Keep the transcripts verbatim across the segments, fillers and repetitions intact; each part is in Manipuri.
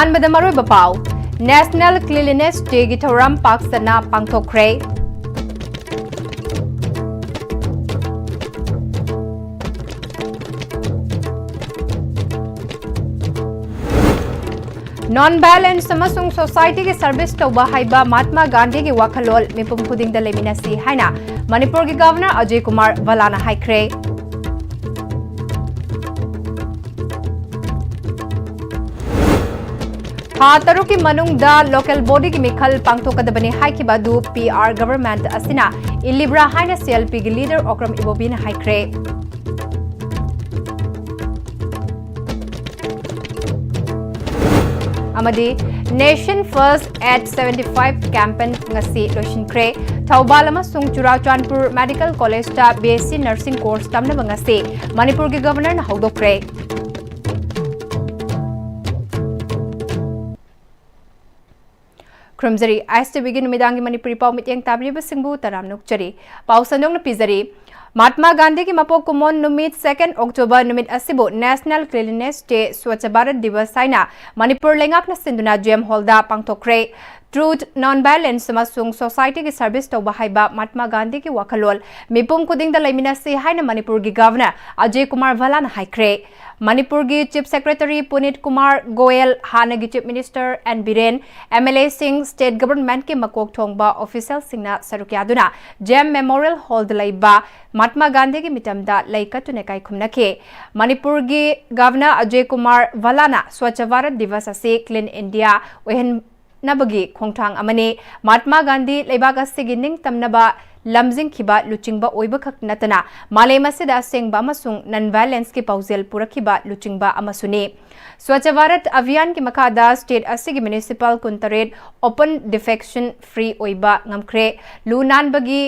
ꯑꯍꯥꯟꯕꯗ ꯃꯔꯨꯑꯣꯏꯕ ꯄꯥꯎ, National Cleanliness Day ꯒꯤ ꯊꯧꯔꯝ ꯄꯥꯛ ꯁꯟꯅ ꯄꯥꯡꯊꯣꯛꯈ꯭ꯔꯦ꯫ Non violence ꯑꯃꯁꯨꯡ society ꯒꯤ service ꯇꯧꯕ ꯍꯥꯏꯕ ꯃꯍꯥꯠꯃꯥ ꯒꯥꯟꯙꯤꯒꯤ ꯋꯥꯈꯜꯂꯣꯟ ꯃꯤꯄꯨꯝ ꯈꯨꯗꯤꯡꯗ ꯂꯩꯃꯤꯟꯅꯁꯤ ꯍꯥꯏꯅ ꯃꯅꯤꯄꯨꯔꯒꯤ Governor ꯑꯖꯌ ꯀꯨꯃꯥꯔ ꯚꯜꯂꯥꯅ ꯍꯥꯏꯈ꯭ꯔꯦ꯫ ꯊꯥ ꯇꯔꯨꯛꯀꯤ ꯃꯅꯨꯡꯗ local body ꯒꯤ ꯃꯤꯈꯜ ꯄꯥꯡꯊꯣꯛꯀꯗꯕꯅꯤ ꯍꯥꯏꯈꯤꯕ ꯑꯗꯨ P R government ꯑꯁꯤꯅ ꯏꯜꯂꯤꯕ꯭ꯔꯥ ꯍꯥꯏꯅ C L P ꯒꯤ leader ꯑꯣꯀ꯭ꯔꯝ ꯏꯕꯣꯕꯤꯅ ꯍꯥꯏꯈ꯭ꯔꯦ꯫ ꯑꯃꯗꯤ Nation First at seventy five campaign ꯉꯁꯤ ꯂꯣꯏꯁꯤꯟꯈ꯭ꯔꯦ꯫ ꯊꯧꯕꯥꯜ ꯑꯃꯁꯨꯡ ꯆꯨꯔꯥꯆꯥꯟꯄꯨꯔ Medical College ꯇ B S C Nursing course ꯇꯝꯅꯕ ꯉꯁꯤ ꯃꯅꯤꯄꯨꯔꯒꯤ Governor ꯅ ꯍꯧꯗꯣꯛꯈ꯭ꯔꯦ꯫ ꯈꯨꯔꯨꯝꯖꯔꯤ꯫ I S T V ꯒꯤ ꯅꯨꯃꯤꯗꯥꯡꯒꯤ ꯃꯅꯤꯄꯨꯔꯤ ꯄꯥꯎ ꯃꯤꯠꯌꯦꯡ ꯇꯥꯕꯤꯔꯤꯕꯁꯤꯡꯕꯨ ꯇꯔꯥꯝꯅ ꯑꯣꯛꯆꯔꯤ꯫ ꯄꯥꯎ ꯁꯟꯗꯣꯛꯅ ꯄꯤꯖꯔꯤ꯫ ꯃꯍꯥꯠꯃꯥ ꯒꯥꯟꯙꯤꯒꯤ ꯃꯄꯣꯛ ꯀꯨꯝꯑꯣꯟ ꯅꯨꯃꯤꯠ second October ꯅꯨꯃꯤꯠ ꯑꯁꯤꯕꯨ National Cleanliness Day, Swachh Bharat Diwas ꯍꯥꯏꯅ ꯃꯅꯤꯄꯨꯔ ꯂꯩꯉꯥꯛꯅ ꯁꯤꯟꯗꯨꯅ J M Hall ꯗ ꯄꯥꯡꯊꯣꯛꯈ꯭ꯔꯦ꯫ Truth, non violence ꯑꯃꯁꯨꯡ society ꯒꯤ service ꯇꯧꯕ ꯍꯥꯏꯕ ꯃꯍꯥꯠꯃꯥ ꯒꯥꯟꯙꯤꯒꯤ ꯋꯥꯈꯜꯂꯣꯟ ꯃꯤꯄꯨꯝ ꯈꯨꯗꯤꯡꯗ ꯂꯩꯃꯤꯟꯅꯁꯤ ꯍꯥꯏꯅ ꯃꯅꯤꯄꯨꯔꯒꯤ Governor ꯑꯖꯌ ꯀꯨꯃꯥꯔ ꯚꯜꯂꯥꯅ ꯍꯥꯏꯈ꯭ꯔꯦ꯫ ꯃꯅꯤꯄꯨꯔꯒꯤ Chief Secretary ꯄꯨꯅꯤꯠ ꯀꯨꯃꯥꯔ ꯒꯣꯌꯦꯜ, ꯍꯥꯟꯅꯒꯤ Chief Minister N Biren, M L A ꯁꯤꯡ, state government ꯀꯤ ꯃꯀꯣꯛ ꯊꯣꯡꯕ official ꯁꯤꯡꯅ ꯁꯔꯨꯛ ꯌꯥꯗꯨꯅ J M Memorial Hall ꯗ ꯂꯩꯕ ꯃꯍꯥꯠꯃꯥ ꯒꯥꯟꯙꯤꯒꯤ ꯃꯤꯇꯝꯗ ꯂꯩ ꯀꯠꯇꯨꯅ ꯏꯀꯥꯏ ꯈꯨꯝꯅꯈꯤ꯫ ꯃꯅꯤꯄꯨꯔꯒꯤ Governor Ajay Kumar ꯚꯜꯂꯥꯅ Swachh Bharat Diwas ꯑꯁꯤ Clean India ꯑꯣꯏꯍꯟꯅꯕꯒꯤ ꯈꯣꯡꯊꯥꯡ ꯑꯃꯅꯤ꯫ ꯃꯍꯥꯠꯃꯥ ꯒꯥꯟꯙꯤ ꯂꯩꯕꯥꯛ ꯑꯁꯤꯒꯤ ꯅꯤꯡꯇꯝꯅꯕ ꯂꯝꯖꯤꯡꯈꯤꯕ ꯂꯨꯆꯤꯡꯕ ꯑꯣꯏꯕꯈꯛ ꯅꯠꯇꯅ ꯃꯥꯂꯦꯝ ꯑꯁꯤꯗ ꯑꯁꯦꯡꯕ ꯑꯃꯁꯨꯡ non violence ꯀꯤ ꯄꯥꯎꯖꯦꯜ ꯄꯨꯔꯛꯈꯤꯕ ꯂꯨꯆꯤꯡꯕ ꯑꯃꯁꯨꯅꯤ꯫ Swachh Bharat Abhiyan ꯒꯤ ꯃꯈꯥꯗ state ꯑꯁꯤꯒꯤ municipal ꯀꯨꯟꯇꯔꯦꯠ open defecation free ꯑꯣꯏꯕ ꯉꯝꯈ꯭ꯔꯦ꯫ ꯂꯨ ꯅꯥꯟꯕꯒꯤ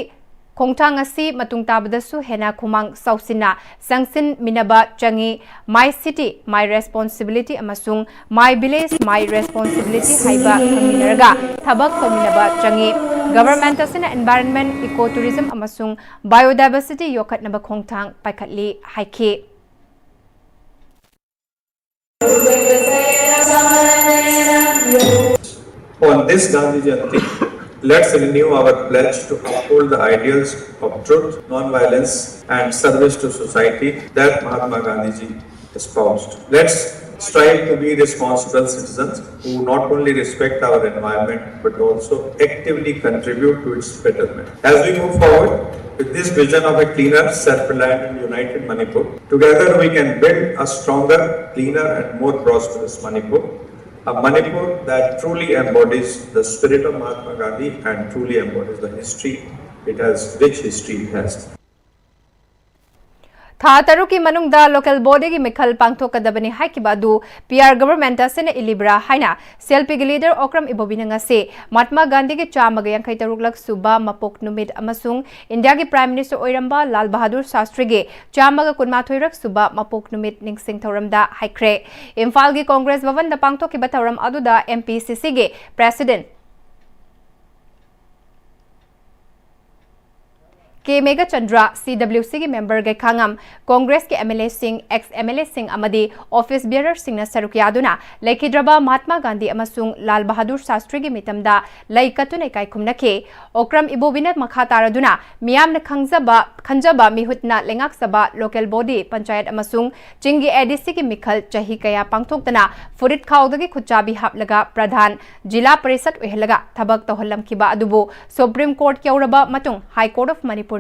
ꯈꯣꯡꯊꯥꯡ ꯑꯁꯤ ꯃꯇꯨꯡ ꯇꯥꯕꯗꯁꯨ ꯍꯦꯟꯅ ꯈꯨꯃꯥꯡ ꯆꯥꯎꯁꯤꯟꯅ ꯆꯪꯁꯤꯟꯃꯤꯟꯅꯕ ꯆꯪꯏ꯫ My city, my responsibility ꯑꯃꯁꯨꯡ My village, my responsibility ꯍꯥꯏꯕ ꯈꯪꯃꯤꯟꯅꯔꯒ ꯊꯕꯛ ꯇꯧꯃꯤꯟꯅꯕ ꯆꯪꯏ꯫ Government ꯑꯁꯤꯅ environment, eco tourism ꯑꯃꯁꯨꯡ biodiversity ꯌꯣꯛꯈꯠꯅꯕ ꯈꯣꯡꯊꯥꯡ ꯄꯥꯏꯈꯠꯂꯤ ꯍꯥꯏꯈꯤ꯫ On this Gandhi Jayanti, let's renew our pledge to uphold the ideals of truth, non-violence, and service to society that Mahatma Gandhiji espoused. Let's strive to be responsible citizens who not only respect our environment but also actively contribute to its betterment. As we move forward with this vision of a cleaner, self-reliant, and united Manipur, together we can build a stronger, cleaner, and more prosperous Manipur, a Manipur that truly embodies the spirit of Mahatma Gandhi and truly embodies the history it has, rich history it has. ꯊꯥ ꯇꯔꯨꯛꯀꯤ ꯃꯅꯨꯡꯗ ꯂꯣꯀꯦꯜ ꯕꯣꯗꯤꯒꯤ ꯃꯤꯈꯜ ꯄꯥꯡꯊꯣꯛꯀꯗꯕꯅꯤ ꯍꯥꯏꯈꯤꯕ ꯑꯗꯨ ꯄꯤ ꯑꯥꯔ ꯒꯚꯔꯟꯃꯦꯟꯠ ꯑꯁꯤꯅ ꯏꯜꯂꯤꯕ꯭ꯔꯥ ꯍꯥꯏꯅ ꯁꯤ ꯑꯦꯜ ꯄꯤꯒꯤ ꯂꯤꯗꯔ ꯑꯣꯀ꯭ꯔꯝ ꯏꯕꯣꯕꯤꯅ ꯉꯁꯤ ꯃꯍꯥꯠꯃꯥ ꯒꯥꯟꯙꯤꯒꯤ ꯆꯥꯝꯃꯒ ꯌꯥꯡꯈꯩ ꯇꯔꯨꯛꯂꯛ ꯁꯨꯕ ꯃꯄꯣꯛ ꯅꯨꯃꯤꯠ ꯑꯃꯁꯨꯡ ꯏꯟꯗꯤꯌꯥꯒꯤ ꯄ꯭ꯔꯥꯏꯝ ꯃꯤꯅꯤꯁꯇꯔ ꯑꯣꯏꯔꯝꯕ ꯂꯥꯜ ꯕꯍꯥꯗꯨꯔ ꯁꯥꯁꯇ꯭ꯔꯤꯒꯤ ꯆꯥꯝꯃꯒ ꯀꯨꯟꯃꯥꯊꯣꯏꯔꯛ ꯁꯨꯕ ꯃꯄꯣꯛ ꯅꯨꯃꯤꯠ ꯅꯤꯡꯁꯤꯡ ꯊꯧꯔꯝꯗ ꯍꯥꯏꯈ꯭ꯔꯦ꯫ ꯏꯝꯐꯥꯜꯒꯤ ꯀꯣꯡꯒ꯭ꯔꯦꯁ ꯚꯕꯟꯗ ꯄꯥꯡꯊꯣꯛꯈꯤꯕ ꯊꯧꯔꯝ ꯑꯗꯨꯗ ꯑꯦꯝ ꯄꯤ ꯁꯤ ꯁꯤꯒꯤ ꯄ꯭ꯔꯦꯁꯤꯗꯦꯟꯠ ꯀꯦ ꯃꯦꯘꯆꯟꯗ꯭ꯔ, ꯁꯤ ꯗꯕ꯭ꯂꯤꯎ ꯁꯤꯒꯤ ꯃꯦꯝꯕꯔ ꯒꯩꯈꯥꯉꯝ, ꯀꯣꯡꯒ꯭ꯔꯦꯁꯀꯤ ꯑꯦꯝ ꯑꯦꯜ ꯑꯦꯁꯤꯡ, ꯑꯦꯛꯁ ꯑꯦꯝ ꯑꯦꯜ ꯑꯦꯁꯤꯡ ꯑꯃꯗꯤ ꯑꯣꯐꯤꯁ ꯕꯤꯌꯔꯔꯁꯤꯡꯅ ꯁꯔꯨꯛ ꯌꯥꯗꯨꯅ ꯂꯩꯈꯤꯗ꯭ꯔꯕ ꯃꯍꯥꯠꯃꯥ ꯒꯥꯟꯙꯤ ꯑꯃꯁꯨꯡ ꯂꯥꯜ ꯕꯍꯥꯗꯨꯔ ꯁꯥꯁꯇ꯭ꯔꯤꯒꯤ ꯃꯤꯇꯝꯗ ꯂꯩ ꯀꯠꯇꯨꯅ ꯏꯀꯥꯏ ꯈꯨꯝꯅꯈꯤ꯫ ꯑꯣꯀ꯭ꯔꯝ ꯏꯕꯣꯕꯤꯅ ꯃꯈꯥ ꯇꯥꯔꯗꯨꯅ ꯃꯤꯌꯥꯝꯅ ꯈꯪꯖꯕ, ꯈꯟꯖꯕ ꯃꯤꯍꯨꯠꯅ ꯂꯩꯉꯥꯛꯆꯕ ꯂꯣꯀꯦꯜ ꯕꯣꯗꯤ, ꯄꯟꯆꯥꯌꯠ ꯑꯃꯁꯨꯡ ꯆꯤꯡꯒꯤ ꯑꯦ ꯗꯤ ꯁꯤꯒꯤ ꯃꯤꯈꯜ ꯆꯍꯤ ꯀꯌꯥ ꯄꯥꯡꯊꯣꯛꯇꯅ ꯐꯨꯔꯤꯠ ꯈꯥꯎꯗꯒꯤ ꯈꯨꯠꯆꯥꯕꯤ ꯍꯥꯞꯂꯒ ꯄ꯭ꯔꯙꯥꯟ, ꯖꯤꯂꯥ ꯄꯔꯤꯁꯠ ꯑꯣꯏꯍꯜꯂꯒ ꯊꯕꯛ ꯇꯧꯍꯜꯂꯝꯈꯤꯕ ꯑꯗꯨꯕꯨ ꯁꯨꯄ꯭ꯔꯤꯝ ꯀꯣꯔꯠ ꯌꯧꯔꯕ ꯃꯇꯨꯡ ꯍꯥꯏ ꯀꯣꯔꯠ ꯑꯣꯐ ꯃꯅꯤꯄꯨꯔꯅ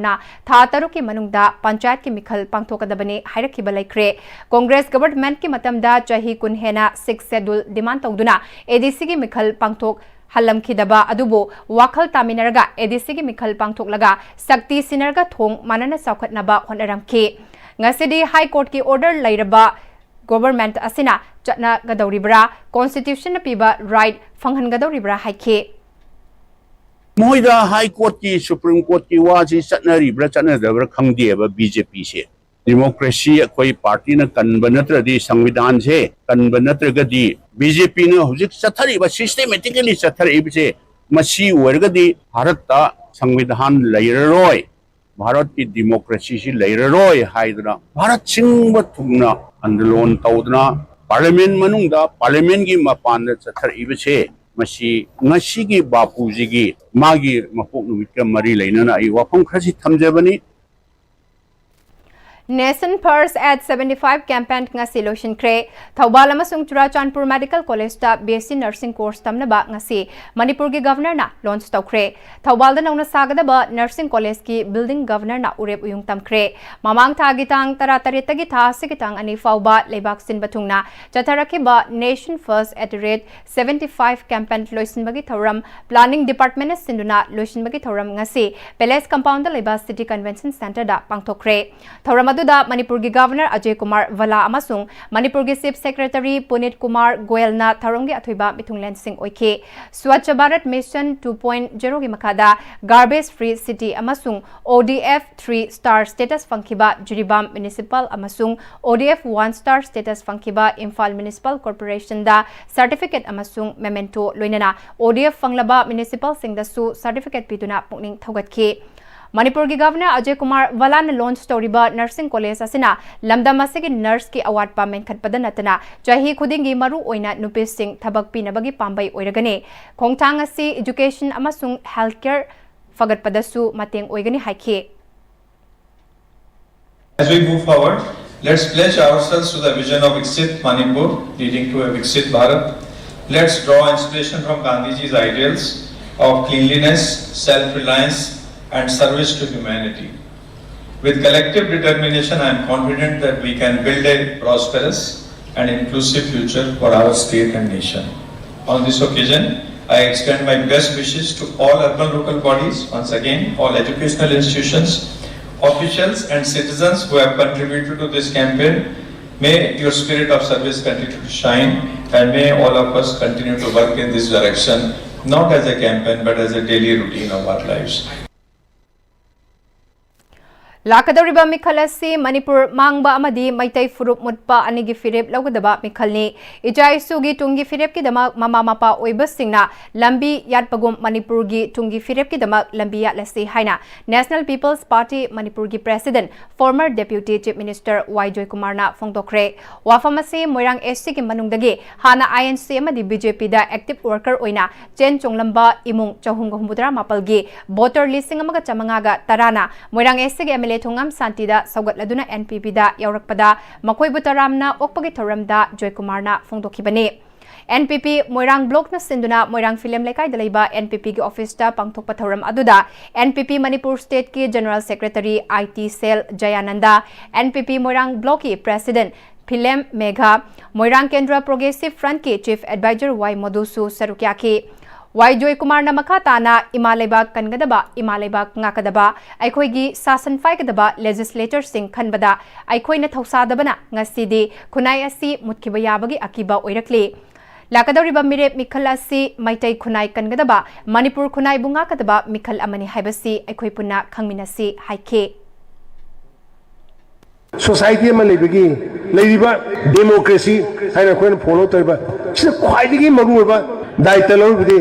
ꯊꯥ ꯇꯔꯨꯛꯀꯤ ꯃꯅꯨꯡꯗ ꯄꯟꯆꯥꯌꯠꯀꯤ ꯃꯤꯈꯜ ꯄꯥꯡꯊꯣꯛꯀꯗꯕꯅꯤ ꯍꯥꯏꯔꯛꯈꯤꯕ ꯂꯩꯈ꯭ꯔꯦ꯫ ꯀꯣꯡꯒ꯭ꯔꯦꯁ ꯒꯚꯔꯟꯃꯦꯟꯠꯀꯤ ꯃꯇꯝꯗ ꯆꯍꯤ ꯀꯨꯟ ꯍꯦꯟꯅ ꯁꯤꯛꯁ ꯁꯦꯗꯨꯜ ꯗꯤꯃꯥꯟꯗ ꯇꯧꯗꯨꯅ ꯑꯦ ꯗꯤ ꯁꯤꯒꯤ ꯃꯤꯈꯜ ꯄꯥꯡꯊꯣꯛꯍꯜꯂꯝꯈꯤꯗꯕ ꯑꯗꯨꯕꯨ ꯋꯥꯈꯜ ꯇꯥꯃꯤꯟꯅꯔꯒ ꯑꯦ ꯗꯤ ꯁꯤꯒꯤ ꯃꯤꯈꯜ ꯄꯥꯡꯊꯣꯛꯂꯒ ꯁꯛꯇꯤ ꯁꯤꯟꯅꯔꯒ ꯊꯣꯡ ꯃꯥꯟꯅꯅ ꯆꯥꯎꯈꯠꯅꯕ ꯍꯣꯠꯅꯔꯝꯈꯤ꯫ ꯉꯁꯤꯗꯤ ꯍꯥꯏ ꯀꯣꯔꯠꯀꯤ ꯑꯣꯔꯗꯔ ꯂꯩꯔꯕ ꯒꯣꯚꯔꯟꯃꯦꯟꯠ ꯑꯁꯤꯅ ꯆꯠꯅꯒꯗꯧꯔꯤꯕ꯭ꯔꯥ, ꯀꯣꯟꯁꯇꯤꯇ꯭ꯌꯨꯁꯟꯅ ꯄꯤꯕ ꯔꯥꯏꯠ ꯐꯪꯍꯟꯒꯗꯧꯔꯤꯕ꯭ꯔꯥ ꯍꯥꯏꯈꯤ꯫ ꯃꯈꯣꯏꯗ ꯍꯥꯏ ꯀꯣꯔꯠꯀꯤ, ꯁꯨꯄ꯭ꯔꯤꯝ ꯀꯣꯔꯠꯀꯤ ꯋꯥꯁꯤ ꯆꯠꯅꯔꯤꯕ꯭ꯔꯥ ꯆꯠꯅꯗꯕ꯭ꯔꯥ ꯈꯪꯗꯦꯕ ꯕꯤ ꯖꯦ ꯄꯤꯁꯦ꯫ ꯗꯤꯃꯣꯀ꯭ꯔꯦꯁꯤ ꯑꯩꯈꯣꯏ ꯄꯥꯔꯇꯤꯅ ꯀꯟꯕ ꯅꯠꯇ꯭ꯔꯗꯤ, ꯁꯪꯕꯤꯙꯥꯟꯁꯦ ꯀꯟꯕ ꯅꯠꯇ꯭ꯔꯒꯗꯤ, ꯕꯤ ꯖꯦ ꯄꯤꯅ ꯍꯧꯖꯤꯛ ꯆꯠꯊꯔꯤꯕ, ꯁꯤꯁꯇꯦꯃꯦꯇꯤꯀꯦꯂꯤ ꯆꯠꯊꯔꯛꯏꯕꯁꯦ, ꯃꯁꯤ ꯑꯣꯏꯔꯒꯗꯤ ꯚꯥꯔꯠꯇ ꯁꯪꯕꯤꯙꯥꯟ ꯂꯩꯔꯔꯣꯏ, ꯚꯥꯔꯠꯀꯤ ꯗꯤꯃꯣꯀ꯭ꯔꯦꯁꯤꯁꯤ ꯂꯩꯔꯔꯣꯏ ꯍꯥꯏꯗꯨꯅ ꯚꯥꯔꯠ ꯁꯤꯟꯕ ꯊꯨꯡꯅ ꯑꯟꯗꯣꯂꯣꯟ ꯇꯧꯗꯨꯅ ꯄꯥꯔꯂꯤꯌꯥꯃꯦꯟ ꯃꯅꯨꯡꯗ, ꯄꯥꯔꯂꯤꯌꯥꯃꯦꯟꯒꯤ ꯃꯄꯥꯟꯗ ꯆꯠꯊꯔꯛꯏꯕꯁꯦ, ꯃꯁꯤ ꯉꯁꯤꯒꯤ ꯕꯥꯄꯨꯖꯤꯒꯤ ꯃꯥꯒꯤ ꯃꯄꯣꯛ ꯅꯨꯃꯤꯠꯀ ꯃꯔꯤ ꯂꯩꯅꯅ ꯑꯩ ꯋꯥꯐꯝ ꯈꯔꯁꯤ ꯊꯝꯖꯕꯅꯤ꯫ Nation First at seventy five campaign ꯉꯁꯤ ꯂꯣꯏꯁꯤꯟꯈ꯭ꯔꯦ꯫ ꯊꯧꯕꯥꯜ ꯑꯃꯁꯨꯡ ꯆꯨꯔꯥꯆꯥꯟꯄꯨꯔ Medical College ꯇ B S C Nursing course ꯇꯝꯅꯕ ꯉꯁꯤ ꯃꯅꯤꯄꯨꯔꯒꯤ Governor ꯅ launch ꯇꯧꯈ꯭ꯔꯦ꯫ ꯊꯧꯕꯥꯜꯗ ꯅꯧꯅ ꯁꯥꯒꯗꯕ Nursing College ꯀꯤ building Governor ꯅ ꯎꯔꯦꯞ ꯎꯌꯨꯡ ꯇꯝꯈ꯭ꯔꯦ꯫ ꯃꯃꯥꯡ ꯊꯥꯒꯤ ꯇꯥꯡ ꯇꯔꯥꯇꯔꯦꯠꯇꯒꯤ ꯊꯥ ꯑꯁꯤꯒꯤ ꯇꯥꯡ ꯑꯅꯤ ꯐꯥꯎꯕ ꯂꯩꯕꯥꯛ ꯁꯤꯟꯕ ꯊꯨꯡꯅ ꯆꯠꯊꯔꯛꯈꯤꯕ Nation First at the rate seventy five campaign ꯂꯣꯏꯁꯤꯟꯕꯒꯤ ꯊꯧꯔꯝ Planning Department ꯅ ꯁꯤꯟꯗꯨꯅ ꯂꯣꯏꯁꯤꯟꯕꯒꯤ ꯊꯧꯔꯝ ꯉꯁꯤ Palace Compound ꯗ ꯂꯩꯕ City Convention Center ꯗ ꯄꯥꯡꯊꯣꯛꯈ꯭ꯔꯦ꯫ ꯊꯧꯔꯝ ꯑꯗꯨꯗ ꯃꯅꯤꯄꯨꯔꯒꯤ Governor ꯑꯖꯌ ꯀꯨꯃꯥꯔ ꯚꯜꯂꯥ ꯑꯃꯁꯨꯡ ꯃꯅꯤꯄꯨꯔꯒꯤ Chief Secretary ꯄꯨꯅꯤꯠ ꯀꯨꯃꯥꯔ ꯒꯣꯌꯜꯅ ꯊꯧꯔꯝꯒꯤ ꯑꯊꯣꯏꯕ ꯃꯤꯊꯨꯡꯂꯦꯟꯁꯤꯡ ꯑꯣꯏꯈꯤ꯫ Swachh Bharat Mission two point zero ꯒꯤ ꯃꯈꯥꯗ garbage free city ꯑꯃꯁꯨꯡ O D F three star status ꯐꯪꯈꯤꯕ ꯖꯤꯔꯤꯕꯥꯝ Municipal ꯑꯃꯁꯨꯡ O D F one star status ꯐꯪꯈꯤꯕ ꯏꯝꯐꯥꯜ Municipal Corporation ꯗ certificate ꯑꯃꯁꯨꯡ memento ꯂꯣꯏꯅꯅ O D F ꯐꯪꯂꯕ municipal ꯁꯤꯡꯗꯁꯨ certificate ꯄꯤꯗꯨꯅ ꯄꯨꯛꯅꯤꯡ ꯊꯧꯒꯠꯈꯤ꯫ ꯃꯅꯤꯄꯨꯔꯒꯤ Governor ꯑꯖꯌ ꯀꯨꯃꯥꯔ ꯚꯜꯂꯥꯅ launch ꯇꯧꯔꯤꯕ Nursing College ꯑꯁꯤꯅ ꯂꯝꯗꯝ ꯑꯁꯤꯒꯤ nurse ꯀꯤ ꯑꯋꯥꯠꯄ ꯃꯦꯟꯈꯠꯄꯗ ꯅꯠꯇꯅ ꯆꯍꯤ ꯈꯨꯗꯤꯡꯒꯤ ꯃꯔꯨ ꯑꯣꯏꯅ ꯅꯨꯄꯤꯁꯤꯡ ꯊꯕꯛ ꯄꯤꯅꯕꯒꯤ ꯄꯥꯝꯕꯩ ꯑꯣꯏꯔꯒꯅꯤ꯫ ꯈꯣꯡꯊꯥꯡ ꯑꯁꯤ education ꯑꯃꯁꯨꯡ healthcare ꯐꯒꯠꯄꯗꯁꯨ ꯃꯇꯦꯡ ꯑꯣꯏꯒꯅꯤ ꯍꯥꯏꯈꯤ꯫ As we move forward, let's pledge ourselves to the vision of Viksit Manipur, leading to a Viksit Bharat. Let's draw inspiration from Gandhiji's ideals of cleanliness, self-reliance, and service to humanity. With collective determination, I am confident that we can build a prosperous and inclusive future for our state and nation. On this occasion, I extend my best wishes to all urban local bodies, once again, all educational institutions, officials and citizens who have contributed to this campaign. May your spirit of service continue to shine, and may all of us continue to work in this direction, not as a campaign but as a daily routine of our lives. ꯂꯥꯛꯀꯗꯧꯔꯤꯕ ꯃꯤꯈꯜ ꯑꯁꯤ ꯃꯅꯤꯄꯨꯔ ꯃꯥꯡꯕ ꯑꯃꯗꯤ ꯃꯩꯇꯩ ꯐꯨꯔꯨꯞ ꯃꯨꯠꯄ ꯑꯅꯤꯒꯤ ꯐꯤꯔꯦꯞ ꯂꯧꯒꯗꯕ ꯃꯤꯈꯜꯅꯤ꯫ ꯏꯆꯥ ꯏꯁꯨꯒꯤ ꯇꯨꯡꯒꯤ ꯐꯤꯔꯦꯞꯀꯤꯗꯃꯛ ꯃꯃꯥ ꯃꯄꯥ ꯑꯣꯏꯕꯁꯤꯡꯅ ꯂꯝꯕꯤ ꯌꯥꯠꯄꯒꯨꯝ ꯃꯅꯤꯄꯨꯔꯒꯤ ꯇꯨꯡꯒꯤ ꯐꯤꯔꯦꯞꯀꯤꯗꯃꯛ ꯂꯝꯕꯤ ꯌꯥꯠꯂꯁꯤ ꯍꯥꯏꯅ National People's Party ꯃꯅꯤꯄꯨꯔꯒꯤ President, former Deputy Chief Minister ꯋꯥꯏ ꯖꯣꯏꯀꯨꯃꯥꯔꯅ ꯐꯣꯡꯗꯣꯛꯈ꯭ꯔꯦ꯫ ꯋꯥꯐꯝ ꯑꯁꯤ ꯃꯣꯏꯔꯥꯡ S Cꯒꯤ ꯃꯅꯨꯡꯗꯒꯤ ꯍꯥꯟꯅ I N C ꯑꯃꯗꯤ B J Pꯗ active worker ꯑꯣꯏꯅ ꯆꯦꯟ ꯆꯣꯡꯂꯝꯕ ꯏꯃꯨꯡ ꯆꯍꯨꯝꯒ ꯍꯨꯝꯐꯨꯇꯔꯥ ꯃꯥꯄꯜꯒꯤ voter ꯂꯤꯁꯤꯡ ꯑꯃꯒ ꯆꯥꯃꯉꯥꯒ ꯇꯔꯥꯅ ꯃꯣꯏꯔꯥꯡ S Cꯒꯤ M L A Thongam ꯁꯥꯟꯇꯤꯗ ꯁꯧꯒꯠꯂꯗꯨꯅ N P Pꯗ ꯌꯥꯎꯔꯛꯄꯗ ꯃꯈꯣꯏꯕꯨ ꯇꯔꯥꯝꯅ ꯑꯣꯛꯄꯒꯤ ꯊꯧꯔꯝꯗ ꯖꯣꯏꯀꯨꯃꯥꯔꯅ ꯐꯣꯡꯗꯣꯛꯈꯤꯕꯅꯤ꯫ N P P ꯃꯣꯏꯔꯥꯡ blockꯅ ꯁꯤꯟꯗꯨꯅ ꯃꯣꯏꯔꯥꯡ ꯐꯤꯂꯝ ꯂꯩꯀꯥꯏꯗ ꯂꯩꯕ N P Pꯒꯤ officeꯇ ꯄꯥꯡꯊꯣꯛꯄ ꯊꯧꯔꯝ ꯑꯗꯨꯗ N P P ꯃꯅꯤꯄꯨꯔ stateꯀꯤ general secretary I T cell Jayananda, N P P Moirang blockꯀꯤ president Philem Megha, Moirang Kendra Progressive Frontꯀꯤ chief advisor ꯋꯥꯏ ꯃꯣꯗꯨꯁꯨ ꯁꯔꯨꯛ ꯌꯥꯈꯤ꯫ ꯋꯥꯏ ꯖꯣꯏꯀꯨꯃꯥꯔꯅ ꯃꯈꯥ ꯇꯥꯅ ꯏꯃꯥ ꯂꯩꯕꯥꯛ ꯀꯟꯒꯗꯕ, ꯏꯃꯥ ꯂꯩꯕꯥꯛ ꯉꯥꯛꯀꯗꯕ, ꯑꯩꯈꯣꯏꯒꯤ ꯁꯥꯁꯟ ꯄꯥꯏꯒꯗꯕ legislatorꯁꯤꯡ ꯈꯟꯕꯗ ꯑꯩꯈꯣꯏꯅ ꯊꯧꯁꯥꯗꯕꯅ ꯉꯁꯤꯗꯤ ꯈꯨꯟꯅꯥꯏ ꯑꯁꯤ ꯃꯨꯠꯈꯤꯕ ꯌꯥꯕꯒꯤ ꯑꯀꯤꯕ ꯑꯣꯏꯔꯛꯂꯤ꯫ ꯂꯥꯛꯀꯗꯧꯔꯤꯕ ꯃꯤꯔꯦꯞ ꯃꯤꯈꯜ ꯑꯁꯤ ꯃꯩꯇꯩ ꯈꯨꯟꯅꯥꯏ ꯀꯟꯒꯗꯕ, ꯃꯅꯤꯄꯨꯔ ꯈꯨꯟꯅꯥꯏꯕꯨ ꯉꯥꯛꯀꯗꯕ ꯃꯤꯈꯜ ꯑꯃꯅꯤ ꯍꯥꯏꯕꯁꯤ ꯑꯩꯈꯣꯏ ꯄꯨꯟꯅ ꯈꯪꯃꯤꯟꯅꯁꯤ ꯍꯥꯏꯈꯤ꯫ Society ꯑꯃ ꯂꯩꯕꯒꯤ ꯂꯩꯔꯤꯕ democracy ꯍꯥꯏꯅ ꯑꯩꯈꯣꯏꯅ follow ꯇꯧꯔꯤꯕ ꯁꯤꯗ ꯈ꯭ꯋꯥꯏꯗꯒꯤ ꯃꯔꯨꯑꯣꯏꯕ ꯗꯥꯏꯇ ꯂꯧꯔꯤꯕꯗꯤ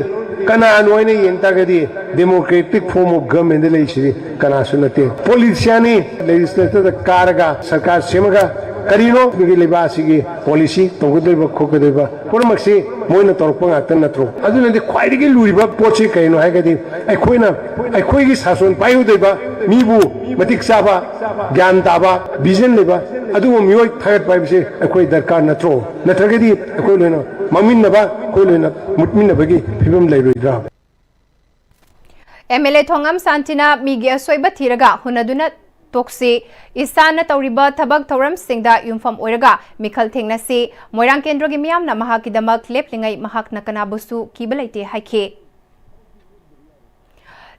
ꯀꯅꯥꯅꯣ ꯍꯥꯏꯅ ꯌꯦꯡ ꯇꯥꯔꯒꯗꯤ democratic form of governmentꯗ ꯂꯩꯔꯤꯁꯤꯗꯤ ꯀꯅꯥꯁꯨ ꯅꯠꯇꯦ꯫ Politicianꯅꯤ legislatorꯗ ꯀꯥꯔꯒ ꯁꯔꯀꯥꯔ ꯁꯦꯝꯃꯒ ꯀꯔꯤꯅꯣ ꯑꯩꯈꯣꯏꯒꯤ ꯂꯩꯕꯥꯛ ꯑꯁꯤꯒꯤ policy ꯇꯧꯒꯗꯧꯔꯤꯕ ꯈꯣꯠꯀꯗꯧꯔꯤꯕ ꯄꯨꯝꯅꯃꯛꯁꯤ ꯃꯣꯏꯅ ꯇꯧꯔꯛꯄ ꯉꯥꯛꯇ ꯅꯠꯇ꯭ꯔꯣ? ꯑꯗꯨꯅꯗꯤ ꯈ꯭ꯋꯥꯏꯗꯒꯤ ꯂꯨꯔꯤꯕ ꯄꯣꯠꯁꯤ ꯀꯔꯤꯅꯣ ꯍꯥꯏꯔꯒꯗꯤ ꯑꯩꯈꯣꯏꯅ ꯑꯩꯈꯣꯏꯒꯤ ꯁꯥꯁꯣꯟ ꯄꯥꯏꯒꯗꯧꯔꯤꯕ ꯃꯤꯕꯨ ꯃꯇꯤꯛ ꯆꯥꯕ, ꯒ꯭ꯌꯥꯟ ꯇꯥꯕ, vision ꯂꯩꯕ ꯑꯗꯨꯒꯨꯝꯕ ꯃꯤꯑꯣꯏ ꯊꯥꯒꯠꯄ ꯍꯥꯏꯕꯁꯤ ꯑꯩꯈꯣꯏ ꯗꯔꯀꯥꯔ ꯅꯠꯇ꯭ꯔꯣ? ꯅꯠꯇ꯭ꯔꯒꯗꯤ ꯑꯩꯈꯣꯏ ꯂꯣꯏꯅ ꯃꯥꯡꯃꯤꯟꯅꯕ, ꯑꯩꯈꯣꯏ ꯂꯣꯏꯅ ꯃꯨꯠꯃꯤꯟꯅꯕꯒꯤ ꯐꯤꯕꯝ ꯂꯩꯔꯣꯏꯗ꯭ꯔꯥ? M L A ꯊꯣꯉꯥꯝ ꯁꯥꯟꯇꯤꯅ ꯃꯤꯒꯤ ꯑꯁꯣꯏꯕ ꯊꯤꯔꯒ ꯍꯨꯟꯅꯗꯨꯅ ꯇꯣꯛꯁꯤ꯫ ꯏꯁꯥꯅ ꯇꯧꯔꯤꯕ ꯊꯕꯛ ꯊꯧꯔꯝꯁꯤꯡꯗ ꯌꯨꯝꯐꯝ ꯑꯣꯏꯔꯒ ꯃꯤꯈꯜ ꯊꯦꯡꯅꯁꯤ꯫ ꯃꯣꯏꯔꯥꯡ ꯀꯦꯟꯗ꯭ꯔꯒꯤ ꯃꯤꯌꯥꯝꯅ ꯃꯍꯥꯛꯀꯤꯗꯃꯛ ꯂꯦꯞꯂꯤꯉꯩ ꯃꯍꯥꯛꯅ ꯀꯅꯥꯕꯨꯁꯨ ꯀꯤꯕ ꯂꯩꯇꯦ ꯍꯥꯏꯈꯤ꯫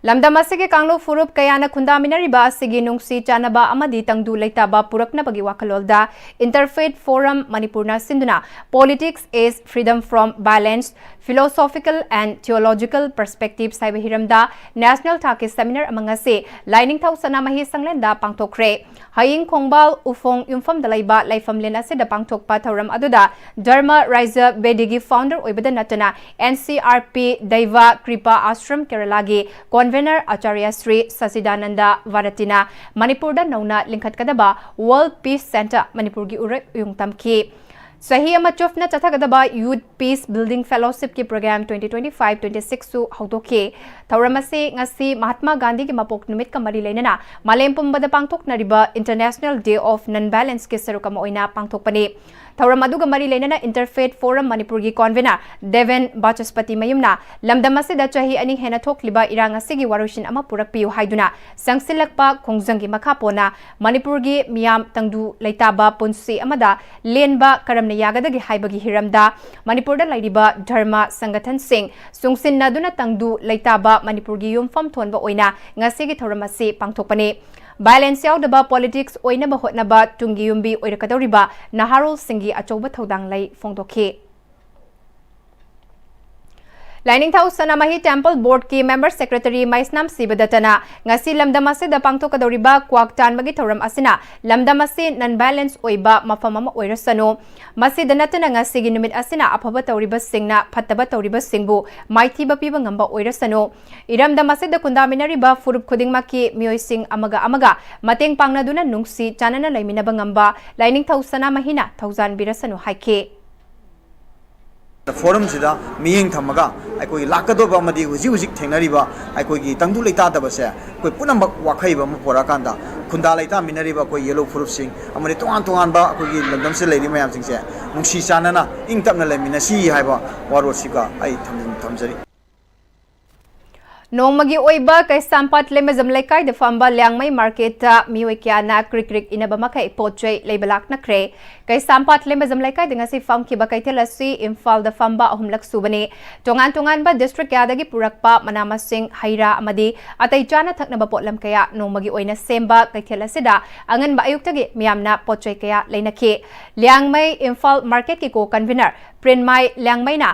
ꯂꯝꯗꯝ ꯑꯁꯤꯒꯤ ꯀꯥꯡꯂꯨꯞ ꯐꯨꯔꯨꯞ ꯀꯌꯥꯅ ꯈꯨꯟꯗꯥꯃꯤꯟꯅꯔꯤꯕ ꯑꯁꯤꯒꯤ ꯅꯨꯡꯁꯤ ꯆꯥꯟꯅꯕ ꯑꯃꯗꯤ ꯇꯪꯗꯨ ꯂꯩꯇꯥꯕ ꯄꯨꯔꯛꯅꯕꯒꯤ ꯋꯥꯈꯜꯂꯣꯟꯗ Interfaith Forum ꯃꯅꯤꯄꯨꯔꯅ ꯁꯤꯟꯗꯨꯅ Politics is Freedom from Violence, Philosophical and Theological Perspectives ꯍꯥꯏꯕ ꯍꯤꯔꯝꯗ national ꯊꯥꯛꯀꯤ seminar ꯑꯃ ꯉꯁꯤ ꯂꯥꯏꯅꯤꯡꯊꯧ ꯁꯅꯥꯃꯍꯤ ꯁꯪꯂꯦꯟꯗ ꯄꯥꯡꯊꯣꯛꯈ꯭ꯔꯦ꯫ ꯍꯌꯤꯡ ꯈꯣꯡꯕꯥꯜ ꯎꯐꯣꯡ ꯌꯨꯝꯐꯝꯗ ꯂꯩꯕ ꯂꯩꯐꯝꯂꯦꯟ ꯑꯁꯤꯗ ꯄꯥꯡꯊꯣꯛꯄ ꯊꯧꯔꯝ ꯑꯗꯨꯗ ꯙꯔꯃ ꯔꯥꯏꯖ ꯕꯦꯗꯤꯒꯤ founder ꯑꯣꯏꯕꯗ ꯅꯠꯇꯅ N C R P ꯗꯩꯕ ꯀ꯭ꯔꯤꯄꯥ ashram ꯀꯦꯔꯂꯥꯒꯤ convener ꯑꯥꯆꯥꯔꯌ ꯁ꯭ꯔꯤ ꯁꯆꯤꯗꯥꯅꯟꯗ ꯚꯥꯔꯇꯤꯅ ꯃꯅꯤꯄꯨꯔꯗ ꯅꯧꯅ ꯂꯤꯡꯈꯠꯀꯗꯕ World Peace Centre ꯃꯅꯤꯄꯨꯔꯒꯤ ꯎꯔꯛ ꯎꯌꯨꯡ ꯇꯝꯈꯤ꯫ ꯆꯍꯤ ꯑꯃ ꯆꯨꯞꯅ ꯆꯠꯊꯒꯗꯕ Youth Peace Building Fellowshipꯀꯤ program twenty twenty-five twenty-six ꯁꯨ ꯍꯧꯗꯣꯛꯈꯤ꯫ ꯊꯧꯔꯝ ꯑꯁꯤ ꯉꯁꯤ ꯃꯍꯥꯠꯃꯥ ꯒꯥꯟꯙꯤꯒꯤ ꯃꯄꯣꯛ ꯅꯨꯃꯤꯠꯀ ꯃꯔꯤ ꯂꯩꯅꯅ ꯃꯥꯂꯦꯝ ꯄꯨꯝꯕꯗ ꯄꯥꯡꯊꯣꯛꯅꯔꯤꯕ International Day of Non-Violenceꯀꯤ ꯁꯔꯨꯛ ꯑꯃ ꯑꯣꯏꯅ ꯄꯥꯡꯊꯣꯛꯄꯅꯤ꯫ ꯊꯧꯔꯝ ꯑꯗꯨꯒ ꯃꯔꯤ ꯂꯩꯅꯅ Interfaith Forum ꯃꯅꯤꯄꯨꯔꯒꯤ convener ꯗꯦꯕꯦꯟ ꯕꯥꯆꯁꯄꯇꯤ ꯃꯌꯨꯝꯅ ꯂꯝꯗꯝ ꯑꯁꯤꯗ ꯆꯍꯤ ꯑꯅꯤ ꯍꯦꯟꯅ ꯊꯣꯛꯂꯤꯕ ꯏꯔꯥꯡ ꯑꯁꯤꯒꯤ ꯋꯥꯔꯣꯏꯁꯤꯟ ꯑꯃ ꯄꯨꯔꯛꯄꯤꯌꯨ ꯍꯥꯏꯗꯨꯅ ꯆꯪꯁꯤꯜꯂꯛꯄ ꯈꯣꯡꯖꯪꯒꯤ ꯃꯈꯥ ꯄꯣꯟꯅ ꯃꯅꯤꯄꯨꯔꯒꯤ ꯃꯤꯌꯥꯝ ꯇꯪꯗꯨ ꯂꯩꯇꯥꯕ ꯄꯨꯟꯁꯤ ꯑꯃꯗ ꯂꯦꯟꯕ ꯀꯔꯝꯅ ꯌꯥꯒꯗꯒꯦ ꯍꯥꯏꯕꯒꯤ ꯍꯤꯔꯝꯗ ꯃꯅꯤꯄꯨꯔꯗ ꯂꯩꯔꯤꯕ ꯙꯔꯃ ꯁꯪꯒꯊꯟꯁꯤꯡ ꯆꯨꯡꯁꯤꯟꯅꯗꯨꯅ ꯇꯪꯗꯨ ꯂꯩꯇꯥꯕ ꯃꯅꯤꯄꯨꯔꯒꯤ ꯌꯨꯝꯐꯝ ꯊꯣꯟꯕ ꯑꯣꯏꯅ ꯉꯁꯤꯒꯤ ꯊꯧꯔꯝ ꯑꯁꯤ ꯄꯥꯡꯊꯣꯛꯄꯅꯤ꯫ Violence ꯌꯥꯎꯗꯕ politics ꯑꯣꯏꯅꯕ ꯍꯣꯠꯅꯕ ꯇꯨꯡꯒꯤ ꯌꯨꯝꯕꯤ ꯑꯣꯏꯔꯛꯀꯗꯧꯔꯤꯕ ꯅꯍꯥꯔꯣꯜꯁꯤꯡꯒꯤ ꯑꯆꯧꯕ ꯊꯧꯗꯥꯡ ꯂꯩ ꯐꯣꯡꯗꯣꯛꯈꯤ꯫ ꯂꯥꯏꯅꯤꯡꯊꯧ ꯁꯅꯥꯃꯍꯤ Temple Boardꯀꯤ member secretary ꯃꯩꯁꯅꯥꯝ ꯁꯤꯕꯗꯠꯇꯅ ꯉꯁꯤ ꯂꯝꯗꯝ ꯑꯁꯤꯗ ꯄꯥꯡꯊꯣꯛꯀꯗꯧꯔꯤꯕ ꯀ꯭ꯋꯥꯛ ꯇꯥꯟꯕꯒꯤ ꯊꯧꯔꯝ ꯑꯁꯤꯅ ꯂꯝꯗꯝ ꯑꯁꯤ non-violence ꯑꯣꯏꯕ ꯃꯐꯝ ꯑꯃ ꯑꯣꯏꯔꯁꯅꯨ, ꯃꯁꯤꯗ ꯅꯠꯇꯅ ꯉꯁꯤꯒꯤ ꯅꯨꯃꯤꯠ ꯑꯁꯤꯅ ꯑꯐꯕ ꯇꯧꯔꯤꯕꯁꯤꯡꯅ ꯐꯠꯇꯕ ꯇꯧꯔꯤꯕꯁꯤꯡꯕꯨ ꯃꯥꯏꯊꯤꯕ ꯄꯤꯕ ꯉꯝꯕ ꯑꯣꯏꯔꯁꯅꯨ, ꯏꯔꯝꯗꯝ ꯑꯁꯤꯗ ꯈꯨꯟꯗꯥꯃꯤꯟꯅꯔꯤꯕ ꯐꯨꯔꯨꯞ ꯈꯨꯗꯤꯡꯃꯛꯀꯤ ꯃꯤꯑꯣꯏꯁꯤꯡ ꯑꯃꯒ ꯑꯃꯒ ꯃꯇꯦꯡ ꯄꯥꯡꯅꯗꯨꯅ ꯅꯨꯡꯁꯤ ꯆꯥꯟꯅꯅ ꯂꯩꯃꯤꯟꯅꯕ ꯉꯝꯕ ꯂꯥꯏꯅꯤꯡꯊꯧ ꯁꯅꯥꯃꯍꯤꯅ ꯊꯧꯖꯥꯟꯕꯤꯔꯁꯅꯨ ꯍꯥꯏꯈꯤ꯫ Forumꯁꯤꯗ ꯃꯤꯠꯌꯦꯡ ꯊꯝꯃꯒ ꯑꯩꯈꯣꯏꯒꯤ ꯂꯥꯛꯀꯗꯧꯕ ꯑꯃꯗꯤ ꯍꯧꯖꯤꯛ ꯍꯧꯖꯤꯛ ꯊꯦꯡꯅꯔꯤꯕ ꯑꯩꯈꯣꯏꯒꯤ ꯇꯪꯗꯨ ꯂꯩꯇꯥꯗꯕꯁꯦ ꯑꯩꯈꯣꯏ ꯄꯨꯝꯅꯃꯛ ꯋꯥꯈꯩꯕ ꯑꯃ ꯄꯨꯔꯛꯑꯀꯥꯟꯗ ꯈꯨꯟꯗꯥ ꯂꯩꯇꯥꯃꯤꯟꯅꯔꯤꯕ ꯑꯩꯈꯣꯏ ꯌꯦꯜꯍꯧ ꯐꯨꯔꯨꯞꯁꯤꯡ ꯑꯃꯗꯤ ꯇꯣꯉꯥꯟ ꯇꯣꯉꯥꯟꯕ ꯑꯩꯈꯣꯏꯒꯤ ꯂꯝꯗꯝꯁꯤꯗ ꯂꯩꯔꯤꯕ ꯃꯌꯥꯝꯁꯤꯡꯁꯦ ꯅꯨꯡꯁꯤ ꯆꯥꯟꯅꯅ ꯏꯪ ꯇꯞꯅ ꯂꯩꯃꯤꯟꯅꯁꯤ ꯍꯥꯏꯕ ꯋꯥꯔꯣꯜꯁꯤꯒ ꯑꯩ ꯊꯝꯖꯤꯟ- ꯊꯝꯖꯔꯤ꯫ ꯅꯣꯡꯃꯒꯤ ꯑꯣꯏꯕ ꯀꯩꯁꯥꯝꯄꯥꯠ ꯂꯦꯝꯕꯖꯝ ꯂꯩꯀꯥꯏꯗ ꯐꯝꯕ ꯂꯤꯌꯥꯡꯃꯩ marketꯇ ꯃꯤꯑꯣꯏ ꯀꯌꯥꯅ ꯀ꯭ꯔꯤꯛ ꯀ꯭ꯔꯤꯛ ꯏꯅꯕ ꯃꯈꯩ ꯄꯣꯠ ꯆꯩ ꯂꯩꯕ ꯂꯥꯛꯅꯈ꯭ꯔꯦ꯫ ꯀꯩꯁꯥꯝꯄꯥꯠ ꯂꯦꯝꯕꯖꯝ ꯂꯩꯀꯥꯏꯗ ꯉꯁꯤ ꯐꯝꯈꯤꯕ ꯀꯩꯊꯦꯜ ꯑꯁꯤ ꯏꯝꯐꯥꯜꯗ ꯐꯝꯕ ꯑꯍꯨꯝꯂꯛ ꯁꯨꯕꯅꯤ꯫ ꯇꯣꯉꯥꯟ ꯇꯣꯉꯥꯟꯕ district ꯀꯌꯥꯗꯒꯤ ꯄꯨꯔꯛꯄ ꯃꯅꯥ ꯃꯁꯤꯡ, ꯍꯩ ꯔꯥ ꯑꯃꯗꯤ ꯑꯇꯩ ꯆꯥꯅ ꯊꯛꯅꯕ ꯄꯣꯠꯂꯝ ꯀꯌꯥ ꯅꯣꯡꯃꯒꯤ ꯑꯣꯏꯅ ꯁꯦꯝꯕ ꯀꯩꯊꯦꯜ ꯑꯁꯤꯗ ꯑꯉꯟꯕ ꯑꯌꯨꯛꯇꯒꯤ ꯃꯤꯌꯥꯝꯅ ꯄꯣꯠ ꯆꯩ ꯀꯌꯥ ꯂꯩꯅꯈꯤ꯫ ꯂꯤꯌꯥꯡꯃꯩ ꯏꯝꯐꯥꯜ marketꯀꯤ co-convener ꯄ꯭ꯔꯤꯟꯃꯥꯏ ꯂꯤꯌꯥꯡꯃꯩꯅ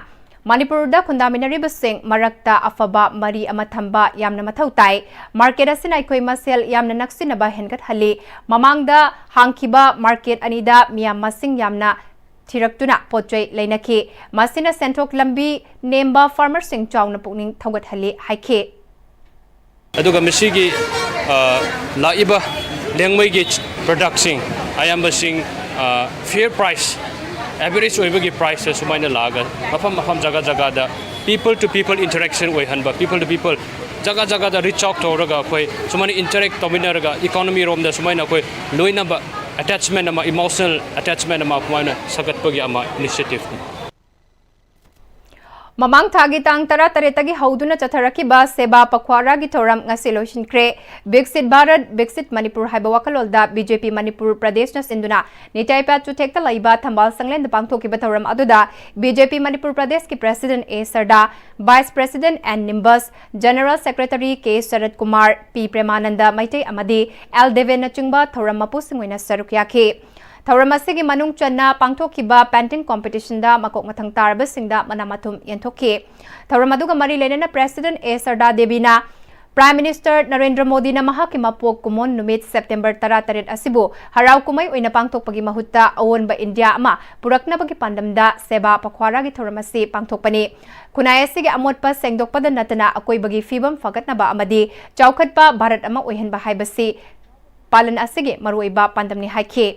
ꯃꯅꯤꯄꯨꯔꯗ ꯈꯨꯟꯗꯥꯃꯤꯟꯅꯔꯤꯕꯁꯤꯡ ꯃꯔꯛꯇ ꯑꯐꯕ ꯃꯔꯤ ꯑꯃ ꯊꯝꯕ ꯌꯥꯝꯅ ꯃꯊꯧ ꯇꯥꯏ꯫ ꯃꯥꯔꯀꯦꯠ ꯑꯁꯤꯅ ꯑꯩꯈꯣꯏ ꯃꯁꯦꯜ ꯌꯥꯝꯅ ꯅꯛꯁꯤꯟꯅꯕ ꯍꯦꯟꯒꯠꯍꯜꯂꯤ꯫ ꯃꯃꯥꯡꯗ ꯍꯥꯡꯈꯤꯕ ꯃꯥꯔꯀꯦꯠ ꯑꯅꯤꯗ ꯃꯤꯌꯥꯝ ꯃꯁꯤꯡ ꯌꯥꯝꯅ ꯊꯤꯔꯛꯇꯨꯅ ꯄꯣꯠ ꯆꯩ ꯂꯩꯅꯈꯤ꯫ ꯃꯁꯤꯅ ꯁꯦꯟꯊꯣꯛ ꯂꯝꯕꯤ ꯅꯦꯝꯕ ꯐꯥꯔꯃꯔꯁꯤꯡ ꯆꯥꯎꯅ ꯄꯨꯛꯅꯤꯡ ꯊꯧꯒꯠꯍꯜꯂꯤ ꯍꯥꯏꯈꯤ꯫ ꯑꯗꯨꯒ ꯃꯁꯤꯒꯤ, ꯑ, ꯂꯥꯛꯏꯕ ꯂꯦꯡꯃꯩꯒꯤ ꯄ꯭ꯔꯗꯛꯁꯤꯡ ꯑꯌꯥꯝꯕꯁꯤꯡ, ꯑ, ꯐꯤꯌꯔ ꯄ꯭ꯔꯥꯏꯁ, ꯑꯦꯚꯔꯦꯖ ꯑꯣꯏꯕꯒꯤ ꯄ꯭ꯔꯥꯏꯁꯇ ꯁꯨꯃꯥꯏꯅ ꯂꯥꯛꯑꯒ ꯃꯐꯝ ꯃꯐꯝ ꯖꯒꯥ ꯖꯒꯥꯗ people to people interaction ꯑꯣꯏꯍꯟꯕ, people to people ꯖꯒꯥ ꯖꯒꯥꯗ ꯔꯤꯆ ꯑꯥꯎꯠ ꯇꯧꯔꯒ ꯑꯩꯈꯣꯏ ꯁꯨꯃꯥꯏꯅ ꯏꯟꯇꯔꯦꯛ ꯇꯧꯃꯤꯟꯅꯔꯒ ꯏꯀꯣꯅꯣꯃꯤ ꯔꯣꯝꯗ ꯁꯨꯃꯥꯏꯅ ꯑꯩꯈꯣꯏ ꯂꯣꯏꯅꯕ ꯑꯦꯇꯦꯆꯃꯦꯟ ꯑꯃ, ꯏꯃꯣꯁꯅꯦꯜ ꯑꯦꯇꯦꯆꯃꯦꯟ ꯑꯃ ꯀꯃꯥꯏꯅ ꯁꯥꯒꯠꯄꯒꯤ ꯑꯃ ꯏꯅꯤꯁꯤꯌꯦꯇꯤꯚꯅꯤ꯫ ꯃꯃꯥꯡ ꯊꯥꯒꯤ ꯇꯥꯡ ꯇꯔꯥꯇꯔꯦꯠꯇꯒꯤ ꯍꯧꯗꯨꯅ ꯆꯠꯊꯔꯛꯈꯤꯕ ꯁꯦꯕꯥ ꯄꯈ꯭ꯋꯥꯔꯥꯒꯤ ꯊꯧꯔꯝ ꯉꯁꯤ ꯂꯣꯏꯁꯤꯟꯈ꯭ꯔꯦ꯫ ꯕꯤꯛꯁꯤꯠ ꯚꯥꯔꯠ, ꯕꯤꯛꯁꯤꯠ ꯃꯅꯤꯄꯨꯔ ꯍꯥꯏꯕ ꯋꯥꯈꯜꯂꯣꯟꯗ ꯕꯤ ꯖꯦ ꯄꯤ ꯃꯅꯤꯄꯨꯔ ꯄ꯭ꯔꯗꯦꯁꯅ ꯁꯤꯟꯗꯨꯅ ꯅꯤꯇꯥꯏ ꯄꯥꯠ ꯆꯨꯊꯦꯛꯇ ꯂꯩꯕ ꯊꯝꯕꯥꯜ ꯁꯪꯂꯦꯟꯗ ꯄꯥꯡꯊꯣꯛꯈꯤꯕ ꯊꯧꯔꯝ ꯑꯗꯨꯗ ꯕꯤ ꯖꯦ ꯄꯤ ꯃꯅꯤꯄꯨꯔ ꯄ꯭ꯔꯗꯦꯁꯀꯤ president A Sarda, vice president N Nimbas, general secretary K Sarat Kumar, P Premananda Meitei ꯑꯃꯗꯤ ꯑꯦꯜ ꯗꯦꯕꯦꯟꯅꯆꯤꯡꯕ ꯊꯧꯔꯝ ꯃꯄꯨꯁꯤꯡ ꯑꯣꯏꯅ ꯁꯔꯨꯛ ꯌꯥꯈꯤ꯫ ꯊꯧꯔꯝ ꯑꯁꯤꯒꯤ ꯃꯅꯨꯡ ꯆꯟꯅ ꯄꯥꯡꯊꯣꯛꯈꯤꯕ ꯄꯦꯟꯇꯤꯡ ꯀꯣꯝꯄꯤꯇꯤꯁꯟꯗ ꯃꯀꯣꯛ ꯃꯊꯪ ꯇꯥꯔꯕꯁꯤꯡꯗ ꯃꯅꯥ ꯃꯊꯨꯝ ꯌꯦꯟꯊꯣꯛꯈꯤ꯫ ꯊꯧꯔꯝ ꯑꯗꯨꯒ ꯃꯔꯤ ꯂꯩꯅꯅ president A ꯁꯔꯗꯥ ꯗꯦꯕꯤꯅ prime minister Narendra ꯃꯣꯗꯤꯅ ꯃꯍꯥꯛꯀꯤ ꯃꯄꯣꯛ ꯀꯨꯝꯑꯣꯟ ꯅꯨꯃꯤꯠ ꯁꯦꯞꯇꯦꯝꯕꯔ ꯇꯔꯥꯇꯔꯦꯠ ꯑꯁꯤꯕꯨ ꯍꯔꯥꯎ ꯀꯨꯝꯍꯩ ꯑꯣꯏꯅ ꯄꯥꯡꯊꯣꯛꯄꯒꯤ ꯃꯍꯨꯠꯇ ꯑꯑꯣꯟꯕ ꯏꯟꯗꯤꯌꯥ ꯑꯃ ꯄꯨꯔꯛꯅꯕꯒꯤ ꯄꯥꯟꯗꯝꯗ ꯁꯦꯕꯥ ꯄꯈ꯭ꯋꯥꯔꯥꯒꯤ ꯊꯧꯔꯝ ꯑꯁꯤ ꯄꯥꯡꯊꯣꯛꯄꯅꯤ꯫ ꯈꯨꯟꯅꯥꯏ ꯑꯁꯤꯒꯤ ꯑꯃꯣꯠꯄ ꯁꯦꯡꯗꯣꯛꯄꯗ ꯅꯠꯇꯅ ꯑꯀꯣꯏꯕꯒꯤ ꯐꯤꯕꯝ ꯐꯒꯠꯅꯕ ꯑꯃꯗꯤ ꯆꯥꯎꯈꯠꯄ ꯚꯥꯔꯠ ꯑꯃ ꯑꯣꯏꯍꯟꯕ ꯍꯥꯏꯕꯁꯤ ꯄꯥꯂꯟ ꯑꯁꯤꯒꯤ ꯃꯔꯨꯑꯣꯏꯕ ꯄꯥꯟꯗꯝꯅꯤ ꯍꯥꯏꯈꯤ꯫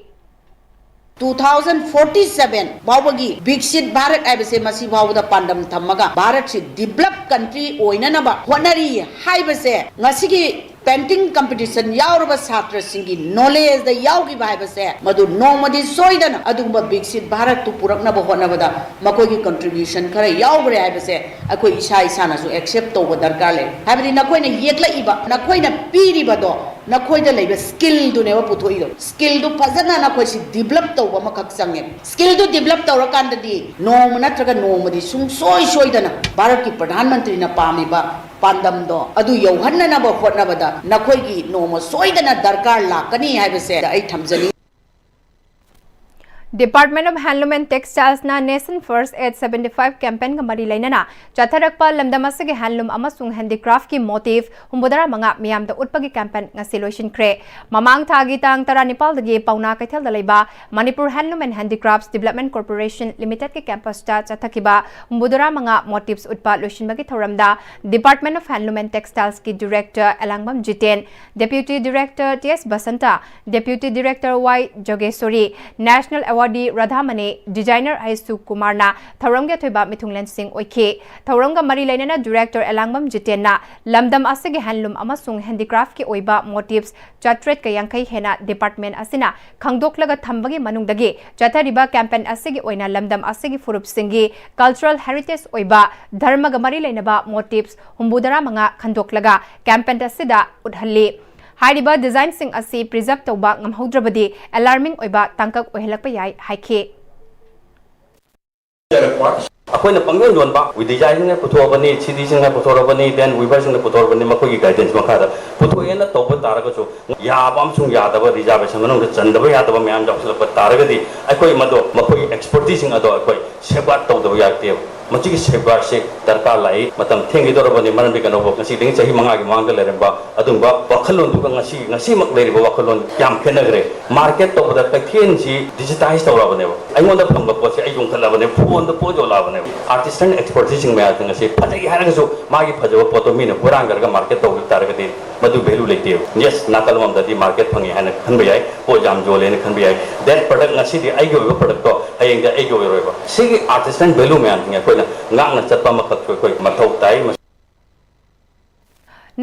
Two thousand forty seven ꯐꯥꯎꯕꯒꯤ ꯕꯤꯛꯁꯤꯠ ꯚꯥꯔꯠ ꯍꯥꯏꯕꯁꯦ ꯃꯁꯤ ꯐꯥꯎꯕꯗ ꯄꯥꯟꯗꯝ ꯊꯝꯃꯒ ꯚꯥꯔꯠꯁꯤ ꯗꯤꯕꯂꯞ ꯀꯟꯇ꯭ꯔꯤ ꯑꯣꯏꯅꯅꯕ ꯍꯣꯠꯅꯔꯤ ꯍꯥꯏꯕꯁꯦ ꯉꯁꯤꯒꯤ ꯄꯦꯟꯇꯤꯡ ꯀꯝꯄꯤꯇꯤꯁꯟ ꯌꯥꯎꯔꯕ ꯁꯥꯇ꯭ꯔꯁꯤꯡꯒꯤ ꯅꯣꯂꯦꯖꯇ ꯌꯥꯎꯈꯤꯕ ꯍꯥꯏꯕꯁꯦ ꯃꯗꯨ ꯅꯣꯡꯃꯗꯤ ꯁꯣꯏꯗꯅ ꯑꯗꯨꯒꯨꯝꯕ ꯕꯤꯛꯁꯤꯠ ꯚꯥꯔꯠꯇꯨ ꯄꯨꯔꯛꯅꯕ ꯍꯣꯠꯅꯕꯗ ꯃꯈꯣꯏꯒꯤ ꯀꯟꯇ꯭ꯔꯤꯕ꯭ꯌꯨꯁꯟ ꯈꯔ ꯌꯥꯎꯈ꯭ꯔꯦ ꯍꯥꯏꯕꯁꯦ ꯑꯩꯈꯣꯏ ꯏꯁꯥ ꯏꯁꯥꯅꯁꯨ ꯑꯦꯛꯁꯦꯞ ꯇꯧꯕ ꯗꯔꯀꯥꯔ ꯂꯩ꯫ ꯍꯥꯏꯕꯗꯤ ꯅꯈꯣꯏꯅ ꯌꯦꯛꯂꯛꯏꯕ, ꯅꯈꯣꯏꯅ ꯄꯤꯔꯤꯕꯗꯣ, ꯅꯈꯣꯏꯗ ꯂꯩꯕ ꯁ꯭ꯀꯤꯜꯗꯨꯅꯦꯕ ꯄꯨꯊꯣꯛꯏꯗꯣ꯫ ꯁ꯭ꯀꯤꯜꯗꯨ ꯐꯖꯅ ꯅꯈꯣꯏꯁꯤ ꯗꯤꯕꯂꯞ ꯇꯧꯕ ꯑꯃꯈꯛ ꯆꯪꯉꯦ꯫ ꯁ꯭ꯀꯤꯜꯗꯨ ꯗꯤꯕꯂꯞ ꯇꯧꯔꯀꯥꯟꯗꯗꯤ ꯅꯣꯡꯃ ꯅꯠꯇ꯭ꯔꯒ ꯅꯣꯡꯃꯗꯤ ꯁꯨꯡꯁꯣꯏ ꯁꯣꯏꯗꯅ ꯚꯥꯔꯠꯀꯤ ꯄ꯭ꯔꯙꯥꯟ ꯃꯟꯇ꯭ꯔꯤꯅ ꯄꯥꯝꯃꯤꯕ ꯄꯥꯟꯗꯝꯗꯣ ꯑꯗꯨ ꯌꯧꯍꯟꯅꯅꯕ ꯍꯣꯠꯅꯕꯗ ꯅꯈꯣꯏꯒꯤ ꯅꯣꯡꯃ ꯁꯣꯏꯗꯅ ꯗꯔꯀꯥꯔ ꯂꯥꯛꯀꯅꯤ ꯍꯥꯏꯕꯁꯦ ꯑꯩ ꯊꯝꯖꯅꯤꯡꯏ꯫ Department of Handloom and Textiles ꯅ Nation First at seventy five campaign ꯒ ꯃꯔꯤ ꯂꯩꯅꯅ ꯆꯠꯊꯔꯛꯄ ꯂꯝꯗꯝ ꯑꯁꯤꯒꯤ handloom ꯑꯃꯁꯨꯡ handicraft ꯀꯤ motif ꯍꯨꯝꯐꯨꯇꯔꯥ ꯃꯉꯥ ꯃꯤꯌꯥꯝꯗ ꯎꯠꯄꯒꯤ campaign ꯉꯁꯤ ꯂꯣꯏꯁꯤꯟꯈ꯭ꯔꯦ꯫ ꯃꯃꯥꯡ ꯊꯥꯒꯤ ꯇꯥꯡ ꯇꯔꯥꯅꯤꯄꯥꯜꯗꯒꯤ ꯄꯥꯎꯅꯥ ꯀꯩꯊꯦꯜꯗ ꯂꯩꯕ Manipur Handloom and Handicrafts Development Corporation Limited ꯀꯤ campus ꯇ ꯆꯠꯊꯈꯤꯕ ꯍꯨꯝꯐꯨꯇꯔꯥ ꯃꯉꯥ motifs ꯎꯠꯄ ꯂꯣꯏꯁꯤꯟꯕꯒꯤ ꯊꯧꯔꯝꯗ Department of Handloom and Textiles ꯀꯤ Director Elangbam Jiten, Deputy Director T S Basanta, Deputy Director Y Jogeshori, National Awardee Radhamani, Designer ꯑꯩꯁꯨ ꯀꯨꯃꯥꯔꯅ ꯊꯧꯔꯝꯒꯤ ꯑꯊꯣꯏꯕ ꯃꯤꯊꯨꯡꯂꯦꯟꯁꯤꯡ ꯑꯣꯏꯈꯤ꯫ ꯊꯧꯔꯝꯒ ꯃꯔꯤ ꯂꯩꯅꯅ Director ꯑꯦꯂꯥꯡꯕꯝ ꯖꯤꯇꯦꯟꯅ ꯂꯝꯗꯝ ꯑꯁꯤꯒꯤ handloom ꯑꯃꯁꯨꯡ handicraft ꯀꯤ ꯑꯣꯏꯕ motifs ꯆꯥꯇ꯭ꯔꯦꯠꯀ ꯌꯥꯡꯈꯩ ꯍꯦꯟꯅ department ꯑꯁꯤꯅ ꯈꯪꯗꯣꯛꯂꯒ ꯊꯝꯕꯒꯤ ꯃꯅꯨꯡꯗꯒꯤ ꯆꯠꯊꯔꯤꯕ campaign ꯑꯁꯤꯒꯤ ꯑꯣꯏꯅ ꯂꯝꯗꯝ ꯑꯁꯤꯒꯤ ꯐꯨꯔꯨꯞꯁꯤꯡꯒꯤ cultural heritage ꯑꯣꯏꯕ ꯙꯔꯃꯒ ꯃꯔꯤ ꯂꯩꯅꯕ motifs ꯍꯨꯝꯐꯨꯇꯔꯥ ꯃꯉꯥ ꯈꯟꯗꯣꯛꯂꯒ campaign ꯑꯁꯤꯗ ꯎꯠꯍꯜꯂꯤ꯫ ꯍꯥꯏꯔꯤꯕ design ꯁꯤꯡ ꯑꯁꯤ preserve ꯇꯧꯕ ꯉꯝꯍꯧꯗ꯭ꯔꯕꯗꯤ alarming ꯑꯣꯏꯕ ꯇꯥꯡꯀꯛ ꯑꯣꯏꯍꯜꯂꯛꯄ ꯌꯥꯏ ꯍꯥꯏꯈꯤ꯫ ꯑꯩꯈꯣꯏꯅ ꯄꯪꯌꯣꯟ ꯌꯣꯟꯕ, design ꯁꯤꯡꯅ ꯄꯨꯊꯣꯛꯑꯕꯅꯤ, ꯁꯤꯗꯤꯁꯤꯡꯅ ꯄꯨꯊꯣꯔꯛꯄꯅꯤ, then weaver ꯁꯤꯡꯅ ꯄꯨꯊꯣꯔꯛꯄꯅꯤ, ꯃꯈꯣꯏꯒꯤ guidance ꯃꯈꯥꯗ ꯄꯨꯊꯣꯛꯑꯦꯅ ꯇꯧꯕ ꯇꯥꯔꯒꯁꯨ, ꯌꯥꯕ ꯑꯃꯁꯨꯡ ꯌꯥꯗꯕ, reservation ꯃꯅꯨꯡꯗ ꯆꯟꯗꯕ ꯌꯥꯗꯕ ꯃꯌꯥꯝ ꯌꯥꯎꯁꯤꯜꯂꯛꯄ ꯇꯥꯔꯒꯗꯤ, ꯑꯩꯈꯣꯏ ꯃꯗꯣ, ꯃꯈꯣꯏꯒꯤ expertise ꯁꯤꯡ ꯑꯗꯣ ꯑꯩꯈꯣꯏ safeguard ꯇꯧꯗꯕ ꯌꯥꯔꯛꯇꯦꯕ꯫ ꯃꯁꯤꯒꯤ safeguard ꯁꯤ ꯗꯔꯀꯥꯔ ꯂꯥꯛꯏ꯫ ꯃꯇꯝ ꯊꯦꯡꯈꯤꯗꯧꯔꯕꯅꯤ, ꯃꯔꯝꯗꯤ ꯀꯩꯅꯣ, ꯉꯁꯤꯗꯒꯤ ꯆꯍꯤ ꯃꯉꯥꯒꯤ ꯃꯃꯥꯡꯗ ꯂꯩꯔꯝꯕ ꯑꯗꯨꯝꯕ ꯋꯥꯈꯜꯂꯣꯟꯗꯨꯒ ꯉꯁꯤ, ꯉꯁꯤꯃꯛ ꯂꯩꯔꯤꯕ ꯋꯥꯈꯜꯂꯣꯟ ꯌꯥꯝ ꯈꯦꯠꯅꯈ꯭ꯔꯦ꯫ Market ꯇꯧꯕꯗ ꯀꯩꯊꯦꯜꯁꯤ digitize ꯇꯧꯔꯕꯅꯦꯕ꯫ ꯑꯩꯉꯣꯟꯗ ꯐꯪꯕ ꯄꯣꯠꯁꯦ ꯑꯩ ꯌꯣꯟꯈꯠꯂꯕꯅꯦ, ꯐꯣꯟꯗ ꯄꯣꯠ ꯌꯣꯜꯂꯛꯑꯕꯅꯦꯕ꯫ Artisan expertise ꯁꯤꯡ ꯃꯌꯥꯝꯁꯤꯡ ꯑꯁꯤ ꯐꯖꯩ ꯍꯥꯏꯔꯒꯁꯨ, ꯃꯥꯒꯤ ꯐꯖꯕ ꯄꯣꯠꯇꯣ ꯃꯤꯅ ꯍꯨꯔꯥꯟꯈ꯭ꯔꯒ market ꯇꯧꯈꯤꯕ ꯇꯥꯔꯒꯗꯤ, ꯃꯗꯨ value ꯂꯩꯇꯦꯕ꯫ Yes, ꯅꯥꯀꯜ ꯑꯃꯗꯗꯤ market ꯐꯪꯉꯤ ꯍꯥꯏꯅ ꯈꯟꯕ ꯌꯥꯏ, ꯄꯣꯠ ꯌꯥꯝ ꯌꯣꯜꯂꯦꯅ ꯈꯟꯕ ꯌꯥꯏ꯫ That product ꯉꯁꯤꯗꯤ ꯑꯩꯒꯤ ꯑꯣꯏꯕ product ꯇꯣ ꯍꯌꯦꯡꯗꯤ ꯑꯩꯒꯤ ꯑꯣꯏꯔꯣꯏꯕ꯫ ꯁꯤꯒꯤ artisan value ꯃꯌꯥꯝꯁꯤꯡ ꯑꯩꯈꯣꯏꯅ ꯉꯥꯛꯅ ꯆꯠꯄ ꯑꯃꯈꯛꯁꯨ ꯑꯩꯈꯣꯏ ꯃꯊꯧ ꯇꯥꯏ꯫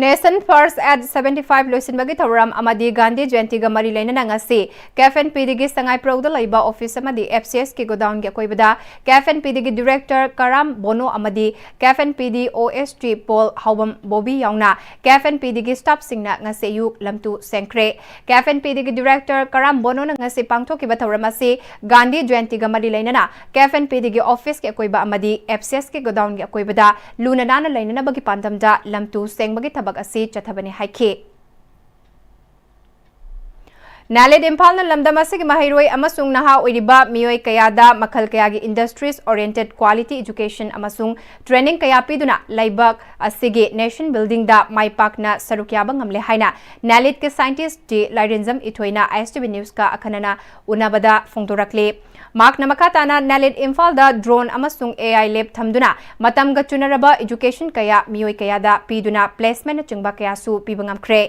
Nation First at seventy five ꯂꯣꯏꯁꯤꯟꯕꯒꯤ ꯊꯧꯔꯝ ꯑꯃꯗꯤ ꯒꯥꯟꯙꯤ ꯖꯌꯟꯇꯤꯒ ꯃꯔꯤ ꯂꯩꯅꯅ ꯉꯁꯤ ꯀꯦꯐ ꯑꯦꯟ ꯄꯤ ꯗꯤꯒꯤ ꯁꯉꯥꯏꯄ꯭ꯔꯧꯗ ꯂꯩꯕ office ꯑꯃꯗꯤ F C S ꯀꯤ godown ꯒꯤ ꯑꯀꯣꯏꯕꯗ ꯀꯦꯐ ꯑꯦꯟ ꯄꯤ ꯗꯤꯒꯤ director ꯀꯔꯥꯝ ꯕꯣꯅꯣ ꯑꯃꯗꯤ ꯀꯦꯐ ꯑꯦꯟ ꯄꯤ ꯗꯤ O S T pol ꯍꯥꯎꯕꯝ Bobby ꯌꯥꯎꯅ ꯀꯦꯐ ꯑꯦꯟ ꯄꯤ ꯗꯤꯒꯤ staff ꯁꯤꯡꯅ ꯉꯁꯤ ꯑꯌꯨꯛ ꯂꯝꯇꯨ ꯁꯦꯡꯈ꯭ꯔꯦ꯫ ꯀꯦꯐ ꯑꯦꯟ ꯄꯤ ꯗꯤꯒꯤ director ꯀꯔꯥꯝ ꯕꯣꯅꯣꯅ ꯉꯁꯤ ꯄꯥꯡꯊꯣꯛꯈꯤꯕ ꯊꯧꯔꯝ ꯑꯁꯤ ꯒꯥꯟꯙꯤ ꯖꯌꯟꯇꯤꯒ ꯃꯔꯤ ꯂꯩꯅꯅ ꯀꯦꯐ ꯑꯦꯟ ꯄꯤ ꯗꯤꯒꯤ office ꯀꯤ ꯑꯀꯣꯏꯕ ꯑꯃꯗꯤ F C S ꯀꯤ godown ꯒꯤ ꯑꯀꯣꯏꯕꯗ ꯂꯨꯅ ꯅꯥꯟꯅ ꯂꯩꯅꯅꯕꯒꯤ ꯄꯥꯟꯗꯝꯗ ꯂꯝꯇꯨ ꯁꯦꯡꯕꯒꯤ ꯊꯕꯛ ꯑꯁꯤ ꯆꯠꯊꯕꯅꯤ ꯍꯥꯏꯈꯤ꯫ ꯅꯦꯂꯤꯠ ꯏꯝꯐꯥꯜꯅ ꯂꯝꯗꯝ ꯑꯁꯤꯒꯤ ꯃꯍꯩꯔꯣꯏ ꯑꯃꯁꯨꯡ ꯅꯍꯥ ꯑꯣꯏꯔꯤꯕ ꯃꯤꯑꯣꯏ ꯀꯌꯥꯗ ꯃꯈꯜ ꯀꯌꯥꯒꯤ industries oriented quality education ꯑꯃꯁꯨꯡ training ꯀꯌꯥ ꯄꯤꯗꯨꯅ ꯂꯩꯕꯥꯛ ꯑꯁꯤꯒꯤ nation buildingꯗ ꯃꯥꯏ ꯄꯥꯛꯅ ꯁꯔꯨꯛ ꯌꯥꯕ ꯉꯝꯂꯦ ꯍꯥꯏꯅ ꯅꯦꯂꯤꯠꯀꯤ scientist ꯗꯤ ꯂꯥꯏꯔꯦꯟꯖꯝ ꯏꯊꯣꯏꯅ ISTV Newsꯀ ꯑꯈꯟꯅꯅ ꯎꯅꯕꯗ ꯐꯣꯡꯗꯣꯔꯛꯂꯤ꯫ ꯃꯍꯥꯛꯅ ꯃꯈꯥ ꯇꯥꯅ ꯅꯦꯂꯤꯠ ꯏꯝꯐꯥꯜꯗ drone ꯑꯃꯁꯨꯡ AI lab ꯊꯝꯗꯨꯅ ꯃꯇꯝꯒ ꯆꯨꯅꯔꯕ education ꯀꯌꯥ ꯃꯤꯑꯣꯏ ꯀꯌꯥꯗ ꯄꯤꯗꯨꯅ placementꯅꯆꯤꯡꯕ ꯀꯌꯥꯁꯨ ꯄꯤꯕ ꯉꯝꯈ꯭ꯔꯦ꯫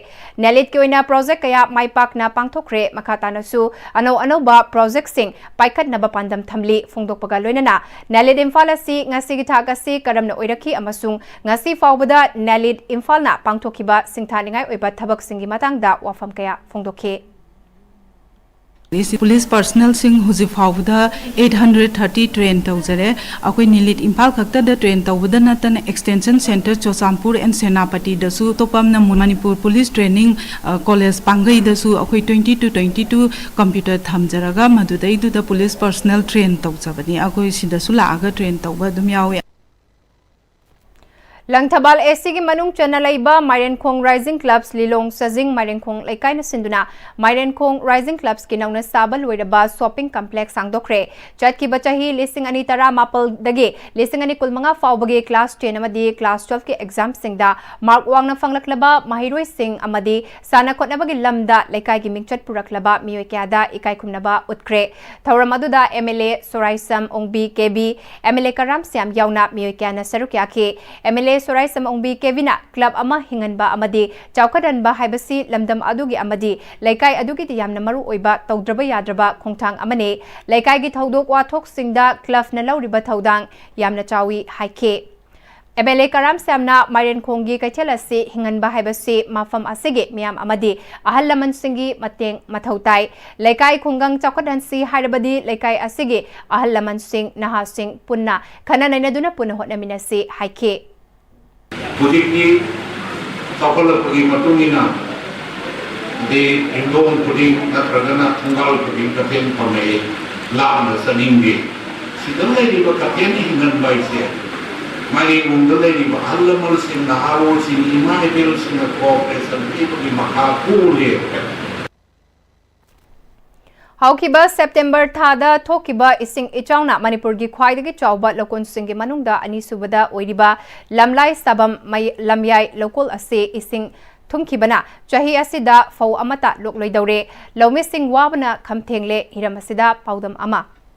ꯅꯦꯂꯤꯠꯀꯤ ꯑꯣꯏꯅ project ꯀꯌꯥ ꯃꯥꯏ ꯄꯥꯛꯅ ꯄꯥꯡꯊꯣꯛꯈ꯭ꯔꯦ꯫ ꯃꯈꯥ ꯇꯥꯅꯁꯨ ꯑꯅꯧ ꯑꯅꯧꯕ projectꯁꯤꯡ ꯄꯥꯏꯈꯠꯅꯕ ꯄꯥꯟꯗꯝ ꯊꯝꯂꯤ꯫ ꯐꯣꯡꯗꯣꯛꯄꯒ ꯂꯣꯏꯅꯅ ꯅꯦꯂꯤꯠ ꯏꯝꯐꯥꯜ ꯑꯁꯤ ꯉꯁꯤꯒꯤ ꯊꯥꯛ ꯑꯁꯤ ꯀꯔꯝꯅ ꯑꯣꯏꯔꯛꯈꯤ ꯑꯃꯁꯨꯡ ꯉꯁꯤ ꯐꯥꯎꯕꯗ ꯅꯦꯂꯤꯠ ꯏꯝꯐꯥꯜꯅ ꯄꯥꯡꯊꯣꯛꯈꯤꯕ ꯁꯤꯡꯊꯥꯅꯤꯡꯉꯥꯏ ꯑꯣꯏꯕ ꯊꯕꯛꯁꯤꯡꯒꯤ ꯃꯇꯥꯡꯗ ꯋꯥꯐꯝ ꯀꯌꯥ ꯐꯣꯡꯗꯣꯛꯈꯤ꯫ ꯄꯨꯂꯤꯁ ꯄꯔꯁꯅꯦꯜꯁꯤꯡ ꯍꯧꯖꯤꯛ ꯐꯥꯎꯕꯗ eight hundred thirty train ꯇꯧꯖꯔꯦ꯫ ꯑꯩꯈꯣꯏ ꯅꯦꯂꯤꯠ ꯏꯝꯐꯥꯜ ꯈꯛꯇꯗ train ꯇꯧꯕꯗ ꯅꯠꯇꯅ extension centre ꯆꯨꯔꯆꯥꯟꯄꯨꯔ and ꯁꯦꯅꯥꯄꯇꯤꯗꯁꯨ, ꯑꯇꯣꯞꯄ ꯑꯃꯅ ꯃꯅꯤꯄꯨꯔ ꯄꯨꯂꯤꯁ ꯇ꯭ꯔꯦꯅꯤꯡ ꯀꯣꯂꯦꯖ ꯄꯥꯡꯒꯩꯗꯁꯨ ꯑꯩꯈꯣꯏ twenty to twenty two computer ꯊꯝꯖꯔꯒ ꯃꯗꯨꯗꯩꯗꯨꯗ ꯄꯨꯂꯤꯁ ꯄꯔꯁꯅꯦꯜ train ꯇꯧꯖꯕꯅꯤ꯫ ꯑꯩꯈꯣꯏ ꯁꯤꯗꯁꯨ ꯂꯥꯛꯑꯒ train ꯇꯧꯕ ꯑꯗꯨꯝ ꯌꯥꯎꯏ꯫ ꯂꯪꯊꯕꯥꯜ ACꯒꯤ ꯃꯅꯨꯡ ꯆꯟꯅ ꯂꯩꯕ ꯃꯥꯏꯔꯦꯟꯈꯣꯡ Rising Clubs ꯂꯤꯂꯣꯡ ꯆꯖꯤꯡ ꯃꯥꯏꯔꯦꯟꯈꯣꯡ ꯂꯩꯀꯥꯏꯅ ꯁꯤꯟꯗꯨꯅ ꯃꯥꯏꯔꯦꯟꯈꯣꯡ Rising Clubsꯀꯤ ꯅꯧꯅ ꯁꯥꯕ ꯂꯣꯏꯔꯕ shopping complex ꯍꯥꯡꯗꯣꯛꯈ꯭ꯔꯦ꯫ ꯆꯠꯈꯤꯕ ꯆꯍꯤ ꯂꯤꯁꯤꯡ ꯑꯅꯤ ꯇꯔꯥꯃꯥꯄꯜꯗꯒꯤ ꯂꯤꯁꯤꯡ ꯑꯅꯤ ꯀꯨꯟꯃꯉꯥ ꯐꯥꯎꯕꯒꯤ class ten ꯑꯃꯗꯤ class twelveꯀꯤ examꯁꯤꯡꯗ mark ꯋꯥꯡꯅ ꯐꯪꯂꯛꯂꯕ ꯃꯍꯩꯔꯣꯏꯁꯤꯡ ꯑꯃꯗꯤ ꯁꯥꯟꯅ ꯈꯣꯠꯅꯕꯒꯤ ꯂꯝꯗ ꯂꯩꯀꯥꯏꯒꯤ ꯃꯤꯡꯆꯠ ꯄꯨꯔꯛꯂꯕ ꯃꯤꯑꯣꯏ ꯀꯌꯥꯗ ꯏꯀꯥꯏ ꯈꯨꯝꯅꯕ ꯎꯠꯈ꯭ꯔꯦ꯫ ꯊꯧꯔꯝ ꯑꯗꯨꯗ MLA ꯁꯣꯔꯥꯏꯁꯝ ꯑꯣꯡꯕꯤ ꯀꯦꯕꯤ, MLA ꯀꯔꯥꯝ ꯁ꯭ꯌꯥꯝ ꯌꯥꯎꯅ ꯃꯤꯑꯣꯏ ꯀꯌꯥꯅ ꯁꯔꯨꯛ ꯌꯥꯈꯤ꯫ MLA ꯁꯣꯔꯥꯏꯁꯝ ꯑꯣꯡꯕꯤ ꯀꯦꯕꯤꯅ club ꯑꯃ ꯍꯤꯡꯍꯟꯕ ꯑꯃꯗꯤ ꯆꯥꯎꯈꯠꯍꯟꯕ ꯍꯥꯏꯕꯁꯤ ꯂꯝꯗꯝ ꯑꯗꯨꯒꯤ ꯑꯃꯗꯤ ꯂꯩꯀꯥꯏ ꯑꯗꯨꯒꯤꯗꯤ ꯌꯥꯝꯅ ꯃꯔꯨ ꯑꯣꯏꯕ ꯇꯧꯗ꯭ꯔꯕ ꯌꯥꯗ꯭ꯔꯕ ꯈꯣꯡꯊꯥꯡ ꯑꯃꯅꯤ꯫ ꯂꯩꯀꯥꯏꯒꯤ ꯊꯧꯗꯣꯛ ꯋꯥꯊꯣꯛꯁꯤꯡꯗ clubꯅ ꯂꯧꯔꯤꯕ ꯊꯧꯗꯥꯡ ꯌꯥꯝꯅ ꯆꯥꯎꯏ ꯍꯥꯏꯈꯤ꯫ MLA ꯀꯔꯥꯝ ꯁ꯭ꯌꯥꯝꯅ ꯃꯥꯏꯔꯦꯟꯈꯣꯡꯒꯤ ꯀꯩꯊꯦꯜ ꯑꯁꯤ ꯍꯤꯡꯍꯟꯕ ꯍꯥꯏꯕꯁꯤ ꯃꯐꯝ ꯑꯁꯤꯒꯤ ꯃꯤꯌꯥꯝ ꯑꯃꯗꯤ ꯑꯍꯜ ꯂꯃꯟꯁꯤꯡꯒꯤ ꯃꯇꯦꯡ ꯃꯊꯧ ꯇꯥꯏ꯫ ꯂꯩꯀꯥꯏ ꯈꯨꯡꯒꯪ ꯆꯥꯎꯈꯠꯍꯟꯁꯤ ꯍꯥꯏꯔꯕꯗꯤ ꯂꯩꯀꯥꯏ ꯑꯁꯤꯒꯤ ꯑꯍꯜ ꯂꯃꯟꯁꯤꯡ, ꯅꯍꯥꯁꯤꯡ ꯄꯨꯟꯅ ꯈꯟꯅ ꯅꯩꯅꯗꯨꯅ ꯄꯨꯟꯅ ꯍꯣꯠꯅꯃꯤꯟꯅꯁꯤ ꯍꯥꯏꯈꯤ꯫ ꯍꯧꯖꯤꯛꯇꯤ ꯆꯥꯎꯈꯠꯂꯛꯄꯒꯤ ꯃꯇꯨꯡ ꯏꯟꯅ ꯗꯤ ꯌꯨꯝꯊꯣꯡ ꯈꯨꯗꯤꯡ ꯅꯠꯇ꯭ꯔꯒꯅ ꯊꯣꯡꯒꯥꯜ ꯈꯨꯗꯤꯡ ꯀꯩꯊꯦꯜ ꯐꯝꯃꯛꯑꯦ, ꯂꯥꯞꯅ ꯆꯠꯅꯤꯡꯗꯦ꯫ ꯁꯤꯗ ꯂꯩꯔꯤꯕ ꯀꯩꯊꯦꯜ ꯍꯤꯡꯍꯟꯕ ꯍꯥꯏꯁꯦ ꯃꯥꯏꯔꯦꯟꯈꯣꯡꯗ ꯂꯩꯔꯤꯕ ꯑꯍꯜ ꯂꯃꯟꯁꯤꯡ, ꯅꯍꯥꯔꯣꯜꯁꯤꯡ, ꯏꯃꯥ ꯏꯕꯦꯜꯁꯤꯡꯅ cooperation ꯄꯤꯕꯒꯤ ꯃꯈꯥ ꯄꯣꯜꯂꯦ꯫ ꯍꯧꯈꯤꯕ ꯁꯦꯞꯇꯦꯝꯕꯔ ꯊꯥꯗ ꯊꯣꯛꯈꯤꯕ ꯏꯁꯤꯡ ꯏꯆꯥꯎꯅ ꯃꯅꯤꯄꯨꯔꯒꯤ ꯈ꯭ꯋꯥꯏꯗꯒꯤ ꯆꯥꯎꯕ ꯂꯧꯀꯣꯟꯁꯤꯡꯒꯤ ꯃꯅꯨꯡꯗ ꯑꯅꯤꯁꯨꯕꯗ ꯑꯣꯏꯔꯤꯕ ꯂꯝꯂꯥꯏ ꯁꯥꯕꯝ ꯃꯩ-, ꯂꯝꯌꯥꯏ ꯂꯧꯀꯣꯜ ꯑꯁꯤ ꯏꯁꯤꯡ ꯊꯨꯝꯈꯤꯕꯅ ꯆꯍꯤ ꯑꯁꯤꯗ ꯐꯧ ꯑꯃꯠꯇ ꯂꯣꯛꯂꯣꯏꯗꯧꯔꯦ꯫ ꯂꯧꯃꯤꯁꯤꯡ ꯋꯥꯕꯅ ꯈꯝ ꯊꯦꯡꯂꯦ꯫ ꯍꯤꯔꯝ ꯑꯁꯤꯗ ꯄꯥꯎꯗꯝ ꯑꯃ꯫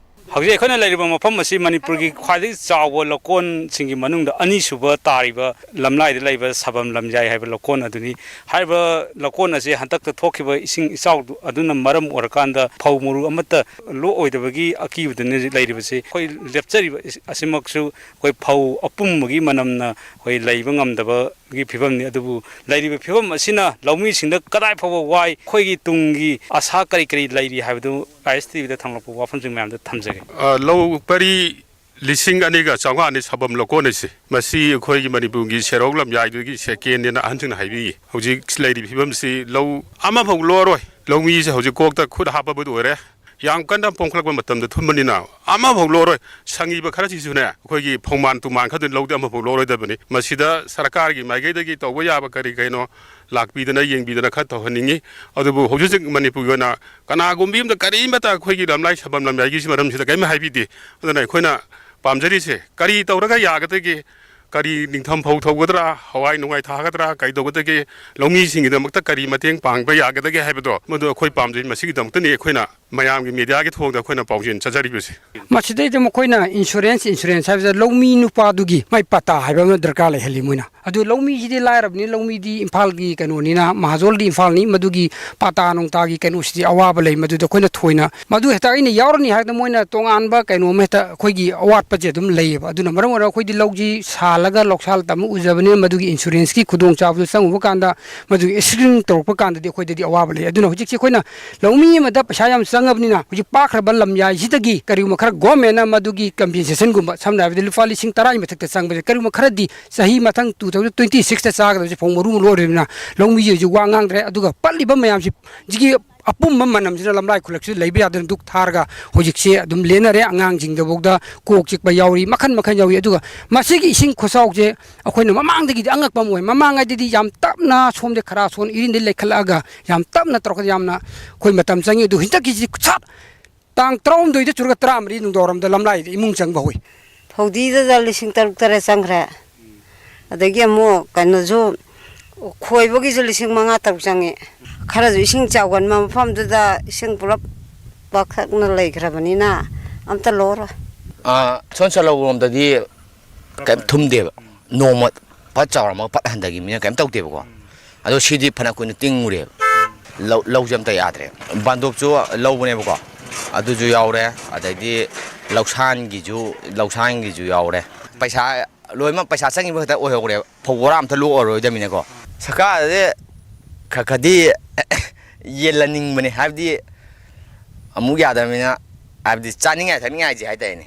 ꯍꯧꯖꯤꯛ ꯑꯩꯈꯣꯏꯅ ꯂꯩꯔꯤꯕ ꯃꯐꯝ ꯑꯁꯤ ꯃꯅꯤꯄꯨꯔꯒꯤ ꯈ꯭ꯋꯥꯏꯗꯒꯤ ꯆꯥꯎꯕ ꯂꯧꯀꯣꯟꯁꯤꯡꯒꯤ ꯃꯅꯨꯡꯗ ꯑꯅꯤꯁꯨꯕ ꯇꯥꯔꯤꯕ ꯂꯝꯂꯥꯏꯗ ꯂꯩꯕ ꯁꯥꯕꯝ ꯂꯝꯌꯥꯏ ꯍꯥꯏꯕ ꯂꯧꯀꯣꯟ ꯑꯗꯨꯅꯤ꯫ ꯍꯥꯏꯔꯤꯕ ꯂꯧꯀꯣꯟ ꯑꯁꯤ ꯍꯟꯗꯛꯇ ꯊꯣꯛꯈꯤꯕ ꯏꯁꯤꯡ ꯏꯆꯥꯎ ꯑꯗꯨꯅ ꯃꯔꯝ ꯑꯣꯏꯔꯀꯥꯟꯗ ꯐꯧ ꯃꯔꯨ ꯑꯃꯠꯇ ꯂꯣꯛꯑꯣꯏꯗꯕꯒꯤ ꯑꯀꯤꯕꯗꯨꯅꯤ ꯍꯧꯖꯤꯛ ꯂꯩꯔꯤꯕꯁꯤ꯫ ꯑꯩꯈꯣꯏ ꯂꯦꯞꯆꯔꯤꯕ ꯑꯁꯤꯃꯛꯁꯨ ꯑꯩꯈꯣꯏ ꯐꯧ ꯑꯄꯨꯝꯕꯒꯤ ꯃꯅꯝꯅ ꯑꯩꯈꯣꯏ ꯂꯩꯕ ꯉꯝꯗꯕꯒꯤ ꯐꯤꯕꯝꯅꯤ꯫ ꯑꯗꯨꯕꯨ ꯂꯩꯔꯤꯕ ꯐꯤꯕꯝ ꯑꯁꯤꯅ ꯂꯧꯃꯤꯁꯤꯡꯗ ꯀꯗꯥꯏ ꯐꯥꯎꯕ ꯋꯥꯏ, ꯑꯩꯈꯣꯏꯒꯤ ꯇꯨꯡꯒꯤ ꯑꯁꯥ ꯀꯔꯤ ꯀꯔꯤ ꯂꯩꯔꯤ ꯍꯥꯏꯕꯗꯨ ꯑꯥꯏ ꯑꯦꯁ ꯇꯤ ꯚꯤꯗ ꯊꯝꯂꯛꯄ ꯋꯥꯐꯝꯁꯤꯡ ꯃꯌꯥꯝꯗ ꯊꯝꯖꯒꯦ꯫ ꯑ, ꯂꯧ ꯄꯔꯤ ꯂꯤꯁꯤꯡ ꯑꯅꯤꯒ ꯆꯥꯝꯃꯉꯥꯅꯤ ꯁꯥꯕꯝ ꯂꯧꯀꯣꯟ ꯑꯁꯤ꯫ ꯃꯁꯤ ꯑꯩꯈꯣꯏꯒꯤ ꯃꯅꯤꯄꯨꯔꯒꯤ ꯁꯦꯔꯧ ꯂꯝꯌꯥꯏꯗꯨꯒꯤ ꯁꯦꯀꯦꯟꯅꯦꯅ ꯑꯍꯟꯁꯤꯡꯅ ꯍꯥꯏꯕꯤꯌꯦ꯫ ꯍꯧꯖꯤꯛ ꯂꯩꯔꯤꯕ ꯐꯤꯕꯝꯁꯤ ꯂꯧ ꯑꯃꯐꯥꯎ ꯂꯣꯛꯑꯔꯣꯏ꯫ ꯂꯧꯃꯤꯁꯦ ꯍꯧꯖꯤꯛ ꯀꯣꯛꯇ ꯈꯨꯠ ꯍꯥꯞꯄꯕꯗꯨ ꯑꯣꯏꯔꯦ꯫ ꯌꯥꯝ ꯀꯟꯅ ꯄꯣꯝꯈꯠꯂꯛꯄ ꯃꯇꯝꯗ ꯊꯨꯝꯕꯅꯤꯅ ꯑꯃꯐꯥꯎ ꯂꯣꯛꯑꯔꯣꯏ꯫ ꯁꯪꯉꯤꯕ ꯈꯔꯁꯤꯁꯨꯅꯦ, ꯑꯩꯈꯣꯏꯒꯤ ꯐꯧꯃꯥꯟ ꯇꯨꯃꯥꯟ ꯈꯔꯗꯨꯅ ꯂꯧꯗꯤ ꯑꯃꯐꯥꯎ ꯂꯣꯛꯑꯔꯣꯏꯗꯕꯅꯤ꯫ ꯃꯁꯤꯗ ꯁꯔꯀꯥꯔꯒꯤ ꯃꯥꯏꯀꯩꯗꯒꯤ ꯇꯧꯕ ꯌꯥꯕ ꯀꯔꯤ ꯀꯩꯅꯣ ꯂꯥꯛꯄꯤꯗꯅ, ꯌꯦꯡꯕꯤꯗꯅ ꯈꯔ ꯇꯧꯍꯟꯅꯤꯡꯉꯤ꯫ ꯑꯗꯨꯕꯨ ꯍꯧꯖꯤꯛ ꯍꯧꯖꯤꯛ ꯃꯅꯤꯄꯨꯔꯒꯤ ꯑꯣꯏꯅ ꯀꯅꯥꯒꯨꯝꯕꯤ ꯑꯃꯗ ꯀꯔꯤꯃꯇ ꯑꯩꯈꯣꯏꯒꯤ ꯂꯝꯂꯥꯏ ꯁꯥꯕꯝ ꯂꯝꯌꯥꯏꯒꯤꯁꯤ ꯃꯔꯝꯁꯤꯗ ꯀꯔꯤꯝ ꯍꯥꯏꯕꯤꯗꯦ꯫ ꯑꯗꯨꯅ ꯑꯩꯈꯣꯏꯅ ꯄꯥꯝꯖꯔꯤꯁꯦ ꯀꯔꯤ ꯇꯧꯔꯒ ꯌꯥꯒꯗꯒꯦ, ꯀꯔꯤ ꯅꯤꯡꯊꯝ ꯐꯧ ꯊꯧꯒꯗ꯭ꯔꯥ, ꯍꯋꯥꯏ ꯅꯨꯡꯋꯥꯏ ꯊꯥꯒꯗ꯭ꯔꯥ, ꯀꯩꯗꯧꯒꯗꯒꯦ, ꯂꯧꯃꯤꯁꯤꯡꯒꯤꯗꯃꯛꯇ ꯀꯔꯤ ꯃꯇꯦꯡ ꯄꯥꯡꯕ ꯌꯥꯒꯗꯒꯦ ꯍꯥꯏꯕꯗꯣ, ꯃꯗꯨ ꯑꯩꯈꯣꯏ ꯄꯥꯝꯖꯩ꯫ ꯃꯁꯤꯒꯤꯗꯃꯛꯇꯅꯤ ꯑꯩꯈꯣꯏꯅ ꯃꯌꯥꯝꯒꯤ ꯃꯦꯗꯤꯌꯥꯒꯤ ꯊꯣꯡꯗ ꯑꯩꯈꯣꯏꯅ ꯄꯥꯎꯖꯦꯜ ꯆꯠꯆꯔꯤꯕꯁꯦ꯫ ꯃꯁꯤꯗꯩꯗ ꯃꯈꯣꯏꯅ ꯏꯟꯁꯨꯔꯦꯟꯁ, ꯏꯟꯁꯨꯔꯦꯟꯁ ꯍꯥꯏꯕꯁꯤꯗ ꯂꯧꯃꯤ ꯅꯨꯄꯥꯗꯨꯒꯤ ꯃꯥꯏ ꯄꯇꯥ ꯍꯥꯏꯕ ꯑꯃ ꯗꯔꯀꯥꯔ ꯂꯩꯍꯜꯂꯤ ꯃꯣꯏꯅ꯫ ꯑꯗꯨ ꯂꯧꯃꯤꯁꯤꯗꯤ ꯂꯥꯏꯔꯕꯅꯤ, ꯂꯧꯃꯤꯗꯤ ꯏꯝꯐꯥꯜꯒꯤ ꯀꯩꯅꯣꯅꯤꯅ, ꯃꯍꯥꯖꯣꯜꯗꯤ ꯏꯝꯐꯥꯜꯅꯤ, ꯃꯗꯨꯒꯤ ꯄꯇꯥ ꯅꯨꯡꯇꯥꯒꯤ ꯀꯩꯅꯣꯁꯤꯗꯤ ꯑꯋꯥꯕ ꯂꯩ꯫ ꯃꯗꯨꯗ ꯑꯩꯈꯣꯏꯅ ꯊꯣꯏꯅ ꯃꯗꯨ ꯍꯦꯛꯇ ꯑꯩꯅ ꯌꯥꯎꯔꯅꯤ ꯍꯥꯏꯔꯒ ꯃꯣꯏꯅ ꯇꯣꯉꯥꯟꯕ ꯀꯩꯅꯣ ꯑꯃ ꯍꯦꯛꯇ ꯑꯩꯈꯣꯏꯒꯤ ꯑꯋꯥꯠꯄꯁꯦ ꯑꯗꯨꯝ ꯂꯩꯌꯦꯕ꯫ ꯑꯗꯨꯅ ꯃꯔꯝ ꯑꯣꯏꯔꯒ ꯑꯩꯈꯣꯏꯗꯤ ꯂꯧꯁꯤ ꯁꯥꯜꯂꯒ ꯂꯧꯁꯥꯜ ꯇꯝꯕ ꯎꯖꯕꯅꯤꯅ ꯃꯗꯨꯒꯤ ꯏꯟꯁꯨꯔꯦꯟꯁꯀꯤ ꯈꯨꯗꯣꯡꯆꯥꯕꯗꯨ ꯆꯪꯉꯨꯕ ꯀꯥꯟꯗ, ꯃꯗꯨꯒꯤ ꯁ꯭ꯀ꯭ꯔꯤꯅꯤꯡ ꯇꯧꯔꯛꯄ ꯀꯥꯟꯗꯗꯤ ꯑꯩꯈꯣꯏꯗꯗꯤ ꯑꯋꯥꯕ ꯂꯩ꯫ ꯑꯗꯨꯅ ꯍꯧꯖꯤꯛꯁꯦ ꯑꯩꯈꯣꯏꯅ ꯂꯧꯃꯤ ꯑꯃꯗ ꯄꯩꯁꯥ ꯌꯥꯝ ꯆꯪꯉꯕꯅꯤꯅ ꯍꯧꯖꯤꯛ ꯄꯥꯛꯈ꯭ꯔꯕ ꯂꯝꯌꯥꯏꯁꯤꯗꯒꯤ ꯀꯔꯤꯒꯨꯝꯕ ꯈꯔ ꯒꯣꯔꯃꯦꯟꯅ ꯃꯗꯨꯒꯤ ꯀꯝꯄꯦꯟꯁꯦꯁꯟꯒꯨꯝꯕ, ꯁꯝꯅ ꯍꯥꯏꯔꯕꯗ ꯂꯨꯄꯥ ꯂꯤꯁꯤꯡ ꯇꯔꯥꯒꯤ ꯃꯊꯛꯇ ꯆꯪꯕꯁꯦ ꯀꯔꯤꯒꯨꯝꯕ ꯈꯔꯗꯤ ꯆꯍꯤ ꯃꯊꯪ ꯇꯨ ꯊꯥꯎꯖꯟ ꯇ꯭ꯋꯦꯟꯇꯤ ꯁꯤꯛꯁꯇ ꯆꯥꯒꯗꯕꯁꯦ ꯐꯧ ꯃꯔꯨ ꯑꯃ ꯂꯣꯛꯑꯔꯣꯏꯗꯅ ꯂꯧꯃꯤꯁꯦ ꯍꯧꯖꯤꯛ ꯋꯥ ꯉꯥꯡꯗ꯭ꯔꯦ꯫ ꯑꯗꯨꯒ ꯄꯠꯂꯤꯕ ꯃꯌꯥꯝꯁꯤ ꯁꯤꯒꯤ ꯑꯄꯨꯝꯕ ꯃꯅꯝꯁꯤꯅ ꯂꯝꯂꯥꯏ ꯈꯨꯂꯛꯁꯤꯗ ꯂꯩꯕ ꯌꯥꯗꯅ ꯗꯨꯛ ꯊꯥꯔꯒ ꯍꯧꯖꯤꯛꯁꯦ ꯑꯗꯨꯝ ꯂꯦꯟꯅꯔꯦ꯫ ꯑꯉꯥꯡꯁꯤꯡꯗꯐꯥꯎꯗ ꯀꯣꯛ ꯆꯤꯛꯄ ꯌꯥꯎꯔꯤ, ꯃꯈꯟ ꯃꯈꯟ ꯌꯥꯎꯔꯤ꯫ ꯑꯗꯨꯒ ꯃꯁꯤꯒꯤ ꯏꯁꯤꯡ ꯈꯨꯆꯥꯎꯁꯦ ꯑꯩꯈꯣꯏꯅ ꯃꯃꯥꯡꯗꯒꯤꯗꯤ ꯑꯉꯛꯄ ꯑꯃ ꯑꯣꯏ꯫ ꯃꯃꯥꯡꯉꯩꯗꯗꯤ ꯌꯥꯝ ꯇꯞꯅ ꯁꯣꯝꯗ ꯈꯔ ꯁꯣꯟ ꯏꯔꯤꯟꯗꯩ ꯂꯩꯈꯠꯂꯛꯑꯒ ꯌꯥꯝ ꯇꯞꯅ ꯇꯧꯔꯛꯄꯗ ꯌꯥꯝꯅ ꯑꯩꯈꯣꯏ ꯃꯇꯝ ꯆꯪꯉꯤ꯫ ꯑꯗꯨ ꯍꯟꯗꯛꯀꯤꯁꯤ ꯁꯠ ꯇꯥꯡ ꯇꯔꯥꯍꯨꯝꯗꯣꯏꯗ ꯆꯨꯔꯒ ꯇꯔꯥꯃꯔꯤ ꯅꯨꯡꯗꯥꯡꯋꯥꯏꯔꯝꯗ ꯂꯝꯂꯥꯏꯗ ꯏꯃꯨꯡ ꯆꯪꯕ ꯍꯧꯏ꯫ ꯐꯧꯗꯤꯗꯨꯗ ꯂꯤꯁꯤꯡ ꯇꯔꯨꯛ ꯇꯔꯦꯠ ꯆꯪꯈ꯭ꯔꯦ꯫ ꯑꯗꯒꯤ ꯑꯃꯨꯛ ꯀꯩꯅꯣꯁꯨ, ꯈꯣꯏꯕꯒꯤꯁꯨ ꯂꯤꯁꯤꯡ ꯃꯉꯥ ꯇꯔꯨꯛ ꯆꯪꯉꯤ꯫ ꯈꯔꯁꯨ ꯏꯁꯤꯡ ꯆꯥꯎꯒꯟꯕ ꯃꯐꯝꯗꯨꯗ ꯏꯁꯤꯡ ꯄꯨꯂꯞ ꯄꯥꯛꯊꯛꯅ ꯂꯩꯈ꯭ꯔꯕꯅꯤꯅ ꯑꯝꯇ ꯂꯧꯔꯣꯏ꯫ ꯑꯥ, ꯁꯣꯝ ꯁꯂꯧꯔꯣꯝꯗꯗꯤ ꯀꯩꯝ ꯊꯨꯝꯗꯦꯕ꯫ ꯅꯣꯡꯃ ꯐꯠ ꯆꯥꯎꯔꯝꯃꯒ ꯐꯠ ꯍꯟꯊꯈꯤꯕꯅꯤꯅ ꯀꯩꯝ ꯇꯧꯗꯦꯕꯀꯣ꯫ ꯑꯗꯣ ꯁꯤꯗꯤ ꯐꯅ ꯀꯨꯏꯅ ꯇꯤꯡꯉꯨꯔꯦꯕ꯫ ꯂꯧ, ꯂꯧꯁꯦ ꯑꯝꯇ ꯌꯥꯗ꯭ꯔꯦ꯫ ꯕꯥꯟꯗꯣꯞꯁꯨ ꯂꯧꯕꯅꯦꯕꯀꯣ, ꯑꯗꯨꯁꯨ ꯌꯥꯎꯔꯦ꯫ ꯑꯗꯩꯗꯤ ꯂꯧꯁꯥꯟꯒꯤꯁꯨ, ꯂꯧꯁꯥꯟꯒꯤꯁꯨ ꯌꯥꯎꯔꯦ꯫ ꯄꯩꯁꯥ ꯂꯣꯏꯅꯃꯛ ꯄꯩꯁꯥ ꯆꯪꯈꯤꯕ ꯈꯛꯇ ꯑꯣꯏꯍꯧꯔꯦꯕ꯫ ꯐꯧ ꯕꯣꯔꯥ ꯑꯝꯇ ꯂꯣꯛꯑꯔꯣꯏꯗꯕꯅꯤꯅꯀꯣ꯫ ꯁꯔꯀꯥꯔꯗꯗꯤ ꯈꯔ ꯈꯔꯗꯤ ꯌꯦꯜꯍꯟꯅꯤꯡꯕꯅꯦ, ꯍꯥꯏꯕꯗꯤ ꯑꯃꯨꯛ ꯌꯥꯗꯕꯅꯤꯅ, ꯍꯥꯏꯕꯗꯤ ꯆꯥꯅꯤꯡꯉꯥꯏ ꯊꯛꯅꯤꯡꯉꯥꯏꯁꯦ ꯍꯥꯏꯇꯥꯔꯦꯅꯦ,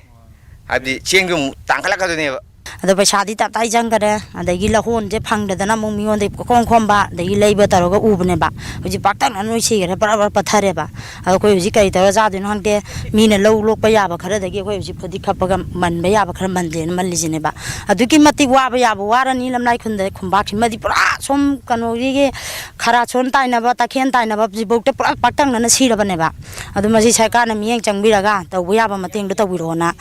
ꯍꯥꯏꯕꯗꯤ ꯆꯦꯡꯁꯨ ꯑꯃꯨꯛ ꯇꯥꯡꯈꯠꯂꯛꯀꯗꯣꯏꯅꯦꯕ꯫ ꯑꯗꯣ ꯄꯩꯁꯥꯗꯤ ꯇꯞꯇꯥꯏ ꯆꯪꯈꯔꯦ꯫ ꯑꯗꯒꯤ ꯂꯧꯍꯣꯟꯁꯦ ꯐꯪꯗꯗꯅ ꯑꯃꯨꯛ ꯃꯤꯉꯣꯟꯗꯒꯤ ꯄꯨꯈꯣꯝ ꯈꯣꯝꯕ, ꯑꯗꯒꯤ ꯂꯩꯕ ꯇꯧꯔꯒ ꯎꯕꯅꯦꯕ꯫ ꯍꯧꯖꯤꯛ ꯄꯥꯛꯇꯛꯅꯅ ꯂꯣꯏ ꯁꯤꯈꯔꯦ, ꯄꯔꯥ ꯄꯔꯥ ꯄꯠꯊꯔꯦꯕ꯫ ꯑꯗꯣ ꯑꯩꯈꯣꯏ ꯍꯧꯖꯤꯛ ꯀꯔꯤ ꯇꯧꯔ ꯆꯥꯗꯣꯏꯅꯣ ꯈꯪꯗꯦ꯫ ꯃꯤꯅ ꯂꯧ ꯂꯣꯛꯄ ꯌꯥꯕ ꯈꯔꯗꯒꯤ ꯑꯩꯈꯣꯏ ꯍꯧꯖꯤꯛ ꯐꯗꯤ ꯈꯞꯄꯒ ꯃꯟꯕ ꯌꯥꯕ ꯈꯔ ꯃꯟꯗꯦꯅ ꯃꯜꯂꯤꯁꯤꯅꯦꯕ꯫ ꯑꯗꯨꯛꯀꯤ ꯃꯇꯤꯛ ꯋꯥꯕ ꯌꯥꯕ ꯋꯥꯔꯅꯤ ꯂꯝꯂꯥꯏ ꯈꯨꯟꯗ, ꯈꯨꯟꯕꯥꯛꯁꯤꯃꯗꯤ ꯄꯨꯔꯥ ꯁꯣꯝ ꯀꯩꯅꯣꯒꯤ ꯈꯔ ꯁꯣꯟ ꯇꯥꯏꯅꯕ, ꯇꯈꯦꯟ ꯇꯥꯏꯅꯕ ꯍꯧꯖꯤꯛꯐꯥꯎꯗ ꯄꯨꯔꯥ ꯄꯥꯛꯇꯛꯅꯅ ꯁꯤꯔꯕꯅꯦꯕ꯫ ꯑꯗꯨ ꯃꯁꯤ ꯁꯔꯀꯥꯔꯅ ꯃꯤꯠꯌꯦꯡ ꯆꯪꯕꯤꯔꯒ ꯇꯧꯕ ꯌꯥꯕ ꯃꯇꯦꯡꯗꯣ ꯇꯧꯕꯤꯔꯛꯑꯣꯅ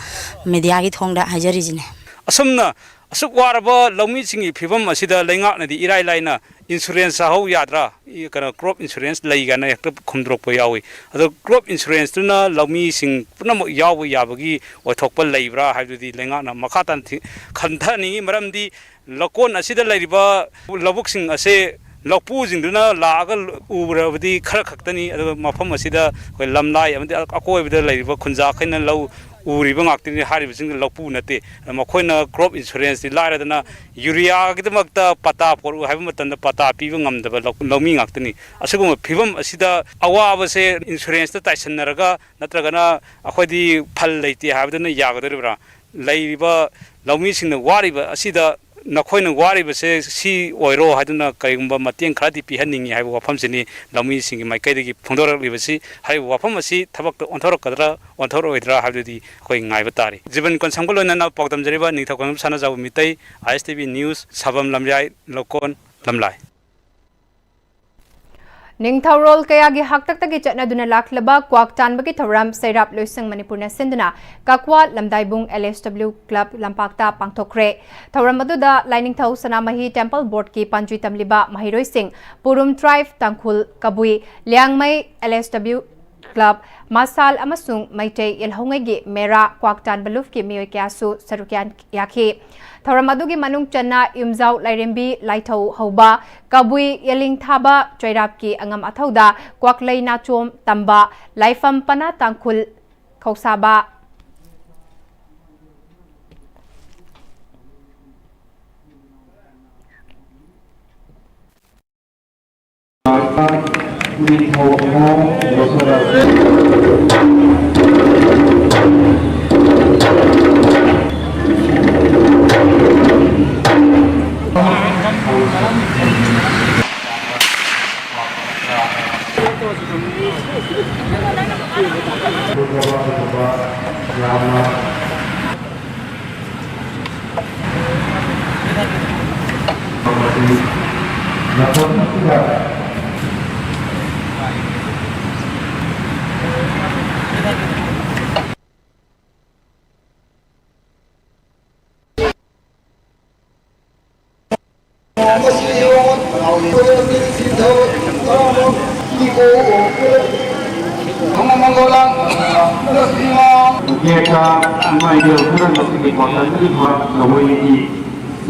ꯃꯦꯗꯤꯌꯥꯒꯤ ꯊꯣꯡꯗ ꯍꯥꯏꯖꯔꯤꯁꯤꯅꯦ꯫ ꯑꯁꯨꯝꯅ ꯑꯁꯨꯛ ꯋꯥꯔꯕ ꯂꯧꯃꯤꯁꯤꯡꯒꯤ ꯐꯤꯚꯝ ꯑꯁꯤꯗ ꯂꯩꯉꯥꯛꯅꯗꯤ ꯏꯔꯥꯏ ꯂꯥꯏꯅ ꯏꯟꯁꯨꯔꯦꯟꯁ ꯆꯥꯍꯧ ꯌꯥꯗ꯭ꯔꯥ, ꯀꯩꯅꯣ, ꯀ꯭ꯔꯣꯞ ꯏꯟꯁꯨꯔꯦꯟꯁ ꯂꯩ ꯀꯥꯏꯅ ꯍꯦꯛꯇ ꯈꯨꯝꯗꯣꯔꯛꯄ ꯌꯥꯎꯏ꯫ ꯑꯗꯣ ꯀ꯭ꯔꯣꯞ ꯏꯟꯁꯨꯔꯦꯟꯁꯇꯨꯅ ꯂꯧꯃꯤꯁꯤꯡ ꯄꯨꯝꯅꯃꯛ ꯌꯥꯎꯕ ꯌꯥꯕꯒꯤ ꯑꯣꯏꯊꯣꯛꯄ ꯂꯩꯕ꯭ꯔꯥ ꯍꯥꯏꯕꯗꯨꯗꯤ ꯂꯩꯉꯥꯛꯅ ꯃꯈꯥ ꯇꯥꯅ ꯊꯤ-, ꯈꯟꯊꯍꯟꯅꯤꯡꯉꯤ꯫ ꯃꯔꯝꯗꯤ ꯂꯧꯀꯣꯟ ꯑꯁꯤꯗ ꯂꯩꯔꯤꯕ ꯂꯧꯕꯨꯛꯁꯤꯡ ꯑꯁꯦ ꯂꯧꯄꯨꯁꯤꯡꯗꯨꯅ ꯂꯥꯛꯑꯒ ꯎꯔꯕꯗꯤ ꯈꯔ ꯈꯛꯇꯅꯤ, ꯑꯗꯨꯒ ꯃꯐꯝ ꯑꯁꯤꯗ ꯑꯩꯈꯣꯏ ꯂꯝꯂꯥꯏ ꯑꯃꯗꯤ ꯑꯀꯣꯏꯕꯗ ꯂꯩꯔꯤꯕ ꯈꯨꯟꯖꯥꯈꯩꯅ ꯂꯧ ꯎꯔꯤꯕ ꯉꯥꯛꯇꯅꯤ, ꯍꯥꯏꯔꯤꯕꯁꯤꯡꯗꯨ ꯂꯧꯄꯨ ꯅꯠꯇꯦ꯫ ꯃꯈꯣꯏꯅ ꯀ꯭ꯔꯣꯞ ꯏꯟꯁꯨꯔꯦꯟꯁꯇꯤ ꯂꯥꯏꯔꯗꯅ ꯌꯨꯔꯤꯌꯥꯒꯤꯗꯃꯛꯇ ꯄꯇꯥ ꯄꯣꯔꯛꯎ ꯍꯥꯏꯕ ꯃꯇꯝꯗ ꯄꯇꯥ ꯄꯤꯕ ꯉꯝꯗꯕ ꯂꯧ-, ꯂꯧꯃꯤ ꯉꯥꯛꯇꯅꯤ꯫ ꯑꯁꯤꯒꯨꯝꯕ ꯐꯤꯕꯝ ꯑꯁꯤꯗ ꯑꯋꯥꯕꯁꯦ ꯏꯟꯁꯨꯔꯦꯟꯁꯇ ꯇꯥꯏꯁꯟꯅꯔꯒ ꯅꯠꯇ꯭ꯔꯒꯅ ꯑꯩꯈꯣꯏꯗꯤ ꯐꯜ ꯂꯩꯇꯦ ꯍꯥꯏꯕꯗꯨꯅ ꯌꯥꯒꯗꯧꯔꯤꯕ꯭ꯔꯥ? ꯂꯩꯔꯤꯕ ꯂꯧꯃꯤꯁꯤꯡꯅ ꯋꯥꯔꯤꯕ ꯑꯁꯤꯗ ꯅꯈꯣꯏꯅ ꯋꯥꯔꯤꯕꯁꯦ ꯁꯤ ꯑꯣꯏꯔꯣ ꯍꯥꯏꯗꯨꯅ ꯀꯔꯤꯒꯨꯝꯕ ꯃꯇꯦꯡ ꯈꯔꯗꯤ ꯄꯤꯍꯟꯅꯤꯡꯉꯤ ꯍꯥꯏꯕ ꯋꯥꯐꯝꯁꯤꯅꯤ ꯂꯧꯃꯤꯁꯤꯡꯒꯤ ꯃꯥꯏꯀꯩꯗꯒꯤ ꯐꯣꯡꯗꯣꯔꯛꯂꯤꯕꯁꯤ꯫ ꯍꯥꯏꯔꯤꯕ ꯋꯥꯐꯝ ꯑꯁꯤ ꯊꯕꯛꯇ ꯑꯣꯟꯊꯣꯔꯛꯀꯗ꯭ꯔꯥ ꯑꯣꯟꯊꯣꯔꯛꯑꯣꯏꯗ꯭ꯔꯥ ꯍꯥꯏꯕꯗꯨꯗꯤ ꯑꯩꯈꯣꯏ ꯉꯥꯏꯕ ꯇꯥꯔꯤ꯫ ꯖꯤꯕꯟ ꯀꯣꯟꯁꯝꯒ ꯂꯣꯏꯅꯅ ꯄꯥꯎꯗꯝꯖꯔꯤꯕ ꯅꯤꯡꯊꯧ ꯀꯥꯡꯖꯝ ꯁꯅꯥꯖꯥꯎꯕ ꯃꯤꯇꯩ, ISTV News, ꯁꯥꯕꯝ ꯂꯝꯌꯥꯏ, ꯂꯧꯀꯣꯟ, ꯂꯝꯂꯥꯏ꯫ ꯅꯤꯡꯊꯧꯔꯣꯜ ꯀꯌꯥꯒꯤ ꯍꯥꯛꯇꯛꯇꯒꯤ ꯆꯠꯅꯗꯨꯅ ꯂꯥꯛꯂꯕ ꯀ꯭ꯋꯥꯛ ꯇꯥꯟꯕꯒꯤ ꯊꯧꯔꯝ ꯁꯩꯔꯥꯞ ꯂꯣꯏꯁꯪ ꯃꯅꯤꯄꯨꯔꯅ ꯁꯤꯟꯗꯨꯅ ꯀꯛꯋꯥ ꯂꯝꯗꯥꯏꯕꯨꯡ LSW Club ꯂꯝꯄꯥꯛꯇ ꯄꯥꯡꯊꯣꯛꯈ꯭ꯔꯦ꯫ ꯊꯧꯔꯝ ꯑꯗꯨꯗ ꯂꯥꯏꯅꯤꯡꯊꯧ ꯁꯅꯥꯃꯍꯤ Temple Boardꯀꯤ ꯄꯥꯟꯖꯤ ꯇꯝꯂꯤꯕ ꯃꯍꯩꯔꯣꯏꯁꯤꯡ, ꯄꯨꯔꯨꯝ tribe, ꯇꯥꯡꯈꯨꯜ, ꯀꯕꯨꯏ, ꯂꯤꯌꯥꯡꯃꯩ, LSW Club, ꯃꯁꯥꯜ ꯑꯃꯁꯨꯡ ꯃꯩꯇꯩ ꯌꯦꯜꯍꯧꯉꯩꯒꯤ ꯃꯦꯔꯥ ꯀ꯭ꯋꯥꯛ ꯇꯥꯟꯕ ꯂꯨꯞꯀꯤ ꯃꯤꯑꯣꯏ ꯀꯌꯥꯁꯨ ꯁꯔꯨꯛ ꯌꯥꯟ-, ꯌꯥꯈꯤ꯫ ꯊꯧꯔꯝ ꯑꯗꯨꯒꯤ ꯃꯅꯨꯡ ꯆꯟꯅ ꯌꯨꯝꯖꯥꯎ ꯂꯥꯏꯔꯦꯝꯕꯤ ꯂꯥꯏꯊꯧ ꯍꯧꯕ, ꯀꯕꯨꯏ ꯌꯦꯂꯤꯡꯊꯥꯕ ꯆꯣꯏꯔꯥꯞꯀꯤ ꯑꯉꯝ ꯑꯊꯧꯗ ꯀ꯭ꯋꯥꯛꯂꯩ ꯅꯥꯆꯣꯝ ꯇꯝꯕ, ꯂꯥꯏꯐꯝ ꯄꯅꯥ ꯇꯥꯡꯈꯨꯜ ꯈꯧꯁꯥꯕ,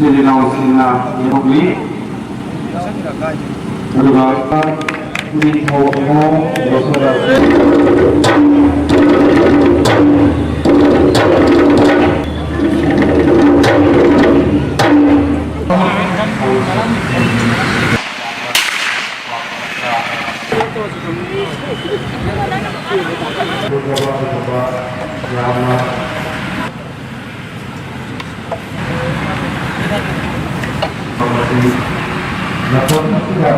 ꯏꯆꯤꯜ ꯏꯅꯥꯎꯁꯤꯡꯅ ꯌꯦꯡꯊꯣꯛꯂꯤ꯫ ꯑꯗꯨꯒ ꯅꯤꯡꯊꯧ ꯑꯃ ꯂꯧꯁꯤꯜꯂꯛꯂꯦ꯫ ꯃꯐꯝ ꯑꯁꯤꯗ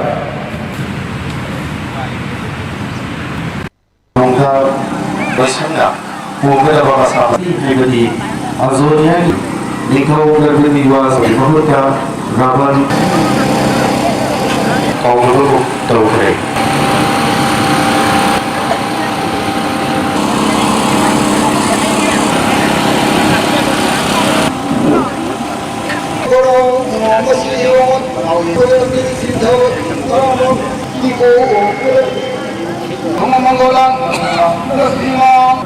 ꯅꯣꯡꯊꯥ ꯂꯣꯏꯁꯪꯅ ꯄꯨꯒꯗꯕ ꯃꯁꯥꯟꯅ ꯍꯥꯏꯕꯗꯤ ꯑꯖꯣꯅꯤꯌꯥꯒꯤ ꯅꯤꯡꯊꯧ ꯒꯔꯚꯤꯅꯤꯋꯥꯁꯀꯤ ꯃꯍꯨꯠꯇ ꯔꯥꯕꯟ ꯀꯧꯕꯒꯨꯝ ꯇꯧꯈ꯭ꯔꯦ꯫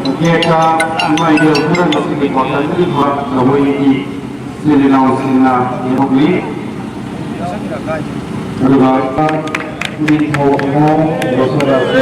ꯃꯨꯈ꯭ꯌꯇ ꯏꯃꯥ ꯏꯕꯦꯜ ꯈꯨꯔꯨꯝꯕꯁꯤꯒꯤ ꯀ꯭ꯋꯥꯇꯔꯒꯤ ꯊꯧꯔꯝ ꯂꯧꯕꯒꯤ ꯏꯆꯤꯜ ꯏꯅꯥꯎꯁꯤꯡꯅ ꯌꯦꯡꯊꯣꯛꯂꯤ꯫ ꯑꯗꯨꯒ ꯅꯤꯡꯊꯧ ꯑꯃ ꯂꯧꯁꯤꯜꯂꯛꯂꯤ꯫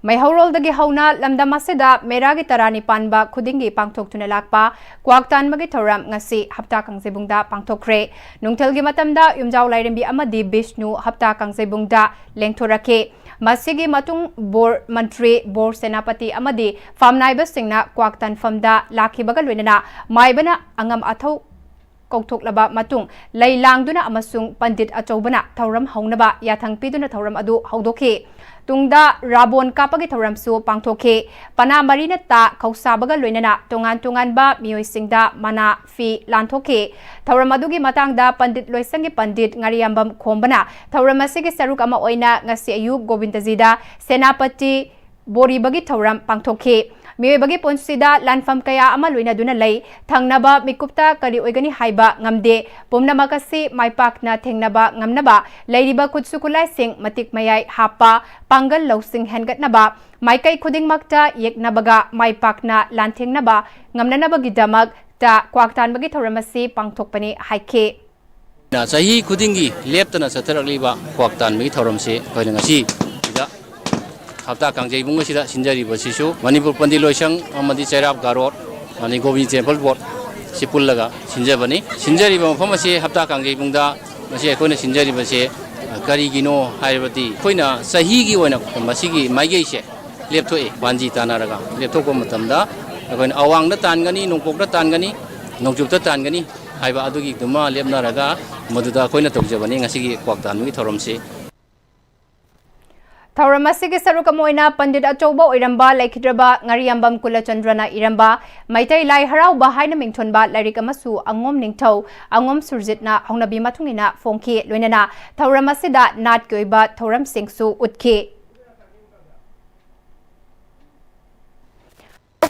ꯃꯩꯍꯧꯔꯣꯜꯗꯒꯤ ꯍꯧꯅ ꯂꯝꯗꯝ ꯑꯁꯤꯗ ꯃꯦꯔꯥꯒꯤ ꯇꯔꯥꯅꯤ ꯄꯥꯟꯕ ꯈꯨꯗꯤꯡꯒꯤ ꯄꯥꯡꯊꯣꯛꯇꯨꯅ ꯂꯥꯛꯄ ꯀ꯭ꯋꯥꯛ ꯇꯥꯟꯕꯒꯤ ꯊꯧꯔꯝ ꯉꯁꯤ ꯍꯞꯇꯥ ꯀꯥꯡꯖꯩꯕꯨꯡꯗ ꯄꯥꯡꯊꯣꯛꯈ꯭ꯔꯦ꯫ ꯅꯨꯡꯊꯤꯜꯒꯤ ꯃꯇꯝꯗ ꯌꯨꯝꯖꯥꯎ ꯂꯥꯏꯔꯦꯝꯕꯤ ꯑꯃꯗꯤ ꯕꯤꯁꯅꯨ ꯍꯞꯇꯥ ꯀꯥꯡꯖꯩꯕꯨꯡꯗ ꯂꯦꯡꯊꯣꯔꯛꯈꯤ꯫ ꯃꯁꯤꯒꯤ ꯃꯇꯨꯡ ꯕꯣꯔ ꯃꯟꯇ꯭ꯔꯤ, ꯕꯣꯔ ꯁꯦꯅꯥꯄꯇꯤ ꯑꯃꯗꯤ ꯐꯝꯅꯥꯏꯕꯁꯤꯡꯅ ꯀ꯭ꯋꯥꯛ ꯇꯥꯟꯐꯝꯗ ꯂꯥꯛꯈꯤꯕꯒ ꯂꯣꯏꯅꯅ ꯃꯥꯏꯕꯅ ꯑꯉꯝ ꯑꯊꯧ ꯀꯧꯊꯣꯛꯂꯕ ꯃꯇꯨꯡ ꯂꯩ ꯂꯥꯡꯗꯨꯅ ꯑꯃꯁꯨꯡ ꯄꯟꯗꯤꯠ ꯑꯆꯧꯕꯅ ꯊꯧꯔꯝ ꯍꯧꯅꯕ ꯌꯥꯊꯪ ꯄꯤꯗꯨꯅ ꯊꯧꯔꯝ ꯑꯗꯨ ꯍꯧꯗꯣꯛꯈꯤ꯫ ꯇꯨꯡꯗ ꯔꯥꯕꯣꯟ ꯀꯥꯞꯄꯒꯤ ꯊꯧꯔꯝꯁꯨ ꯄꯥꯡꯊꯣꯛꯈꯤ꯫ ꯄꯅꯥ ꯃꯔꯤꯅ ꯇꯥ ꯈꯧꯁꯥꯕꯒ ꯂꯣꯏꯅꯅ ꯇꯣꯉꯥꯟ ꯇꯣꯉꯥꯟꯕ ꯃꯤꯑꯣꯏꯁꯤꯡꯗ ꯃꯅꯥ ꯐꯤ ꯂꯥꯟꯊꯣꯛꯈꯤ꯫ ꯊꯧꯔꯝ ꯑꯗꯨꯒꯤ ꯃꯇꯥꯡꯗ ꯄꯟꯗꯤꯠ ꯂꯣꯏꯁꯪꯒꯤ ꯄꯟꯗꯤꯠ ꯉꯥꯔꯤꯌꯥꯝꯕꯝ ꯈꯣꯝꯕꯅ ꯊꯧꯔꯝ ꯑꯁꯤꯒꯤ ꯁꯔꯨꯛ ꯑꯃ ꯑꯣꯏꯅ ꯉꯁꯤ ꯑꯌꯨꯛ ꯒꯣꯕꯤꯟꯗꯖꯤꯗ ꯁꯦꯅꯥꯄꯇꯤ ꯕꯣꯔꯤꯕꯒꯤ ꯊꯧꯔꯝ ꯄꯥꯡꯊꯣꯛꯈꯤ꯫ ꯃꯤꯑꯣꯏꯕꯒꯤ ꯄꯨꯟꯁꯤꯗ ꯂꯥꯟꯐꯝ ꯀꯌꯥ ꯑꯃ ꯂꯣꯏꯅꯗꯨꯅ ꯂꯩ꯫ ꯊꯪꯅꯕ ꯃꯤꯀꯨꯞꯇ ꯀꯔꯤ ꯑꯣꯏꯒꯅꯤ ꯍꯥꯏꯕ ꯉꯝꯗꯦ꯫ ꯄꯨꯝꯅꯃꯛ ꯑꯁꯤ ꯃꯥꯏ ꯄꯥꯛꯅ ꯊꯦꯡꯅꯕ ꯉꯝꯅꯕ ꯂꯩꯔꯤꯕ ꯈꯨꯠꯁꯨ ꯈꯨꯠꯂꯥꯏꯁꯤꯡ ꯃꯇꯤꯛ ꯃꯌꯥꯏ ꯍꯥꯞꯄ, ꯄꯥꯡꯒꯜ ꯂꯧꯁꯤꯡ ꯍꯦꯟꯒꯠꯅꯕ, ꯃꯥꯏꯀꯩ ꯈꯨꯗꯤꯡꯃꯛꯇ ꯌꯦꯛꯅꯕꯒ ꯃꯥꯏ ꯄꯥꯛꯅ ꯂꯥꯟꯊꯦꯡꯅꯕ ꯉꯝꯅꯅꯕꯒꯤꯗꯃꯛꯇ ꯀ꯭ꯋꯥꯛ ꯇꯥꯟꯕꯒꯤ ꯊꯧꯔꯝ ꯑꯁꯤ ꯄꯥꯡꯊꯣꯛꯄꯅꯤ ꯍꯥꯏꯈꯤ꯫ ꯆꯍꯤ ꯈꯨꯗꯤꯡꯒꯤ ꯂꯦꯞꯇꯅ ꯆꯠꯊꯔꯛꯂꯤꯕ ꯀ꯭ꯋꯥꯛ ꯇꯥꯟꯕꯒꯤ ꯊꯧꯔꯝꯁꯤ ꯑꯩꯈꯣꯏꯅ ꯉꯁꯤ ꯁꯤꯗ ꯍꯞꯇꯥ ꯀꯥꯡꯖꯩꯕꯨꯡ ꯑꯁꯤꯗ ꯁꯤꯟꯖꯔꯤꯕꯁꯤꯁꯨ ꯃꯅꯤꯄꯨꯔ ꯄꯟꯗꯤꯠ ꯂꯣꯏꯁꯪ ꯑꯃꯗꯤ ꯆꯩꯔꯥꯞ ꯒꯥꯔꯣꯠ ꯑꯃꯗꯤ ꯒꯣꯕꯤꯟ ꯇꯦꯝꯄꯜ ꯕꯣꯔꯗ ꯁꯤ ꯄꯨꯜꯂꯒ ꯁꯤꯟꯖꯕꯅꯤ꯫ ꯁꯤꯟꯖꯔꯤꯕ ꯃꯐꯝ ꯑꯁꯤ ꯍꯞꯇꯥ ꯀꯥꯡꯖꯩꯕꯨꯡꯗ ꯉꯁꯤ ꯑꯩꯈꯣꯏꯅ ꯁꯤꯟꯖꯔꯤꯕꯁꯦ, ꯑ, ꯀꯔꯤꯒꯤꯅꯣ ꯍꯥꯏꯔꯕꯗꯤ ꯑꯩꯈꯣꯏꯅ ꯆꯍꯤꯒꯤ ꯑꯣꯏꯅ ꯃꯁꯤꯒꯤ ꯃꯥꯏꯀꯩꯁꯦ ꯂꯦꯞꯊꯣꯛꯏ꯫ ꯄꯥꯟꯖꯤ ꯇꯥꯟꯅꯔꯒ ꯂꯦꯞꯊꯣꯛꯄ ꯃꯇꯝꯗ ꯑꯩꯈꯣꯏꯅ ꯑꯋꯥꯡꯗ ꯇꯥꯟꯒꯅꯤ, ꯅꯣꯡꯄꯣꯛꯇ ꯇꯥꯟꯒꯅꯤ, ꯅꯣꯡꯆꯨꯞꯇ ꯇꯥꯟꯒꯅꯤ ꯍꯥꯏꯕ ꯑꯗꯨꯒꯤꯗꯨꯃ ꯂꯦꯞꯅꯔꯒ ꯃꯗꯨꯗ ꯑꯩꯈꯣꯏꯅ ꯇꯧꯖꯕꯅꯤ ꯉꯁꯤꯒꯤ ꯀ꯭ꯋꯥꯛ ꯇꯥꯟꯕꯒꯤ ꯊꯧꯔꯝꯁꯤ꯫ ꯊꯧꯔꯝ ꯑꯁꯤꯒꯤ ꯁꯔꯨꯛ ꯑꯃ ꯑꯣꯏꯅ ꯄꯟꯗꯤꯠ ꯑꯆꯧꯕ ꯑꯣꯏꯔꯝꯕ ꯂꯩꯈꯤꯗ꯭ꯔꯕ ꯉꯥꯔꯤꯌꯥꯝꯕꯝ ꯀꯨꯂꯆꯟꯗ꯭ꯔꯅ ꯏꯔꯝꯕ ꯃꯩꯇꯩ ꯂꯥꯏ ꯍꯔꯥꯎꯕ ꯍꯥꯏꯅ ꯃꯤꯡꯊꯣꯟꯕ ꯂꯥꯏꯔꯤꯛ ꯑꯃꯁꯨ ꯑꯉꯣꯝ ꯅꯤꯡꯊꯧ, ꯑꯉꯣꯝ ꯁꯨꯔꯖꯤꯠꯅ ꯍꯧꯅꯕꯤ ꯃꯇꯨꯡ ꯏꯟꯅ ꯐꯣꯡꯈꯤ꯫ ꯂꯣꯏꯅꯅ ꯊꯧꯔꯝ ꯑꯁꯤꯗ ꯅꯥꯠꯀꯤ ꯑꯣꯏꯕ ꯊꯧꯔꯝꯁꯤꯡꯁꯨ ꯎꯠꯈꯤ꯫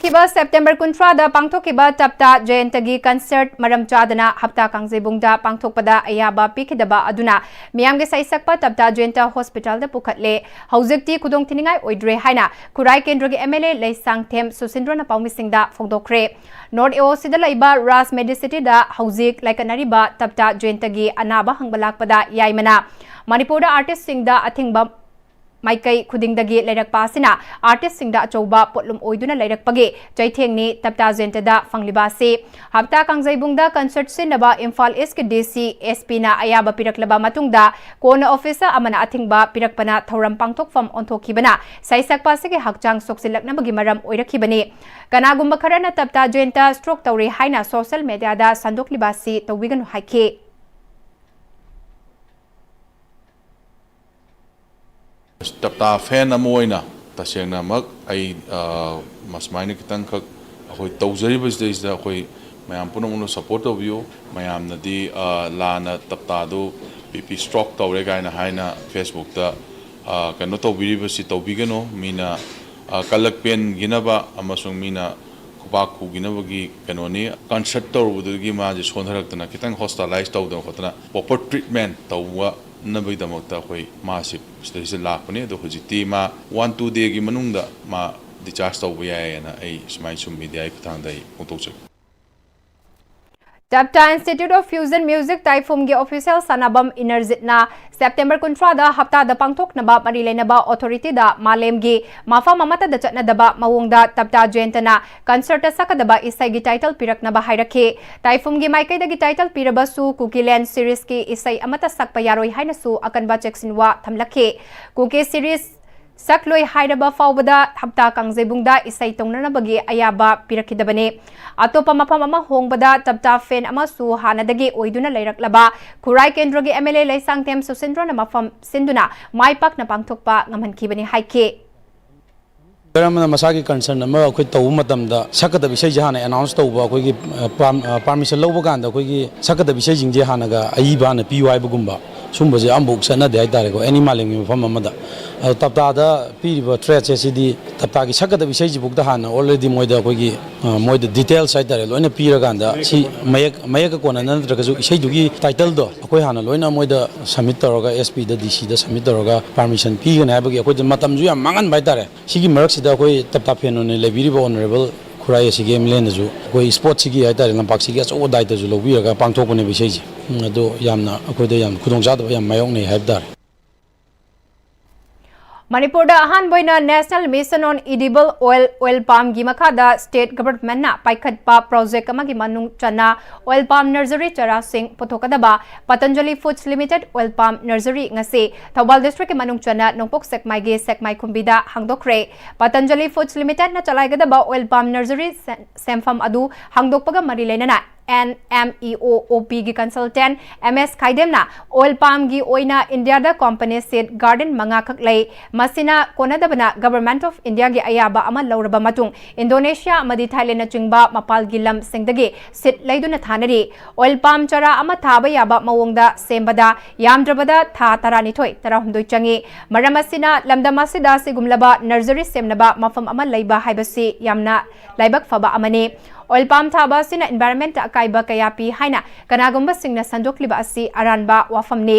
ꯍꯧꯈꯤꯕ ꯁꯦꯞꯇꯦꯝꯕꯔ ꯀꯨꯟꯊ꯭ꯔꯥꯗ ꯄꯥꯡꯊꯣꯛꯈꯤꯕ ꯇꯞꯇꯥ ꯖꯌꯟꯇꯒꯤ ꯀꯟꯁꯔꯠ ꯃꯔꯝ ꯆꯥꯗꯅ ꯍꯞꯇꯥ ꯀꯥꯡꯖꯩꯕꯨꯡꯗ ꯄꯥꯡꯊꯣꯛꯄꯗ ꯑꯌꯥꯕ ꯄꯤꯈꯤꯗꯕ ꯑꯗꯨꯅ ꯃꯤꯌꯥꯝꯒꯤ ꯁꯩꯁꯛꯄ ꯇꯞꯇꯥ ꯖꯌꯟꯇ ꯍꯣꯁꯄꯤꯇꯥꯜꯗ ꯄꯨꯈꯠꯂꯦ꯫ ꯍꯧꯖꯤꯛꯇꯤ ꯈꯨꯗꯣꯡꯊꯤꯅꯤꯡꯉꯥꯏ ꯑꯣꯏꯗ꯭ꯔꯦ ꯍꯥꯏꯅ ꯈꯨꯔꯥꯏ ꯀꯦꯟꯗ꯭ꯔꯒꯤ ꯑꯦꯝ ꯑꯦꯜ ꯑꯦ ꯂꯩꯁꯥꯡꯊꯦꯝ ꯁꯨꯁꯤꯟꯗ꯭ꯔꯣꯅ ꯄꯥꯎꯃꯤꯁꯤꯡꯗ ꯐꯣꯡꯗꯣꯛꯈ꯭ꯔꯦ꯫ ꯅꯣꯔꯠ ꯑꯦ ꯑꯣ ꯁꯤꯗ ꯂꯩꯕ ꯔꯥꯖ ꯃꯦꯗꯤꯁꯤꯇꯤꯗ ꯍꯧꯖꯤꯛ ꯂꯥꯏꯀꯠꯅꯔꯤꯕ ꯇꯞꯇꯥ ꯖꯌꯟꯇꯒꯤ ꯑꯅꯥꯕ ꯍꯪꯕ ꯂꯥꯛꯄꯗ ꯌꯥꯏꯃꯅ ꯃꯅꯤꯄꯨꯔꯗ ꯑꯥꯔꯇꯤꯁꯁꯤꯡꯗ ꯑꯊꯤꯡꯕ ꯃꯥꯏꯀꯩ ꯈꯨꯗꯤꯡꯗꯒꯤ ꯂꯩꯔꯛꯄ ꯑꯁꯤꯅ ꯑꯥꯔꯇꯤꯁꯁꯤꯡꯗ ꯑꯆꯧꯕ ꯄꯣꯠꯂꯨꯝ ꯑꯣꯏꯗꯨꯅ ꯂꯩꯔꯛꯄꯒꯤ ꯆꯩꯊꯦꯡꯅꯤ ꯇꯞꯇꯥ ꯖꯌꯟꯇꯗ ꯐꯪꯂꯤꯕ ꯑꯁꯤ꯫ ꯍꯞꯇꯥ ꯀꯥꯡꯖꯩꯕꯨꯡꯗ ꯀꯟꯁꯔꯠ ꯁꯤꯟꯅꯕ ꯏꯝꯐꯥꯜ ꯏꯁꯀꯤ ꯗꯤ ꯁꯤ ꯑꯦꯁ ꯄꯤꯅ ꯑꯌꯥꯕ ꯄꯤꯔꯛꯂꯕ ꯃꯇꯨꯡꯗ ꯀꯣꯟꯅ ꯑꯣꯐꯤꯁꯔ ꯑꯃꯅ ꯑꯊꯤꯡꯕ ꯄꯤꯔꯛꯄꯅ ꯊꯧꯔꯝ ꯄꯥꯡꯊꯣꯛꯐꯝ ꯑꯣꯟꯊꯣꯛꯈꯤꯕꯅ ꯁꯩꯁꯛꯄ ꯑꯁꯤꯒꯤ ꯍꯛꯆꯥꯡ ꯁꯣꯛꯆꯤꯜꯂꯛꯅꯕꯒꯤ ꯃꯔꯝ ꯑꯣꯏꯔꯛꯈꯤꯕꯅꯤ꯫ ꯀꯅꯥꯒꯨꯝꯕ ꯈꯔꯅ ꯇꯞꯇꯥ ꯖꯌꯟꯇ ꯁ꯭ꯇ꯭ꯔꯣꯛ ꯇꯧꯔꯦ ꯍꯥꯏꯅ ꯁꯣꯁꯤꯌꯦꯜ ꯃꯦꯗꯤꯌꯥꯗ ꯁꯟꯗꯣꯛꯂꯤꯕ ꯑꯁꯤ ꯇꯧꯕꯤꯒꯅꯨ ꯍꯥꯏꯈꯤ꯫ ꯇꯞꯇꯥ ꯐꯦꯟ ꯑꯃ ꯑꯣꯏꯅ ꯇꯁꯦꯡꯅꯃꯛ ꯑꯩ, ꯑ, ꯃꯁꯨꯃꯥꯏꯅ ꯈꯤꯇꯪꯈꯛ ꯑꯩꯈꯣꯏ ꯇꯧꯖꯔꯤꯕꯁꯤꯗꯩꯁꯤꯗ ꯑꯩꯈꯣꯏ ꯃꯌꯥꯝ ꯄꯨꯝꯅꯃꯛꯅ ꯁꯄꯣꯔꯠ ꯇꯧꯕꯤꯌꯨ꯫ ꯃꯌꯥꯝꯅꯗꯤ, ꯑ, ꯂꯥꯟꯅ ꯇꯞꯇꯥꯗꯨ ꯕꯤ ꯄꯤ ꯁ꯭ꯇ꯭ꯔꯣꯛ ꯇꯧꯔꯦ ꯀꯥꯏꯅ ꯍꯥꯏꯅ ꯐꯦꯁꯕꯨꯛꯇ, ꯑ, ꯀꯩꯅꯣ ꯇꯧꯕꯤꯔꯤꯕꯁꯤ ꯇꯧꯕꯤꯒꯅꯨ꯫ ꯃꯤꯅ, ꯑ, ꯀꯂꯛ ꯄꯦꯟꯈꯤꯅꯕ ꯑꯃꯁꯨꯡ ꯃꯤꯅ ꯈꯨꯄꯥꯛ ꯈꯨꯈꯤꯅꯕꯒꯤ ꯀꯩꯅꯣꯅꯤ꯫ ꯀꯟꯁꯔꯠ ꯇꯧꯔꯨꯕꯗꯨꯗꯒꯤ ꯃꯥꯁꯦ ꯁꯣꯟꯊꯔꯛꯇꯅ ꯈꯤꯇꯪ ꯍꯣꯁꯄꯤꯇꯥꯂꯥꯏꯁ ꯇꯧꯗꯅ ꯈꯣꯠꯇꯅ ꯄ꯭ꯔꯣꯄꯔ ꯇ꯭ꯔꯤꯠꯃꯦꯟ ꯇꯧꯕꯅꯕꯒꯤꯗꯃꯛꯇ ꯑꯩꯈꯣꯏ ꯃꯥꯁꯤ ꯁꯤꯗꯩꯁꯤꯗ ꯂꯥꯛꯄꯅꯤ꯫ ꯑꯗꯣ ꯍꯧꯖꯤꯛꯇꯤ ꯃꯥ ꯋꯥꯟ ꯇꯨ ꯗꯦꯒꯤ ꯃꯅꯨꯡꯗ ꯃꯥ ꯗꯤꯆꯥꯔꯖ ꯇꯧꯕ ꯌꯥꯏꯌꯦꯅ ꯑꯩ ꯁꯨꯃꯥꯏꯅ ꯁꯨꯝ ꯃꯦꯗꯤꯌꯥꯒꯤ ꯈꯨꯠꯊꯥꯡꯗ ꯑꯩ ꯐꯣꯡꯗꯣꯛꯆꯒꯦ꯫ ꯇꯞꯇꯥ Institute of Fusion Music ꯇꯥꯏꯐꯨꯝꯒꯤ ꯑꯣꯐꯤꯁꯤꯌꯦꯜ ꯁꯥꯟꯅꯐꯝ ꯏꯅꯔꯖꯤꯠꯅ ꯁꯦꯞꯇꯦꯝꯕꯔ ꯀꯨꯟꯊ꯭ꯔꯥꯗ ꯍꯞꯇꯥꯗ ꯄꯥꯡꯊꯣꯛꯅꯕ ꯃꯔꯤ ꯂꯩꯅꯕ ꯑꯣꯊꯣꯔꯤꯇꯤꯗ ꯃꯥꯂꯦꯝꯒꯤ ꯃꯐꯝ ꯑꯃꯠꯇꯗ ꯆꯠꯅꯗꯕ ꯃꯑꯣꯡꯗ ꯇꯞꯇꯥ ꯖꯌꯟꯇꯅ ꯀꯟꯁꯔꯠꯇ ꯁꯛꯀꯗꯕ ꯏꯁꯩꯒꯤ ꯇꯥꯏꯇꯜ ꯄꯤꯔꯛꯅꯕ ꯍꯥꯏꯔꯛꯈꯤ꯫ ꯇꯥꯏꯐꯨꯝꯒꯤ ꯃꯥꯏꯀꯩꯗꯒꯤ ꯇꯥꯏꯇꯜ ꯄꯤꯔꯕꯁꯨ ꯀꯨꯀꯤꯂꯦꯟ ꯁꯤꯔꯤꯖꯀꯤ ꯏꯁꯩ ꯑꯃꯠꯇ ꯁꯛꯄ ꯌꯥꯔꯣꯏ ꯍꯥꯏꯅꯁꯨ ꯑꯀꯟꯕ ꯆꯦꯛꯁꯤꯟꯋꯥ ꯊꯝꯂꯛꯈꯤ꯫ ꯀꯨꯀꯤ ꯁꯤꯔꯤꯖ ꯁꯛꯂꯣꯏ ꯍꯥꯏꯔꯕ ꯐꯥꯎꯕꯗ ꯍꯞꯇꯥ ꯀꯥꯡꯖꯩꯕꯨꯡꯗ ꯏꯁꯩ ꯇꯧꯅꯅꯕꯒꯤ ꯑꯌꯥꯕ ꯄꯤꯔꯛꯈꯤꯗꯕꯅꯤ꯫ ꯑꯇꯣꯞꯄ ꯃꯐꯝ ꯑꯃ ꯍꯣꯡꯕꯗ ꯇꯞꯇꯥ ꯐꯦꯟ ꯑꯃꯁꯨ ꯍꯥꯟꯅꯗꯒꯤ ꯑꯣꯏꯗꯨꯅ ꯂꯩꯔꯛꯂꯕ ꯈꯨꯔꯥꯏ ꯀꯦꯟꯗ꯭ꯔꯒꯤ ꯑꯦꯝ ꯑꯦꯜ ꯑꯦ ꯂꯩꯁꯥꯡꯊꯦꯝ ꯁꯨꯁꯤꯟꯗ꯭ꯔꯣꯅ ꯃꯐꯝ ꯁꯤꯟꯗꯨꯅ ꯃꯥꯏ ꯄꯥꯛꯅ ꯄꯥꯡꯊꯣꯛꯄ ꯉꯝꯍꯟꯈꯤꯕꯅꯤ ꯍꯥꯏꯈꯤ꯫ ꯁꯤꯡꯒꯔ ꯑꯃꯅ ꯃꯁꯥꯒꯤ ꯀꯟꯁꯔꯟ ꯑꯃ ꯑꯩꯈꯣꯏ ꯇꯧꯕ ꯃꯇꯝꯗ ꯁꯛꯀꯗꯕ ꯏꯁꯩꯁꯦ ꯍꯥꯟꯅ ꯑꯦꯅꯥꯎꯟꯁ ꯇꯧꯕ, ꯑꯩꯈꯣꯏꯒꯤ ꯄꯥꯔꯃꯤꯁꯟ ꯂꯧꯕ ꯀꯥꯟꯗ ꯑꯩꯈꯣꯏꯒꯤ ꯁꯛꯀꯗꯕ ꯏꯁꯩꯁꯤꯡꯁꯦ ꯍꯥꯟꯅꯒ ꯑꯏꯕ ꯍꯥꯟꯅ ꯄꯤꯌꯨ ꯍꯥꯏꯕꯒꯨꯝꯕ ꯁꯨꯝꯕꯁꯦ ꯑꯃꯐꯥꯎ ꯆꯠꯅꯗꯦ ꯍꯥꯏꯇꯥꯔꯦꯀꯣ, ꯑꯦꯅꯤ ꯃꯥꯂꯦꯝꯒꯤ ꯃꯐꯝ ꯑꯃꯗ꯫ ꯑꯗꯣ ꯇꯞꯇꯥꯗ ꯄꯤꯔꯤꯕ ꯊ꯭ꯔꯦꯠꯁꯦ ꯁꯤꯗꯤ ꯇꯞꯇꯥꯒꯤ ꯁꯛꯀꯗꯕ ꯏꯁꯩꯁꯤꯐꯥꯎꯗ ꯍꯥꯟꯅ ꯑꯣꯜꯔꯦꯗꯤ ꯃꯣꯏꯗ ꯑꯩꯈꯣꯏꯒꯤ ꯃꯣꯏꯗ ꯗꯤꯇꯦꯜꯁ ꯍꯥꯏꯇꯥꯔꯦ ꯂꯣꯏꯅ ꯄꯤꯔꯀꯥꯟꯗ ꯁꯤ ꯃꯌꯦꯛ ꯃꯌꯦꯛꯀ ꯀꯣꯟꯅꯅ ꯅꯠꯇ꯭ꯔꯒꯁꯨ ꯏꯁꯩꯗꯨꯒꯤ ꯇꯥꯏꯇꯜꯗꯣ ꯑꯩꯈꯣꯏ ꯍꯥꯟꯅ ꯂꯣꯏꯅ ꯃꯣꯏꯗ ꯁꯕꯃꯤꯠ ꯇꯧꯔꯒ ꯑꯦꯁ ꯄꯤꯗ ꯗꯤ ꯁꯤꯗ ꯁꯕꯃꯤꯠ ꯇꯧꯔꯒ ꯄꯥꯔꯃꯤꯁꯟ ꯄꯤꯒꯅꯤ ꯍꯥꯏꯕꯒꯤ ꯑꯩꯈꯣꯏꯗ ꯃꯇꯝꯁꯨ ꯌꯥꯝ ꯃꯥꯡꯍꯟꯕ ꯍꯥꯏꯇꯥꯔꯦ꯫ ꯁꯤꯒꯤ ꯃꯔꯛꯁꯤꯗ ꯑꯩꯈꯣꯏ ꯇꯞꯇꯥ ꯐꯦꯟ ꯑꯣꯏꯅ ꯂꯩꯕꯤꯔꯤꯕ ꯑꯣꯅꯔꯦꯕꯜ ꯈꯨꯔꯥꯏ ꯑꯁꯤꯒꯤ ꯑꯦꯝ ꯑꯦꯜ ꯑꯦꯅꯁꯨ ꯑꯩꯈꯣꯏ ꯁ꯭ꯄꯣꯔꯠꯁꯤꯒꯤ ꯍꯥꯏꯇꯥꯔꯦ ꯂꯝꯄꯥꯛꯁꯤꯒꯤ ꯑꯆꯧꯕ ꯗꯥꯏꯇꯁꯨ ꯂꯧꯕꯤꯔꯒ ꯄꯥꯡꯊꯣꯛꯄꯅꯦꯕ ꯏꯁꯩꯁꯦ꯫ ꯎꯝ, ꯑꯗꯣ ꯌꯥꯝꯅ ꯑꯩꯈꯣꯏꯗ ꯌꯥꯝ ꯈꯨꯗꯣꯡꯆꯥꯗꯕ ꯌꯥꯝ ꯃꯥꯌꯣꯛꯅꯩ ꯍꯥꯏꯕ ꯇꯥꯔꯦ꯫ ꯃꯅꯤꯄꯨꯔꯗ ꯑꯍꯥꯟꯕ ꯑꯣꯏꯅ National Mission on Edible Oil, oil palmꯒꯤ ꯃꯈꯥꯗ state governmentꯅ ꯄꯥꯏꯈꯠꯄ project ꯑꯃꯒꯤ ꯃꯅꯨꯡ ꯆꯟꯅ oil palm nursery ꯆꯥꯔꯥꯁꯤꯡ ꯄꯨꯊꯣꯛꯀꯗꯕ Patanjali Foods Limited oil palm nursery ꯉꯁꯤ ꯊꯧꯕꯥꯜ districtꯀꯤ ꯃꯅꯨꯡ ꯆꯟꯅ ꯅꯣꯡꯄꯣꯛ ꯁꯦꯛꯃꯥꯏꯒꯤ ꯁꯦꯛꯃꯥꯏ ꯈꯨꯝꯕꯤꯗ ꯍꯥꯡꯗꯣꯛꯈ꯭ꯔꯦ꯫ Patanjali Foods Limitedꯅ ꯆꯂꯥꯏꯒꯗꯕ oil palm nursery ꯁꯦ-, ꯁꯦꯝꯐꯝ ꯑꯗꯨ ꯍꯥꯡꯗꯣꯛꯄꯒ ꯃꯔꯤ ꯂꯩꯅꯅ N M E O O Pꯒꯤ consultant M S ꯈꯥꯏꯗꯦꯝꯅ oil palmꯒꯤ ꯑꯣꯏꯅ ꯏꯟꯗꯤꯌꯥꯗ company seed garden ꯃꯉꯥꯈꯛ ꯂꯩ꯫ ꯃꯁꯤꯅ ꯀꯣꯟꯅꯗꯕꯅ Government of Indiaꯒꯤ ꯑꯌꯥꯕ ꯑꯃ ꯂꯧꯔꯕ ꯃꯇꯨꯡ Indonesia ꯑꯃꯗꯤ Thailandꯅꯆꯤꯡꯕ ꯃꯄꯥꯜꯒꯤ ꯂꯝꯁꯤꯡꯗꯒꯤ seed ꯂꯩꯗꯨꯅ ꯊꯥꯅꯔꯤ꯫ Oil palm ꯆꯥꯔꯥ ꯑꯃ ꯊꯥꯕ ꯌꯥꯕ ꯃꯑꯣꯡꯗ ꯁꯦꯝꯕꯗ ꯌꯥꯝꯗ꯭ꯔꯕꯗ ꯊꯥ ꯇꯔꯥꯅꯤꯊꯣꯏ, ꯇꯔꯥꯍꯨꯝꯗꯣꯏ ꯆꯪꯏ꯫ ꯃꯔꯝ ꯑꯁꯤꯅ ꯂꯝꯗꯝ ꯑꯁꯤꯗ ꯑꯁꯤꯒꯨꯝꯂꯕ nursery ꯁꯦꯝꯅꯕ ꯃꯐꯝ ꯑꯃ ꯂꯩꯕ ꯍꯥꯏꯕꯁꯤ ꯌꯥꯝꯅ ꯂꯥꯏꯕꯛ ꯐꯕ ꯑꯃꯅꯤ꯫ Oil palm ꯊꯥꯕ ꯑꯁꯤꯅ environment ꯑꯀꯥꯏꯕ ꯀꯌꯥ ꯄꯤ ꯍꯥꯏꯅ ꯀꯅꯥꯒꯨꯝꯕꯁꯤꯡꯅ ꯁꯟꯗꯣꯛꯂꯤꯕ ꯑꯁꯤ ꯑꯔꯥꯟꯕ ꯋꯥꯐꯝꯅꯤ꯫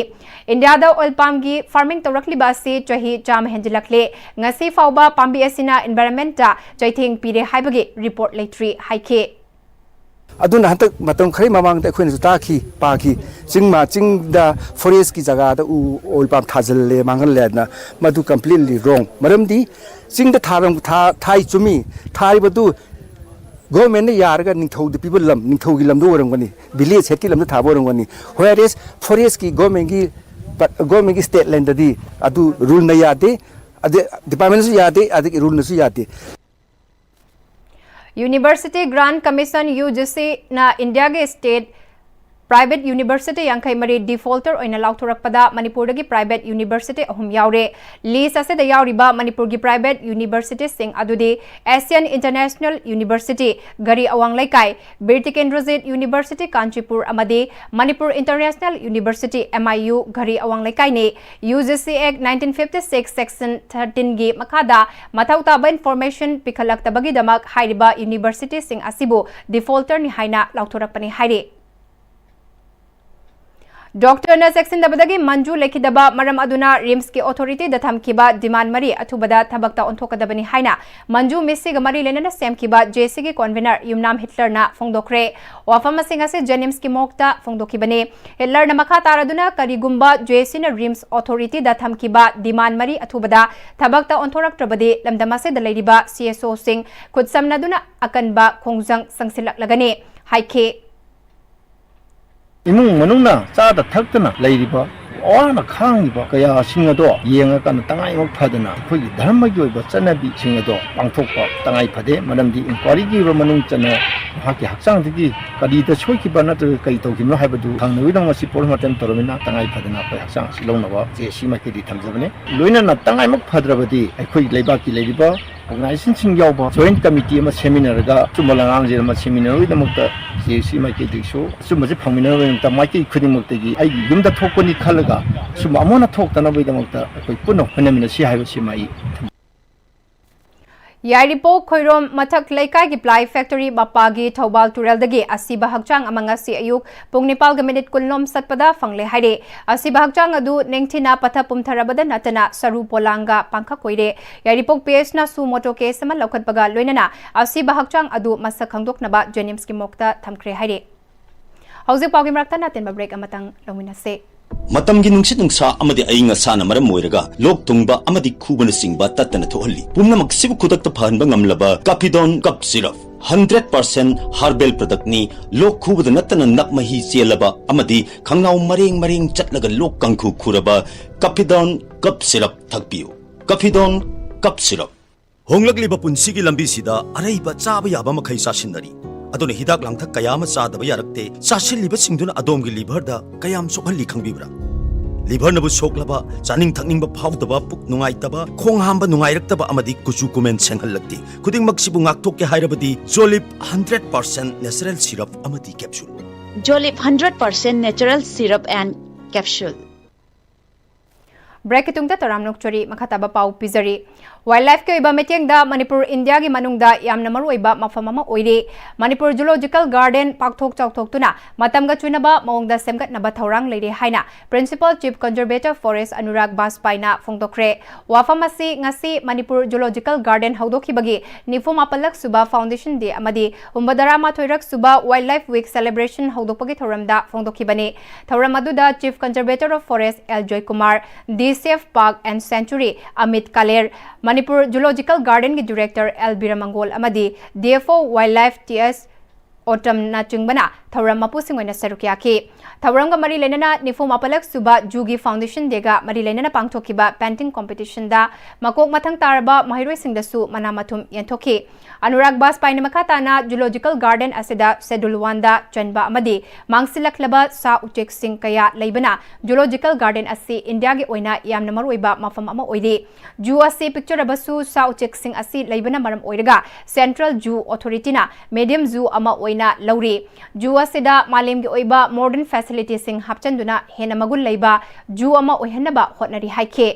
ꯏꯟꯗꯤꯌꯥꯗ oil palmꯒꯤ farming ꯇꯧꯔꯛꯂꯤꯕ ꯑꯁꯤ ꯆꯍꯤ ꯆꯥꯝꯃ ꯍꯦꯟꯖꯤꯜꯂꯛꯂꯦ꯫ ꯉꯁꯤ ꯐꯥꯎꯕ ꯄꯥꯝꯕꯤ ꯑꯁꯤꯅ environmentꯇ ꯆꯩꯊꯦꯡ ꯄꯤꯔꯦ ꯍꯥꯏꯕꯒꯤ report ꯂꯩꯇ꯭ꯔꯤ ꯍꯥꯏꯈꯤ꯫ ꯑꯗꯨꯅ ꯍꯟꯗꯛ ꯃꯇꯝ ꯈꯔꯒꯤ ꯃꯃꯥꯡꯗ ꯑꯩꯈꯣꯏꯅꯁꯨ ꯇꯥꯈꯤ, ꯄꯥꯈꯤ, ꯆꯤꯡ ꯃꯥ-, ꯆꯤꯡꯗ forestꯀꯤ ꯖꯒꯥꯗ ꯎ oil palm ꯊꯥꯖꯤꯜꯂꯦ, ꯃꯥꯡꯍꯜꯂꯦ ꯍꯥꯏꯗꯅ꯫ ꯃꯗꯨ completely wrong꯫ ꯃꯔꯝꯗꯤ ꯆꯤꯡꯗ ꯊꯥꯔꯝ-, ꯊꯥ-, ꯊꯥꯏ ꯆꯨꯝꯃꯤ, ꯊꯥꯔꯤꯕꯗꯨ governmentꯅ ꯌꯥꯔꯒ ꯅꯤꯡꯊꯧꯗ ꯄꯤꯕ ꯂꯝ, ꯅꯤꯡꯊꯧꯒꯤ ꯂꯝꯗ ꯑꯣꯏꯔꯝꯒꯅꯤ, village headꯀꯤ ꯂꯝꯗ ꯊꯥꯕ ꯑꯣꯏꯔꯝꯒꯅꯤ꯫ Whereas forestꯀꯤ governmentꯒꯤ, governmentꯒꯤ state landꯗꯗꯤ ꯑꯗꯨ ruleꯅ ꯌꯥꯗꯦ, ꯑꯗꯩ departmentꯅꯁꯨ ꯌꯥꯗꯦ, ꯑꯗꯒꯤ ruleꯅꯁꯨ ꯌꯥꯗꯦ꯫ University Grant Commission, UGCꯅ ꯏꯟꯗꯤꯌꯥꯒꯤ state private university ꯌꯥꯡꯈꯩ ꯃꯔꯤ defaulter ꯑꯣꯏꯅ ꯂꯥꯎꯊꯣꯔꯛꯄꯗ ꯃꯅꯤꯄꯨꯔꯗꯒꯤ private university ꯑꯍꯨꯝ ꯌꯥꯎꯔꯦ꯫ List ꯑꯁꯤꯗ ꯌꯥꯎꯔꯤꯕ ꯃꯅꯤꯄꯨꯔꯒꯤ private universityꯁꯤꯡ ꯑꯗꯨꯗꯤ Asian International University, ꯘꯔꯤ ꯑꯋꯥꯡ ꯂꯩꯀꯥꯏ, ꯕꯤꯔ ꯇꯤꯀꯦꯟꯗ꯭ꯔꯖꯤꯠ University, ꯀꯥꯟꯆꯤꯄꯨꯔ ꯑꯃꯗꯤ Manipur International University, M I U, ꯘꯔꯤ ꯑꯋꯥꯡ ꯂꯩꯀꯥꯏꯅꯤ꯫ UGC Act nineteen fifty six section thirteenꯒꯤ ꯃꯈꯥꯗ ꯃꯊꯧ ꯇꯥꯕ information ꯄꯤꯈꯠꯂꯛꯇꯕꯒꯤꯗꯃꯛ ꯍꯥꯏꯔꯤꯕ universityꯁꯤꯡ ꯑꯁꯤꯕꯨ defaulterꯅꯤ ꯍꯥꯏꯅ ꯂꯥꯎꯊꯣꯔꯛꯄꯅꯤ ꯍꯥꯏꯔꯤ꯫ ꯗꯣꯛꯇꯔꯅ ꯆꯦꯛꯁꯤꯟꯗꯕꯗꯒꯤ ꯃꯟꯖꯨ ꯂꯩꯈꯤꯗꯕ ꯃꯔꯝ ꯑꯗꯨꯅ ꯔꯤꯝꯁꯀꯤ ꯑꯣꯊꯣꯔꯤꯇꯤꯗ ꯊꯝꯈꯤꯕ ꯗꯤꯃꯥꯟ ꯃꯔꯤ ꯑꯊꯨꯕꯗ ꯊꯕꯛꯇ ꯑꯣꯟꯊꯣꯛꯀꯗꯕꯅꯤ ꯍꯥꯏꯅ ꯃꯟꯖꯨ ꯃꯤꯁꯤꯒ ꯃꯔꯤ ꯂꯩꯅꯅ ꯁꯦꯝꯈꯤꯕ ꯖꯦ ꯑꯦ ꯁꯤꯒꯤ ꯀꯣꯟꯚꯤꯅꯔ ꯌꯨꯝꯅꯥꯝ ꯍꯤꯠꯂꯔꯅ ꯐꯣꯡꯗꯣꯛꯈ꯭ꯔꯦ꯫ ꯋꯥꯐꯝꯁꯤꯡ ꯑꯁꯤ ꯖꯦꯅꯤꯝꯁꯀꯤ ꯃꯣꯔꯒꯇ ꯐꯣꯡꯗꯣꯛꯈꯤꯕꯅꯤ꯫ ꯍꯤꯠꯂꯔꯅ ꯃꯈꯥ ꯇꯥꯔꯗꯨꯅ ꯀꯔꯤꯒꯨꯝꯕ ꯖꯦ ꯑꯦ ꯁꯤꯅ ꯔꯤꯝꯁ ꯑꯣꯊꯣꯔꯤꯇꯤꯗ ꯊꯝꯈꯤꯕ ꯗꯤꯃꯥꯟ ꯃꯔꯤ ꯑꯊꯨꯕꯗ ꯊꯕꯛꯇ ꯑꯣꯟꯊꯣꯔꯛꯇ꯭ꯔꯕꯗꯤ ꯂꯝꯗꯝ ꯑꯁꯤꯗ ꯂꯩꯔꯤꯕ ꯁꯤ ꯑꯦꯁ ꯑꯣꯁꯤꯡ ꯈꯨꯠꯁꯝꯅꯗꯨꯅ ꯑꯀꯟꯕ ꯈꯣꯡꯖꯪ ꯆꯪꯁꯤꯜꯂꯛꯂꯒꯅꯤ ꯍꯥꯏꯈꯤ꯫ ꯏꯃꯨꯡ ꯃꯅꯨꯡꯅ ꯆꯥꯗ ꯊꯛꯇꯅ ꯂꯩꯔꯤꯕ, ꯋꯥꯅ ꯈꯥꯡꯉꯤꯕ ꯀꯌꯥꯁꯤꯡ ꯑꯗꯣ ꯌꯦꯡꯉꯀꯥꯟꯗ ꯇꯉꯥꯏꯃꯛ ꯐꯗꯅ ꯑꯩꯈꯣꯏꯒꯤ ꯙꯔꯃꯒꯤ ꯑꯣꯏꯕ ꯆꯠꯅꯕꯤꯁꯤꯡ ꯑꯗꯣ ꯄꯥꯡꯊꯣꯛꯄ ꯇꯉꯥꯏ ꯐꯗꯦ꯫ ꯃꯔꯝꯗꯤ ꯏꯟꯀ꯭ꯋꯥꯔꯤꯒꯤ ꯑꯣꯏꯕ ꯃꯅꯨꯡ ꯆꯟꯅ ꯃꯍꯥꯛꯀꯤ ꯍꯛꯆꯥꯡꯗꯒꯤ ꯀꯔꯤꯗ ꯁꯣꯏꯈꯤꯕ ꯅꯠꯇ꯭ꯔꯒ ꯀꯔꯤ ꯇꯧꯈꯤꯕꯅꯣ ꯍꯥꯏꯕꯗꯨ ꯈꯪꯅꯕꯒꯤꯗꯃꯛ ꯃꯁꯤ ꯄꯣꯁꯃꯣꯔꯇꯦꯝ ꯇꯧꯔꯕꯅꯤꯅ ꯇꯉꯥꯏ ꯐꯗꯅ ꯑꯩꯈꯣꯏ ꯍꯛꯆꯥꯡ ꯑꯁꯤ ꯂꯧꯅꯕ ꯖꯦ ꯑꯦ ꯁꯤ ꯃꯥꯏꯀꯩꯗꯒꯤ ꯊꯝꯖꯕꯅꯤ꯫ ꯂꯣꯏꯅꯅ ꯇꯉꯥꯏꯃꯛ ꯐꯗ꯭ꯔꯕꯗꯤ ꯑꯩꯈꯣꯏ ꯂꯩꯕꯥꯛꯀꯤ ꯂꯩꯔꯤꯕ ꯑꯣꯔꯒꯅꯥꯏꯖꯦꯁꯟꯁꯤꯡ ꯌꯥꯎꯕ ꯖꯣꯏꯟꯠ ꯀꯃꯤꯇꯤ ꯑꯃ ꯁꯦꯝꯃꯤꯟꯅꯔꯒ ꯑꯆꯨꯝꯕ ꯂꯉꯥꯡꯁꯦ ꯑꯃ ꯁꯦꯝꯃꯤꯟꯅꯕꯒꯤꯗꯃꯛꯇ ꯖꯦ ꯑꯦ ꯁꯤ ꯃꯥꯏꯀꯩꯗꯒꯤꯁꯨ ꯑꯆꯨꯝꯕꯁꯦ ꯐꯪꯃꯤꯟꯅꯅꯕꯒꯤꯗꯃꯛꯇ ꯃꯥꯏꯀꯩ ꯈꯨꯗꯤꯡꯃꯛꯇꯒꯤ ꯑꯩꯒꯤ ꯌꯨꯝꯗ ꯊꯣꯛꯄꯅꯤ ꯈꯜꯂꯒ ꯁꯨꯝꯕ ꯑꯃꯨꯛ ꯍꯟꯅ ꯊꯣꯛꯇꯅꯕꯒꯤꯗꯃꯛꯇ ꯑꯩꯈꯣꯏ ꯄꯨꯟꯅ ꯍꯣꯠꯅꯃꯤꯟꯅꯁꯤ ꯍꯥꯏꯕꯁꯤꯃ ꯑꯩ ꯊꯝꯖꯒꯦ꯫ ꯌꯥꯏꯔꯤꯄꯣꯛ ꯈꯣꯏꯔꯣꯝ ꯃꯊꯛ ꯂꯩꯀꯥꯏꯒꯤ ꯄ꯭ꯂꯥꯏ ꯐꯦꯛꯇꯔꯤ ꯃꯄꯥꯒꯤ ꯊꯧꯕꯥꯜ ꯇꯨꯔꯦꯜꯗꯒꯤ ꯑꯁꯤꯕ ꯍꯛꯆꯥꯡ ꯑꯃ ꯉꯁꯤ ꯑꯌꯨꯛ ꯄꯨꯡ ꯅꯤꯄꯥꯜꯒ ꯃꯤꯅꯤꯠ ꯀꯨꯟꯂꯣꯝ ꯆꯠꯄꯗ ꯐꯪꯂꯦ ꯍꯥꯏꯔꯦ꯫ ꯑꯁꯤꯕ ꯍꯛꯆꯥꯡ ꯑꯗꯨ ꯅꯤꯡꯊꯤꯅ ꯄꯠꯊ ꯄꯨꯝꯊꯔꯕꯗ ꯅꯠꯇꯅ ꯁꯔꯨ ꯄꯣꯂꯥꯡꯒ ꯄꯥꯡꯈꯛ ꯑꯣꯏꯔꯦ꯫ ꯌꯥꯏꯔꯤꯄꯣꯛ ꯄꯤ ꯑꯦꯁꯅ ꯁꯨ ꯃꯣꯇꯣ ꯀꯦꯁ ꯑꯃ ꯂꯧꯈꯠꯄꯒ ꯂꯣꯏꯅꯅ ꯑꯁꯤꯕ ꯍꯛꯆꯥꯡ ꯑꯗꯨ ꯃꯁꯛ ꯈꯪꯗꯣꯛꯅꯕ ꯖꯦꯅꯤꯝꯁꯀꯤ ꯃꯣꯔꯒꯇ ꯊꯝꯈ꯭ꯔꯦ ꯍꯥꯏꯔꯦ꯫ ꯍꯧꯖꯤꯛ ꯄꯥꯎꯒꯤ ꯃꯔꯛꯇ ꯑꯇꯦꯟꯕ ꯕ꯭ꯔꯦꯛ ꯑꯃꯇꯪ ꯂꯧꯃꯤꯟꯅꯁꯦ꯫ ꯃꯇꯝꯒꯤ ꯅꯨꯡꯁꯤꯠ ꯅꯨꯡꯁꯥ ꯑꯃꯗꯤ ꯑꯏꯪ ꯑꯁꯥꯅ ꯃꯔꯝ ꯑꯣꯏꯔꯒ ꯂꯣꯛ ꯊꯨꯡꯕ ꯑꯃꯗꯤ ꯈꯨꯕꯅꯆꯤꯡꯕ ꯇꯠꯇꯅ ꯊꯣꯛꯍꯜꯂꯤ꯫ ꯄꯨꯝꯅꯃꯛꯁꯤꯕꯨ ꯈꯨꯗꯛꯇ ꯐꯍꯟꯕ ꯉꯝꯂꯕ ꯀꯥꯐꯤꯗꯣꯟ ꯀꯞ ꯁꯤꯔꯞ, ꯍꯟꯗ꯭ꯔꯦꯠ ꯄꯥꯔꯁꯦꯟ ꯍꯥꯔꯕꯦꯜ ꯄ꯭ꯔꯗꯛꯅꯤ꯫ ꯂꯣꯛ ꯈꯨꯕꯗ ꯅꯠꯇꯅ ꯅꯞ ꯃꯍꯤ ꯆꯦꯜꯂꯕ ꯑꯃꯗꯤ ꯈꯪꯅꯥꯎ ꯃꯔꯦꯡ ꯃꯔꯦꯡ ꯆꯠꯂꯒ ꯂꯣꯛ ꯀꯥꯡꯈꯨ ꯈꯨꯔꯕ ꯀꯥꯐꯤꯗꯣꯟ ꯀꯞ ꯁꯤꯔꯞ ꯊꯛꯄꯤꯌꯨ꯫ ꯀꯥꯐꯤꯗꯣꯟ ꯀꯞ ꯁꯤꯔꯞ꯫ ꯍꯣꯡꯂꯛꯂꯤꯕ ꯄꯨꯟꯁꯤꯒꯤ ꯂꯝꯕꯤꯁꯤꯗ ꯑꯔꯩꯕ ꯆꯥꯕ ꯌꯥꯕ ꯃꯈꯩ ꯆꯥꯁꯤꯟꯅꯔꯤ꯫ ꯑꯗꯨꯅ ꯍꯤꯗꯥꯛ ꯂꯥꯡꯊꯛ ꯀꯌꯥ ꯑꯃ ꯆꯥꯗꯕ ꯌꯥꯔꯛꯇꯦ꯫ ꯆꯥꯁꯤꯜꯂꯤꯕꯁꯤꯡꯗꯨꯅ ꯑꯗꯣꯝꯒꯤ ꯂꯤꯚꯔꯗ ꯀꯌꯥꯝ ꯁꯣꯛꯍꯜꯂꯤ ꯈꯪꯕꯤꯕ꯭ꯔꯥ? ꯂꯤꯚꯔꯅꯕꯨ ꯁꯣꯛꯂꯕ, ꯆꯥꯅꯤꯡ ꯊꯛꯅꯤꯡꯕ ꯐꯥꯎꯗꯕ, ꯄꯨꯛ ꯅꯨꯡꯉꯥꯏꯇꯕ, ꯈꯣꯡ ꯍꯥꯝꯕ ꯅꯨꯡꯉꯥꯏꯔꯛꯇꯕ ꯑꯃꯗꯤ ꯀꯨꯆꯨ ꯀꯨꯃꯦꯟ ꯁꯦꯡꯍꯜꯂꯛꯇꯦ꯫ ꯈꯨꯗꯤꯡꯃꯛꯁꯤꯕꯨ ꯉꯥꯛꯊꯣꯛꯀꯦ ꯍꯥꯏꯔꯕꯗꯤ ꯖꯣꯂꯤꯞ ꯍꯟꯗ꯭ꯔꯦꯠ ꯄꯥꯔꯁꯦꯟ ꯅꯦꯆꯔꯦꯜ ꯁꯤꯔꯞ ꯑꯃꯗꯤ capsule. Jolip hundred percent natural syrup and capsule. ꯕ꯭ꯔꯦꯛꯀꯤ ꯇꯨꯡꯗ ꯇꯔꯥꯝꯅ ꯑꯣꯛꯆꯔꯤ꯫ ꯃꯈꯥ ꯇꯥꯕ ꯄꯥꯎ ꯄꯤꯖꯔꯤ꯫ Wildlifeꯀꯤ ꯑꯣꯏꯕ ꯃꯤꯠꯌꯦꯡꯗ ꯃꯅꯤꯄꯨꯔ ꯏꯟꯗꯤꯌꯥꯒꯤ ꯃꯅꯨꯡꯗ ꯌꯥꯝꯅ ꯃꯔꯨꯑꯣꯏꯕ ꯃꯐꯝ ꯑꯃ ꯑꯣꯏꯔꯤ꯫ ꯃꯅꯤꯄꯨꯔ Zoological Garden ꯄꯥꯛꯊꯣꯛ ꯆꯥꯎꯊꯣꯛꯇꯨꯅ ꯃꯇꯝꯒ ꯆꯨꯅꯕ ꯃꯑꯣꯡꯗ ꯁꯦꯝꯒꯠꯅꯕ ꯊꯧꯔꯥꯡ ꯂꯩꯔꯤ ꯍꯥꯏꯅ Principal Chief Conservator Forest Anurag ꯕꯥꯖꯄꯥꯏꯅ ꯐꯣꯡꯗꯣꯛꯈ꯭ꯔꯦ꯫ ꯋꯥꯐꯝ ꯑꯁꯤ ꯉꯁꯤ ꯃꯅꯤꯄꯨꯔ Zoological Garden ꯍꯧꯗꯣꯛꯈꯤꯕꯒꯤ ꯅꯤꯐꯨ ꯃꯥꯄꯜꯂꯛ ꯁꯨꯕ Foundation Day ꯑꯃꯗꯤ ꯍꯨꯝꯐꯨꯇꯔꯥ ꯃꯥꯊꯣꯏꯔꯛ ꯁꯨꯕ Wildlife Week Celebration ꯍꯧꯗꯣꯛꯄꯒꯤ ꯊꯧꯔꯝꯗ ꯐꯣꯡꯗꯣꯛꯈꯤꯕꯅꯤ꯫ ꯊꯧꯔꯝ ꯑꯗꯨꯗ Chief Conservator of Forest L Joykumar, D C F Park and Sanctuary Amit Kaler, Manipur Zoological Gardenꯒꯤ Director ꯑꯦꯜ ꯕꯤꯔꯃꯪꯒꯣꯜ ꯑꯃꯗꯤ D F O Wildlife T S ꯑꯣꯇꯝꯅꯆꯤꯡꯕꯅ ꯊꯧꯔꯝ ꯃꯄꯨꯁꯤꯡ ꯑꯣꯏꯅ ꯁꯔꯨꯛ ꯌꯥꯈꯤ꯫ ꯊꯧꯔꯝꯒ ꯃꯔꯤ ꯂꯩꯅꯅ ꯅꯤꯐꯨ ꯃꯥꯄꯜꯂꯛ ꯁꯨꯕ Zooꯒꯤ Foundation Dayꯒ ꯃꯔꯤ ꯂꯩꯅꯅ ꯄꯥꯡꯊꯣꯛꯈꯤꯕ Painting Competitionꯗ ꯃꯀꯣꯛ ꯃꯊꯪ ꯇꯥꯔꯕ ꯃꯍꯩꯔꯣꯏꯁꯤꯡꯗꯁꯨ ꯃꯅꯥ ꯃꯊꯨꯝ ꯌꯦꯟꯊꯣꯛꯈꯤ꯫ ꯑꯅꯨꯔꯥꯒ ꯕꯥꯖꯄꯥꯏꯅ ꯃꯈꯥ ꯇꯥꯅ Zoological Garden ꯑꯁꯤꯗ Schedule Oneꯗ ꯆꯟꯕ ꯑꯃꯗꯤ ꯃꯥꯡꯁꯤꯜꯂꯛꯂꯕ ꯁꯥ ꯎꯆꯦꯛꯁꯤꯡ ꯀꯌꯥ ꯂꯩꯕꯅ Zoological Garden ꯑꯁꯤ ꯏꯟꯗꯤꯌꯥꯒꯤ ꯑꯣꯏꯅ ꯌꯥꯝꯅ ꯃꯔꯨꯑꯣꯏꯕ ꯃꯐꯝ ꯑꯃ ꯑꯣꯏꯔꯤ꯫ Zoo ꯑꯁꯤ ꯄꯤꯛꯆꯔꯕꯁꯨ ꯁꯥ ꯎꯆꯦꯛꯁꯤꯡ ꯑꯁꯤ ꯂꯩꯕꯅ ꯃꯔꯝ ꯑꯣꯏꯔꯒ Central Zoo Authorityꯅ medium zoo ꯑꯃ ꯑꯣꯏꯅ ꯂꯧꯔꯤ꯫ Zoo ꯑꯁꯤꯗ ꯃꯥꯂꯦꯝꯒꯤ ꯑꯣꯏꯕ modern facilityꯁꯤꯡ ꯍꯥꯞꯆꯤꯟꯗꯨꯅ ꯍꯦꯟꯅ ꯃꯒꯨꯟ ꯂꯩꯕ zoo ꯑꯃ ꯑꯣꯏꯍꯟꯅꯕ ꯍꯣꯠꯅꯔꯤ ꯍꯥꯏꯈꯤ꯫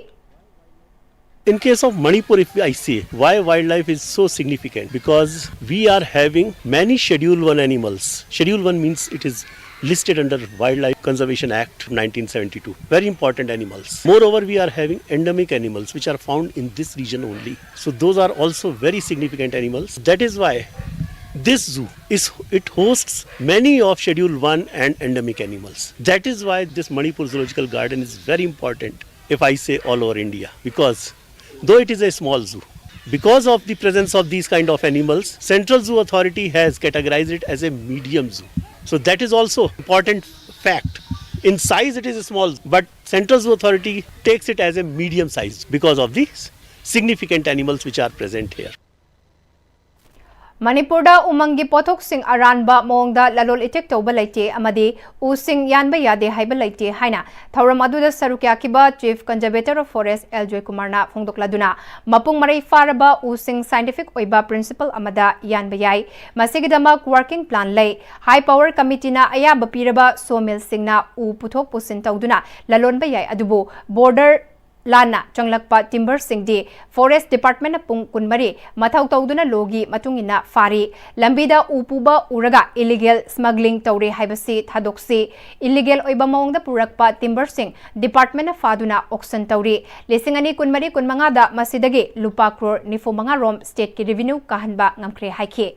In case of Manipur, if I say why wildlife is so significant, because we are having many Schedule one animals. Schedule one means it is listed under Wildlife Conservation Act nineteen seventy-two. Very important animals. Moreover, we are having endemic animals which are found in this region only. So those are also very significant animals. That is why this zoo is, it hosts many of Schedule one and endemic animals. That is why this Manipur Zoological Garden is very important, if I say all over India, because though it is a small zoo, because of the presence of these kind of animals, Central Zoo Authority has categorized it as a medium zoo. So that is also important fact. In size it is small, but Central Zoo Authority takes it as a medium size because of the significant animals which are present here. ꯃꯅꯤꯄꯨꯔꯗ ꯎꯃꯪꯒꯤ ꯄꯣꯠꯊꯣꯛꯁꯤꯡ ꯑꯔꯥꯟꯕ ꯃꯑꯣꯡꯗ ꯂꯂꯣꯜ ꯏꯇꯤꯛ ꯇꯧꯕ ꯂꯩꯇꯦ ꯑꯃꯗꯤ ꯎꯁꯤꯡ ꯌꯥꯟꯕ ꯌꯥꯗꯦ ꯍꯥꯏꯕ ꯂꯩꯇꯦ ꯍꯥꯏꯅ ꯊꯧꯔꯝ ꯑꯗꯨꯗ ꯁꯔꯨꯛ ꯌꯥꯈꯤꯕ Chief Conservator of Forest L ꯖꯣꯏꯀꯨꯃꯥꯔꯅ ꯐꯣꯡꯗꯣꯛꯂꯗꯨꯅ ꯃꯄꯨꯡ ꯃꯔꯩ ꯐꯥꯔꯕ ꯎꯁꯤꯡ scientific ꯑꯣꯏꯕ principle ꯑꯃꯗ ꯌꯥꯟꯕ ꯌꯥꯏ꯫ ꯃꯁꯤꯒꯤꯗꯃꯛ working plan ꯂꯩ꯫ High Power Committeeꯅ ꯑꯌꯥꯕ ꯄꯤꯔꯕ sawmillꯁꯤꯡꯅ ꯎ ꯄꯨꯊꯣꯛ ꯄꯨꯁꯤꯟ ꯇꯧꯗꯨꯅ ꯂꯂꯣꯟꯕ ꯌꯥꯏ, ꯑꯗꯨꯕꯨ border ꯂꯥꯟꯅ ꯆꯪꯂꯛꯄ ꯇꯤꯝꯕꯔꯁꯤꯡꯗꯤ ꯐꯣꯔꯦꯁ ꯗꯤꯄꯥꯔꯠꯃꯦꯟꯅ ꯄꯨꯡ ꯀꯨꯟꯃꯔꯤ ꯃꯊꯧ ꯇꯧꯗꯨꯅ ꯂꯣꯒꯤ ꯃꯇꯨꯡ ꯏꯟꯅ ꯐꯥꯔꯤ꯫ ꯂꯝꯕꯤꯗ ꯎ ꯄꯨꯕ ꯎꯔꯒ ꯏꯂꯤꯒꯦꯜ ꯁ꯭ꯃꯒ꯭ꯂꯤꯡ ꯇꯧꯔꯦ ꯍꯥꯏꯕꯁꯤ ꯊꯥꯗꯣꯛꯁꯤ꯫ ꯏꯂꯤꯒꯦꯜ ꯑꯣꯏꯕ ꯃꯑꯣꯡꯗ ꯄꯨꯔꯛꯄ ꯇꯤꯝꯕꯔꯁꯤꯡ ꯗꯤꯄꯥꯔꯠꯃꯦꯟꯅ ꯐꯥꯗꯨꯅ ꯑꯣꯛꯁꯟ ꯇꯧꯔꯤ꯫ ꯂꯤꯁꯤꯡ ꯑꯅꯤ ꯀꯨꯟꯃꯔꯤ ꯀꯨꯟꯃꯉꯥꯗ ꯃꯁꯤꯗꯒꯤ ꯂꯨꯄꯥ ꯀ꯭ꯔꯣꯔ ꯅꯤꯐꯨ ꯃꯉꯥ ꯔꯣꯝ ꯁ꯭ꯇꯦꯠꯀꯤ ꯔꯦꯚꯤꯅ꯭ꯌꯨ ꯀꯥꯍꯟꯕ ꯉꯝꯈ꯭ꯔꯦ ꯍꯥꯏꯈꯤ꯫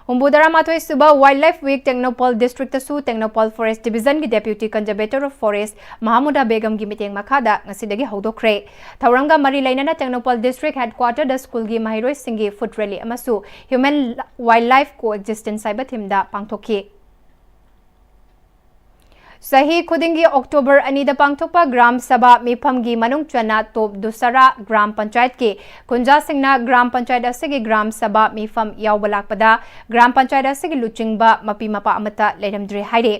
ꯍꯨꯝꯐꯨ ꯇꯔꯥꯃꯥꯊꯣꯏ ꯁꯨꯕ ꯋꯥꯏꯜꯗ ꯂꯥꯏꯐ ꯋꯤꯛ ꯇꯦꯡꯅꯧꯄꯜ ꯗꯤꯁꯇ꯭ꯔꯤꯛꯇꯁꯨ ꯇꯦꯡꯅꯧꯄꯜ ꯐꯣꯔꯦꯁ ꯗꯤꯕꯤꯖꯟꯒꯤ ꯗꯦꯄ꯭ꯌꯨꯇꯤ ꯀꯟꯖꯔꯕꯦꯇꯔ ꯑꯣꯐ ꯐꯣꯔꯦꯁ ꯃꯍꯥꯃꯨꯗꯥ ꯕꯦꯒꯝꯒꯤ ꯃꯤꯠꯌꯦꯡ ꯃꯈꯥꯗ ꯉꯁꯤꯗꯒꯤ ꯍꯧꯗꯣꯛꯈ꯭ꯔꯦ꯫ ꯊꯧꯔꯝꯒ ꯃꯔꯤ ꯂꯩꯅꯅ ꯇꯦꯡꯅꯧꯄꯜ ꯗꯤꯁꯇ꯭ꯔꯤꯛ ꯍꯦꯗꯀ꯭ꯋꯥꯇꯔꯗ ꯁ꯭ꯀꯨꯜꯒꯤ ꯃꯍꯩꯔꯣꯏꯁꯤꯡꯒꯤ ꯐꯨꯠ ꯔꯦꯂꯤ ꯑꯃꯁꯨ ꯍ꯭ꯌꯨꯃꯦꯟ ꯋꯥꯏꯜꯗ ꯂꯥꯏꯐ ꯀꯣ ꯑꯦꯛꯖꯤꯁꯇꯦꯟꯁ ꯍꯥꯏꯕ ꯊꯤꯝꯗ ꯄꯥꯡꯊꯣꯛꯈꯤ꯫ ꯆꯍꯤ ꯈꯨꯗꯤꯡꯒꯤ ꯑꯣꯛꯇꯣꯕꯔ ꯑꯅꯤꯗ ꯄꯥꯡꯊꯣꯛꯄ ꯒ꯭ꯔꯥꯝ ꯁꯚꯥ ꯃꯤꯐꯝꯒꯤ ꯃꯅꯨꯡ ꯆꯟꯅ ꯇꯣꯞ ꯗꯨꯁꯥꯔꯥ ꯒ꯭ꯔꯥꯝ ꯄꯟꯆꯥꯌꯠꯀꯤ ꯈꯨꯟꯖꯥꯁꯤꯡꯅ ꯒ꯭ꯔꯥꯝ ꯄꯟꯆꯥꯌꯠ ꯑꯁꯤꯒꯤ ꯒ꯭ꯔꯥꯝ ꯁꯚꯥ ꯃꯤꯐꯝ ꯌꯥꯎꯕ ꯂꯥꯛꯄꯗ ꯒ꯭ꯔꯥꯝ ꯄꯟꯆꯥꯌꯠ ꯑꯁꯤꯒꯤ ꯂꯨꯆꯤꯡꯕ ꯃꯄꯤ ꯃꯄꯥ ꯑꯃꯠꯇ ꯂꯩꯔꯝꯗ꯭ꯔꯦ ꯍꯥꯏꯔꯤ꯫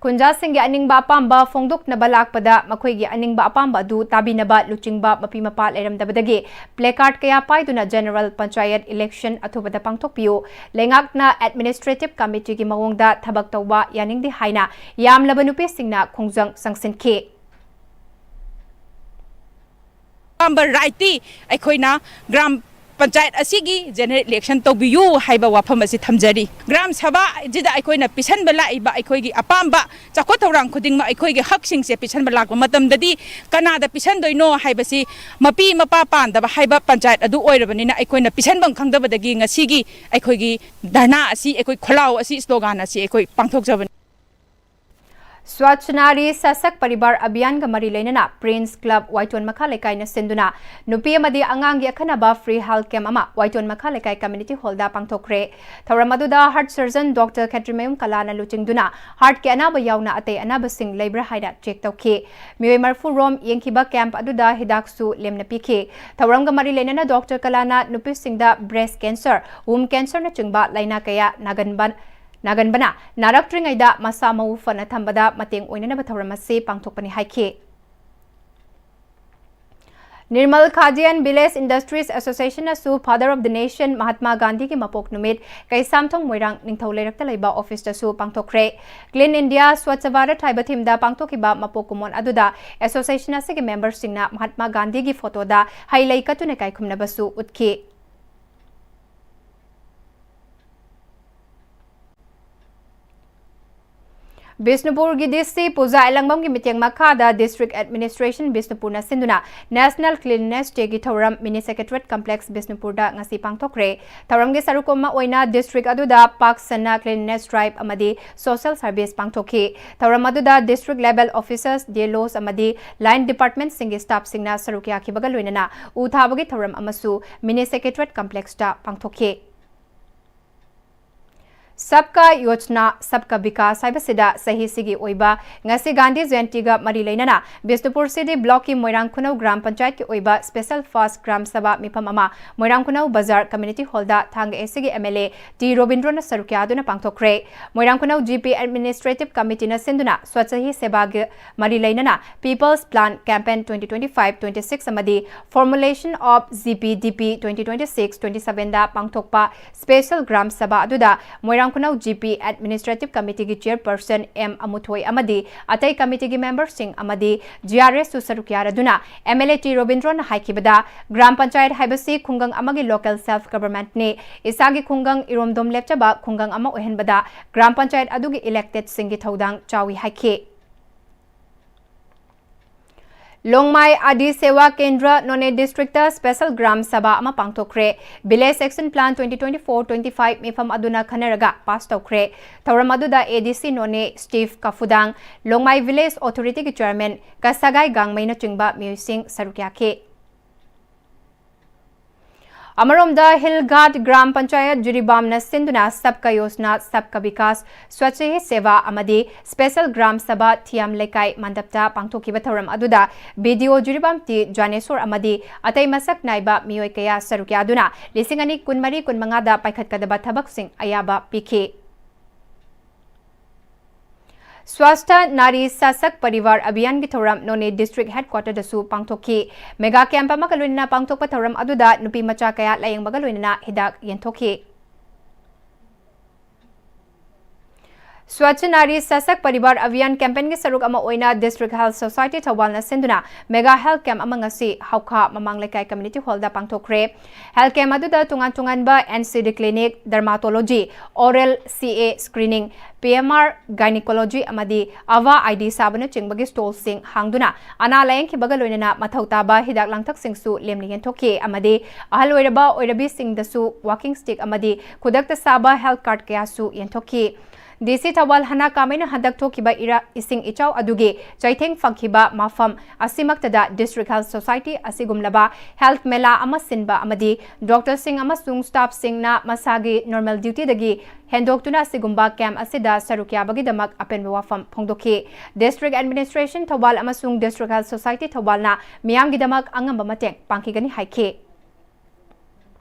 ꯈꯨꯟꯖꯥꯁꯤꯡꯒꯤ ꯑꯅꯤꯡꯕ ꯑꯄꯥꯝꯕ ꯐꯣꯡꯗꯣꯛꯅꯕ ꯂꯥꯛꯄꯗ ꯃꯈꯣꯏꯒꯤ ꯑꯅꯤꯡꯕ ꯑꯄꯥꯝꯕ ꯑꯗꯨ ꯇꯥꯕꯤꯅꯕ ꯂꯨꯆꯤꯡꯕ ꯃꯄꯤ ꯃꯄꯥ ꯂꯩꯔꯝꯗꯕꯗꯒꯤ ꯄ꯭ꯂꯦꯀꯥꯔꯗ ꯀꯌꯥ ꯄꯥꯏꯗꯨꯅ ꯖꯦꯅꯔꯦꯜ ꯄꯟꯆꯥꯌꯠ ꯏꯂꯦꯛꯁꯟ ꯑꯊꯨꯕꯗ ꯄꯥꯡꯊꯣꯛꯄꯤꯌꯨ, ꯂꯩꯉꯥꯛꯅ ꯑꯦꯗꯃꯤꯅꯤꯁꯇ꯭ꯔꯦꯇꯤꯚ ꯀꯃꯤꯇꯤꯒꯤ ꯃꯑꯣꯡꯗ ꯊꯕꯛ ꯇꯧꯕ ꯌꯥꯅꯤꯡꯗꯦ ꯍꯥꯏꯅ ꯌꯥꯝꯂꯕ ꯅꯨꯄꯤꯁꯤꯡꯅ ꯈꯣꯡꯖꯪ ꯆꯪꯁꯤꯟꯈꯤ꯫ ꯑꯄꯥꯝꯕ ꯔꯥꯏꯠꯇꯤ ꯑꯩꯈꯣꯏꯅ ꯒ꯭ꯔꯥꯝ ꯄꯟꯆꯥꯌꯠ ꯑꯁꯤꯒꯤ ꯖꯦꯅꯔꯦꯜ ꯏꯂꯦꯛꯁꯟ ꯇꯧꯕꯤꯌꯨ ꯍꯥꯏꯕ ꯋꯥꯐꯝ ꯑꯁꯤ ꯊꯝꯖꯔꯤ꯫ ꯒ꯭ꯔꯥꯝ ꯁꯚꯥ ꯑꯁꯤꯗ ꯑꯩꯈꯣꯏꯅ ꯄꯤꯁꯟꯕ ꯂꯥꯛꯏꯕ ꯑꯩꯈꯣꯏꯒꯤ ꯑꯄꯥꯝꯕ ꯆꯥꯎꯈꯠ ꯊꯧꯔꯥꯡ ꯈꯨꯗꯤꯡꯃꯛ ꯑꯩꯈꯣꯏꯒꯤ ꯍꯛꯁꯤꯡꯁꯦ ꯄꯤꯁꯟꯕ ꯂꯥꯛꯄ ꯃꯇꯝꯗꯗꯤ ꯀꯅꯥꯗ ꯄꯤꯁꯟꯗꯣꯏꯅꯣ ꯍꯥꯏꯕꯁꯤ ꯃꯄꯤ ꯃꯄꯥ ꯄꯥꯟꯗꯕ ꯍꯥꯏꯕ ꯄꯟꯆꯥꯌꯠ ꯑꯗꯨ ꯑꯣꯏꯔꯕꯅꯤꯅ ꯑꯩꯈꯣꯏꯅ ꯄꯤꯁꯟꯐꯝ ꯈꯪꯗꯕꯗꯒꯤ ꯉꯁꯤꯒꯤ ꯑꯩꯈꯣꯏꯒꯤ ꯙꯔꯅꯥ ꯑꯁꯤ, ꯑꯩꯈꯣꯏ ꯈꯣꯜꯂꯥꯎ ꯑꯁꯤ, ꯁ꯭ꯂꯣꯒꯥꯟ ꯑꯁꯤ ꯑꯩꯈꯣꯏ ꯄꯥꯡꯊꯣꯛꯆꯕꯅꯤ꯫ ꯁ꯭ꯋꯥꯆ ꯅꯥꯔꯤ ꯁꯥꯁꯛ ꯄꯔꯤꯕꯥꯔ ꯑꯚꯤꯌꯥꯟꯒ ꯃꯔꯤ ꯂꯩꯅꯅ ꯄ꯭ꯔꯤꯟꯁ ꯀ꯭ꯂꯕ ꯋꯥꯏꯇꯣꯟ ꯃꯈꯥ ꯂꯩꯀꯥꯏꯅ ꯁꯤꯟꯗꯨꯅ ꯅꯨꯄꯤ ꯑꯃꯗꯤ ꯑꯉꯥꯡꯒꯤ ꯑꯈꯟꯅꯕ ꯐ꯭ꯔꯤ ꯍꯦꯜꯊ ꯀꯦꯝꯞ ꯑꯃ ꯋꯥꯏꯇꯣꯟ ꯃꯈꯥ ꯂꯩꯀꯥꯏ ꯀꯝꯃ꯭ꯌꯨꯅꯤꯇꯤ ꯍꯣꯜꯗ ꯄꯥꯡꯊꯣꯛꯈ꯭ꯔꯦ꯫ ꯊꯧꯔꯝ ꯑꯗꯨꯗ ꯍꯥꯔꯠ ꯁꯔꯖꯟ ꯗꯣꯛꯇꯔ ꯈꯦꯇ꯭ꯔꯤꯃꯌꯨꯝ ꯀꯂꯥꯅ ꯂꯨꯆꯤꯡꯗꯨꯅ ꯍꯥꯔꯠꯀꯤ ꯑꯅꯥꯕ ꯌꯥꯎꯅ ꯑꯇꯩ ꯑꯅꯥꯕꯁꯤꯡ ꯂꯩꯕ꯭ꯔꯥ ꯍꯥꯏꯅ ꯆꯦꯛ ꯇꯧꯈꯤ꯫ ꯃꯤꯑꯣꯏ ꯃꯔꯤꯐꯨ ꯔꯣꯝ ꯌꯦꯡꯈꯤꯕ ꯀꯦꯝꯞ ꯑꯗꯨꯗ ꯍꯤꯗꯥꯛꯁꯨ ꯂꯦꯝꯅ ꯄꯤꯈꯤ꯫ ꯊꯧꯔꯝꯒ ꯃꯔꯤ ꯂꯩꯅꯅ ꯗꯣꯛꯇꯔ ꯀꯂꯥꯅ ꯅꯨꯄꯤꯁꯤꯡꯗ ꯕ꯭ꯔꯦꯁ ꯀꯦꯟꯁꯔ, ꯋꯨꯝ ꯀꯦꯟꯁꯔꯅꯆꯤꯡꯕ ꯂꯥꯏꯅꯥ ꯀꯌꯥ ꯅꯥꯒꯟꯕ ꯅꯥꯒꯟꯕꯅ ꯅꯥꯔꯛꯇ꯭ꯔꯤꯉꯩꯗ ꯃꯁꯥ ꯃꯎ ꯐꯅ ꯊꯝꯕꯗ ꯃꯇꯦꯡ ꯑꯣꯏꯅꯅꯕ ꯊꯧꯔꯝ ꯑꯁꯤ ꯄꯥꯡꯊꯣꯛꯄꯅꯤ ꯍꯥꯏꯈꯤ꯫ Nirmal Khadi and Village Industries Association ꯅꯁꯨ Father of the Nation Mahatma ꯒꯥꯟꯙꯤꯒꯤ ꯃꯄꯣꯛ ꯅꯨꯃꯤꯠ ꯀꯩꯁꯥꯝꯊꯣꯡ ꯃꯣꯏꯔꯥꯡ ꯅꯤꯡꯊꯧ ꯂꯩꯔꯛꯇ ꯂꯩꯕ ꯑꯣꯐꯤꯁꯇꯁꯨ ꯄꯥꯡꯊꯣꯛꯈ꯭ꯔꯦ꯫ Clean India Swachh Bharat ꯍꯥꯏꯕ ꯊꯤꯝꯗ ꯄꯥꯡꯊꯣꯛꯈꯤꯕ ꯃꯄꯣꯛ ꯀꯨꯝꯑꯣꯟ ꯑꯗꯨꯗ ꯑꯦꯁꯣꯁꯤꯌꯦꯁꯟ ꯑꯁꯤꯒꯤ ꯃꯦꯝꯕꯔꯁꯤꯡꯅ ꯃꯍꯥꯠꯃꯥ ꯒꯥꯟꯙꯤꯒꯤ ꯐꯣꯇꯣꯗ ꯍꯩ ꯂꯩ ꯀꯠꯇꯨꯅ ꯏꯀꯥꯏꯈꯨꯝꯅꯕꯁꯨ ꯎꯠꯈꯤ꯫ ꯕꯤꯁꯅꯨꯄꯨꯔꯒꯤ ꯗꯤ ꯁꯤ ꯄꯨꯖꯥ ꯑꯦꯂꯪꯕꯝꯒꯤ ꯃꯤꯠꯌꯦꯡ ꯃꯈꯥꯗ ꯗꯤꯁꯇ꯭ꯔꯤꯛ ꯑꯦꯗꯃꯤꯅꯤꯁꯇ꯭ꯔꯦꯁꯟ ꯕꯤꯁꯅꯨꯄꯨꯔꯅ ꯁꯤꯟꯗꯨꯅ ꯅꯦꯁꯅꯦꯜ ꯀ꯭ꯂꯤꯟꯂꯤꯅꯦꯁ ꯗꯦꯒꯤ ꯊꯧꯔꯝ ꯃꯤꯅꯤ ꯁꯦꯀ꯭ꯔꯦꯇꯔꯤꯌꯦꯠ ꯀꯝꯄ꯭ꯂꯦꯛꯁ ꯕꯤꯁꯅꯨꯄꯨꯔꯗ ꯉꯁꯤ ꯄꯥꯡꯊꯣꯛꯈ꯭ꯔꯦ꯫ ꯊꯧꯔꯝꯒꯤ ꯁꯔꯨꯛ ꯑꯃ ꯑꯣꯏꯅ ꯗꯤꯁꯇ꯭ꯔꯤꯛ ꯑꯗꯨꯗ ꯄꯥꯛ ꯁꯟꯅ ꯀ꯭ꯂꯤꯟꯂꯤꯅꯦꯁ ꯗ꯭ꯔꯥꯏꯚ ꯑꯃꯗꯤ ꯁꯣꯁꯤꯌꯦꯜ ꯁꯔꯚꯤꯁ ꯄꯥꯡꯊꯣꯛꯈꯤ꯫ ꯊꯧꯔꯝ ꯑꯗꯨꯗ ꯗꯤꯁꯇ꯭ꯔꯤꯛ ꯂꯦꯚꯦꯜ ꯑꯣꯐꯤꯁꯔꯁ, ꯗꯤ ꯑꯦꯜ ꯑꯣꯁ ꯑꯃꯗꯤ ꯂꯥꯏꯟ ꯗꯤꯄꯥꯔꯠꯃꯦꯟꯠꯁꯤꯡꯒꯤ ꯁ꯭ꯇꯥꯐꯁꯤꯡꯅ ꯁꯔꯨꯛ ꯌꯥꯈꯤꯕꯒ ꯂꯣꯏꯅꯅ ꯎ ꯊꯥꯕꯒꯤ ꯊꯧꯔꯝ ꯑꯃꯁꯨ ꯃꯤꯅꯤ ꯁꯦꯀ꯭ꯔꯦꯇꯔꯤꯌꯦꯠ ꯀꯝꯄ꯭ꯂꯦꯛꯁꯇ ꯄꯥꯡꯊꯣꯛꯈꯤ꯫ ꯁꯕꯀꯥ ꯌꯣꯖꯅꯥ, ꯁꯕꯀꯥ ꯕꯤꯀꯥꯁ ꯍꯥꯏꯕꯁꯤꯗ ꯆꯍꯤꯁꯤꯒꯤ ꯑꯣꯏꯕ ꯉꯁꯤ ꯒꯥꯟꯙꯤ ꯖꯌꯟꯇꯤꯒ ꯃꯔꯤ ꯂꯩꯅꯅ ꯕꯤꯁꯅꯨꯄꯨꯔ ꯁꯤꯇꯤ ꯕ꯭ꯂꯣꯛꯀꯤ ꯃꯣꯏꯔꯥꯡ ꯈꯨꯅꯧ ꯒ꯭ꯔꯥꯝ ꯄꯟꯆꯥꯌꯠꯀꯤ ꯑꯣꯏꯕ ꯁ꯭ꯄꯦꯁꯦꯜ ꯐꯥꯁꯠ ꯒ꯭ꯔꯥꯝ ꯁꯚꯥ ꯃꯤꯐꯝ ꯑꯃ ꯃꯣꯏꯔꯥꯡ ꯈꯨꯅꯧ ꯕꯖꯥꯔ ꯀꯝꯃ꯭ꯌꯨꯅꯤꯇꯤ ꯍꯣꯜꯗ ꯊꯥꯡꯒ ꯑꯦꯁꯤꯒꯤ ꯑꯦꯝ ꯑꯦꯜ ꯑꯦ ꯇꯤ ꯔꯣꯕꯤꯟꯗ꯭ꯔꯣꯅ ꯁꯔꯨꯛ ꯌꯥꯗꯨꯅ ꯄꯥꯡꯊꯣꯛꯈ꯭ꯔꯦ꯫ ꯃꯣꯏꯔꯥꯡ ꯈꯨꯅꯧ ꯖꯤ ꯄꯤ ꯑꯦꯗꯃꯤꯅꯤꯁꯇ꯭ꯔꯦꯇꯤꯚ ꯀꯃꯤꯇꯤꯅ ꯁꯤꯟꯗꯨꯅ ꯁ꯭ꯋꯆꯍꯤ ꯁꯦꯕꯥꯒꯤ ꯃꯔꯤ ꯂꯩꯅꯅ People's Plan Campaign twenty twenty-five twenty-six ꯑꯃꯗꯤ Formulation of G P D P twenty twenty-six twenty-sevenꯗ ꯄꯥꯡꯊꯣꯛꯄ ꯁ꯭ꯄꯦꯁꯦꯜ ꯒ꯭ꯔꯥꯝ ꯁꯚꯥ ꯑꯗꯨꯗ Moirang Khunou G P administrative ꯀꯃꯤꯇꯤꯒꯤ ꯆꯦꯌꯔꯄꯔꯁꯟ ꯑꯦꯝ ꯑꯃꯨꯊꯣꯏ ꯑꯃꯗꯤ ꯑꯇꯩ ꯀꯃꯤꯇꯤꯒꯤ ꯃꯦꯝꯕꯔꯁꯤꯡ ꯑꯃꯗꯤ ꯖꯤ ꯑꯥꯔ ꯑꯦꯁꯁꯨ ꯁꯔꯨꯛ ꯌꯥꯔꯗꯨꯅ ꯑꯦꯝ ꯑꯦꯜ ꯑꯦ ꯇꯤ ꯔꯣꯕꯤꯟꯗ꯭ꯔꯣꯅ ꯍꯥꯏꯈꯤꯕꯗ, ꯒ꯭ꯔꯥꯝ ꯄꯟꯆꯥꯌꯠ ꯍꯥꯏꯕꯁꯤ ꯈꯨꯡꯒꯪ ꯑꯃꯒꯤ ꯂꯣꯀꯦꯜ ꯁꯦꯜꯐ ꯒꯚꯔꯟꯃꯦꯟꯠꯅꯤ꯫ ꯏꯁꯥꯒꯤ ꯈꯨꯡꯒꯪ ꯏꯔꯣꯝꯗꯣꯝ ꯂꯦꯞꯆꯕ ꯈꯨꯡꯒꯪ ꯑꯃ ꯑꯣꯏꯍꯟꯕꯗ ꯒ꯭ꯔꯥꯝ ꯄꯟꯆꯥꯌꯠ ꯑꯗꯨꯒꯤ ꯏꯂꯦꯛꯇꯦꯗꯁꯤꯡꯒꯤ ꯊꯧꯗꯥꯡ ꯆꯥꯎꯏ ꯍꯥꯏꯈꯤ꯫ ꯂꯣꯡꯃꯥꯏ ꯑꯥꯗꯤ ꯁꯦꯋꯥ ꯀꯦꯟꯗ꯭ꯔ ꯅꯣꯅꯦ ꯗꯤꯁꯇ꯭ꯔꯤꯛꯇ ꯁ꯭ꯄꯦꯁꯦꯜ ꯒ꯭ꯔꯥꯝ ꯁꯚꯥ ꯑꯃ ꯄꯥꯡꯊꯣꯛꯈ꯭ꯔꯦ꯫ Village Action Plan twenty twenty-four twenty-five ꯃꯤꯐꯝ ꯑꯗꯨꯅ ꯈꯟꯅꯔꯒ ꯄꯥꯁ ꯇꯧꯈ꯭ꯔꯦ꯫ ꯊꯧꯔꯝ ꯑꯗꯨꯗ ꯑꯦ ꯗꯤ ꯁꯤ ꯅꯣꯅꯦ ꯁ꯭ꯇꯤꯚ ꯀꯥꯐꯨꯗꯥꯡ, ꯂꯣꯡꯃꯥꯏ ꯚꯤꯂꯦꯖ ꯑꯣꯊꯣꯔꯤꯇꯤꯒꯤ ꯆꯦꯌꯔꯃꯦꯟ ꯀꯁꯥꯒꯥꯏ ꯒꯥꯡꯃꯩꯅꯆꯤꯡꯕ ꯃꯤꯑꯣꯏꯁꯤꯡ ꯁꯔꯨꯛ ꯌꯥꯈꯤ꯫ ꯑꯃꯔꯣꯝꯗ ꯍꯤꯜ ꯘꯥꯠ ꯒ꯭ꯔꯥꯝ ꯄꯟꯆꯥꯌꯠ ꯖꯤꯔꯤꯕꯥꯝꯅ ꯁꯤꯟꯗꯨꯅ ꯁꯕꯀꯥ ꯌꯣꯖꯅꯥ, ꯁꯕꯀꯥ ꯕꯤꯀꯥꯁ, ꯁ꯭ꯋꯆꯍꯤ ꯁꯦꯕꯥ ꯑꯃꯗꯤ ꯁ꯭ꯄꯦꯁꯦꯜ ꯒ꯭ꯔꯥꯝ ꯁꯚꯥ ꯊꯤꯌꯥꯝ ꯂꯩꯀꯥꯏ ꯃꯟꯗꯞꯇ ꯄꯥꯡꯊꯣꯛꯈꯤꯕ ꯊꯧꯔꯝ ꯑꯗꯨꯗ ꯕꯤ ꯗꯤ ꯑꯣ ꯖꯤꯔꯤꯕꯥꯝ ꯇꯤ ꯖꯥꯅꯦꯁꯣꯔ ꯑꯃꯗꯤ ꯑꯇꯩ ꯃꯁꯛ ꯅꯥꯏꯕ ꯃꯤꯑꯣꯏ ꯀꯌꯥ ꯁꯔꯨꯛ ꯌꯥꯗꯨꯅ ꯂꯤꯁꯤꯡ ꯑꯅꯤ ꯀꯨꯟꯃꯔꯤ ꯀꯨꯟꯃꯉꯥꯗ ꯄꯥꯏꯈꯠꯀꯗꯕ ꯊꯕꯛꯁꯤꯡ ꯑꯌꯥꯕ ꯄꯤꯈꯤ꯫ ꯁ꯭ꯋꯥꯁꯊ ꯅꯥꯔꯤ ꯁꯥꯁꯛ ꯄꯔꯤꯕꯥꯔ ꯑꯚꯤꯌꯥꯟꯒꯤ ꯊꯧꯔꯝ ꯅꯣꯅꯦ ꯗꯤꯁꯇ꯭ꯔꯤꯛ ꯍꯦꯗꯀ꯭ꯋꯥꯇꯔꯗꯁꯨ ꯄꯥꯡꯊꯣꯛꯈꯤ꯫ ꯃꯦꯒꯥ ꯀꯦꯝꯞ ꯑꯃꯒ ꯂꯣꯏꯅꯅ ꯄꯥꯡꯊꯣꯛꯄ ꯊꯧꯔꯝ ꯑꯗꯨꯗ ꯅꯨꯄꯤ ꯃꯆꯥ ꯀꯌꯥ ꯂꯥꯌꯦꯡꯕꯒ ꯂꯣꯏꯅꯅ ꯍꯤꯗꯥꯛ ꯌꯦꯟꯊꯣꯛꯈꯤ꯫ ꯁ꯭ꯋꯥꯁꯊ ꯅꯥꯔꯤ ꯁꯥꯁꯛ ꯄꯔꯤꯕꯥꯔ ꯑꯚꯤꯌꯥꯟ ꯀꯦꯝꯄꯦꯟꯒꯤ ꯁꯔꯨꯛ ꯑꯃ ꯑꯣꯏꯅ ꯗꯤꯁꯇ꯭ꯔꯤꯛ ꯍꯦꯜꯊ ꯁꯣꯁꯥꯏꯇꯤ ꯊꯧꯕꯥꯜꯅ ꯁꯤꯟꯗꯨꯅ ꯃꯦꯒꯥ ꯍꯦꯜꯊ ꯀꯦꯝꯞ ꯑꯃ ꯉꯁꯤ ꯍꯧꯈꯥ ꯃꯃꯥꯡ ꯂꯩꯀꯥꯏ ꯀꯝꯃ꯭ꯌꯨꯅꯤꯇꯤ ꯍꯣꯜꯗ ꯄꯥꯡꯊꯣꯛꯈ꯭ꯔꯦ꯫ ꯍꯦꯜꯊ ꯀꯦꯝꯞ ꯑꯗꯨꯗ ꯇꯣꯉꯥꯟ ꯇꯣꯉꯥꯟꯕ ꯑꯦꯟ ꯁꯤ ꯗꯤ ꯀ꯭ꯂꯤꯅꯤꯛ, ꯗꯔꯃꯥꯇꯣꯂꯣꯖꯤ, ꯑꯣꯔꯦꯜ ꯁꯤ ꯑꯦ ꯁ꯭ꯀ꯭ꯔꯤꯅꯤꯡ, ꯄꯤ ꯑꯦꯝ ꯑꯥꯔ, ꯒꯥꯏꯅꯤꯀꯣꯂꯣꯖꯤ ꯑꯃꯗꯤ ꯑꯚꯥ ꯑꯥꯏ ꯗꯤ ꯁꯥꯕꯅꯆꯤꯡꯕꯒꯤ ꯁ꯭ꯇꯣꯜꯁꯤꯡ ꯍꯥꯡꯗꯨꯅ ꯑꯅꯥ ꯂꯥꯌꯦꯡꯈꯤꯕꯒ ꯂꯣꯏꯅꯅ ꯃꯊꯧ ꯇꯥꯕ ꯍꯤꯗꯥꯛ ꯂꯥꯡꯊꯛꯁꯤꯡꯁꯨ ꯂꯦꯝꯅ ꯌꯦꯟꯊꯣꯛꯈꯤ ꯑꯃꯗꯤ ꯑꯍꯜ ꯑꯣꯏꯔꯕ ꯑꯣꯏꯔꯕꯤꯁꯤꯡꯗꯁꯨ ꯋꯥꯀꯤꯡ ꯁ꯭ꯇꯤꯛ ꯑꯃꯗꯤ ꯈꯨꯗꯛꯇ ꯁꯥꯕ ꯍꯦꯜꯊ ꯀꯥꯔꯗ ꯀꯌꯥꯁꯨ ꯌꯦꯟꯊꯣꯛꯈꯤ꯫ ꯗꯤ ꯁꯤ ꯊꯧꯕꯥꯜ ꯍꯅꯥ ꯀꯥꯃꯩꯅ ꯍꯟꯗꯛ ꯊꯣꯛꯈꯤꯕ ꯏꯔꯥ-, ꯏꯁꯤꯡ ꯏꯆꯥꯎ ꯑꯗꯨꯒꯤ ꯆꯩꯊꯦꯡ ꯐꯪꯈꯤꯕ ꯃꯐꯝ ꯑꯁꯤꯃꯛꯇꯗ ꯗꯤꯁꯇ꯭ꯔꯤꯛ ꯍꯦꯜꯊ ꯁꯣꯁꯥꯏꯇꯤ ꯑꯁꯤꯒꯨꯝꯂꯕ ꯍꯦꯜꯊ ꯃꯦꯂꯥ ꯑꯃ ꯁꯤꯟꯕ ꯑꯃꯗꯤ ꯗꯣꯛꯇꯔꯁꯤꯡ ꯑꯃꯁꯨꯡ ꯁ꯭ꯇꯥꯐꯁꯤꯡꯅ ꯃꯁꯥꯒꯤ ꯅꯣꯔꯃꯦꯜ ꯗ꯭ꯌꯨꯇꯤꯗꯒꯤ ꯍꯦꯟꯗꯣꯛꯇꯨꯅ ꯑꯁꯤꯒꯨꯝꯕ ꯀꯦꯝꯞ ꯑꯁꯤꯗ ꯁꯔꯨꯛ ꯌꯥꯕꯒꯤꯗꯃꯛ ꯑꯄꯦꯟꯕ ꯋꯥꯐꯝ ꯐꯣꯡꯗꯣꯛꯈꯤ꯫ ꯗꯤꯁꯇ꯭ꯔꯤꯛ ꯑꯦꯗꯃꯤꯅꯤꯁꯇ꯭ꯔꯦꯁꯟ ꯊꯧꯕꯥꯜ ꯑꯃꯁꯨꯡ ꯗꯤꯁꯇ꯭ꯔꯤꯛ ꯍꯦꯜꯊ ꯁꯣꯁꯥꯏꯇꯤ ꯊꯧꯕꯥꯜꯅ ꯃꯤꯌꯥꯝꯒꯤꯗꯃꯛ ꯑꯉꯝꯕ ꯃꯇꯦꯡ ꯄꯥꯡꯈꯤꯒꯅꯤ ꯍꯥꯏꯈꯤ꯫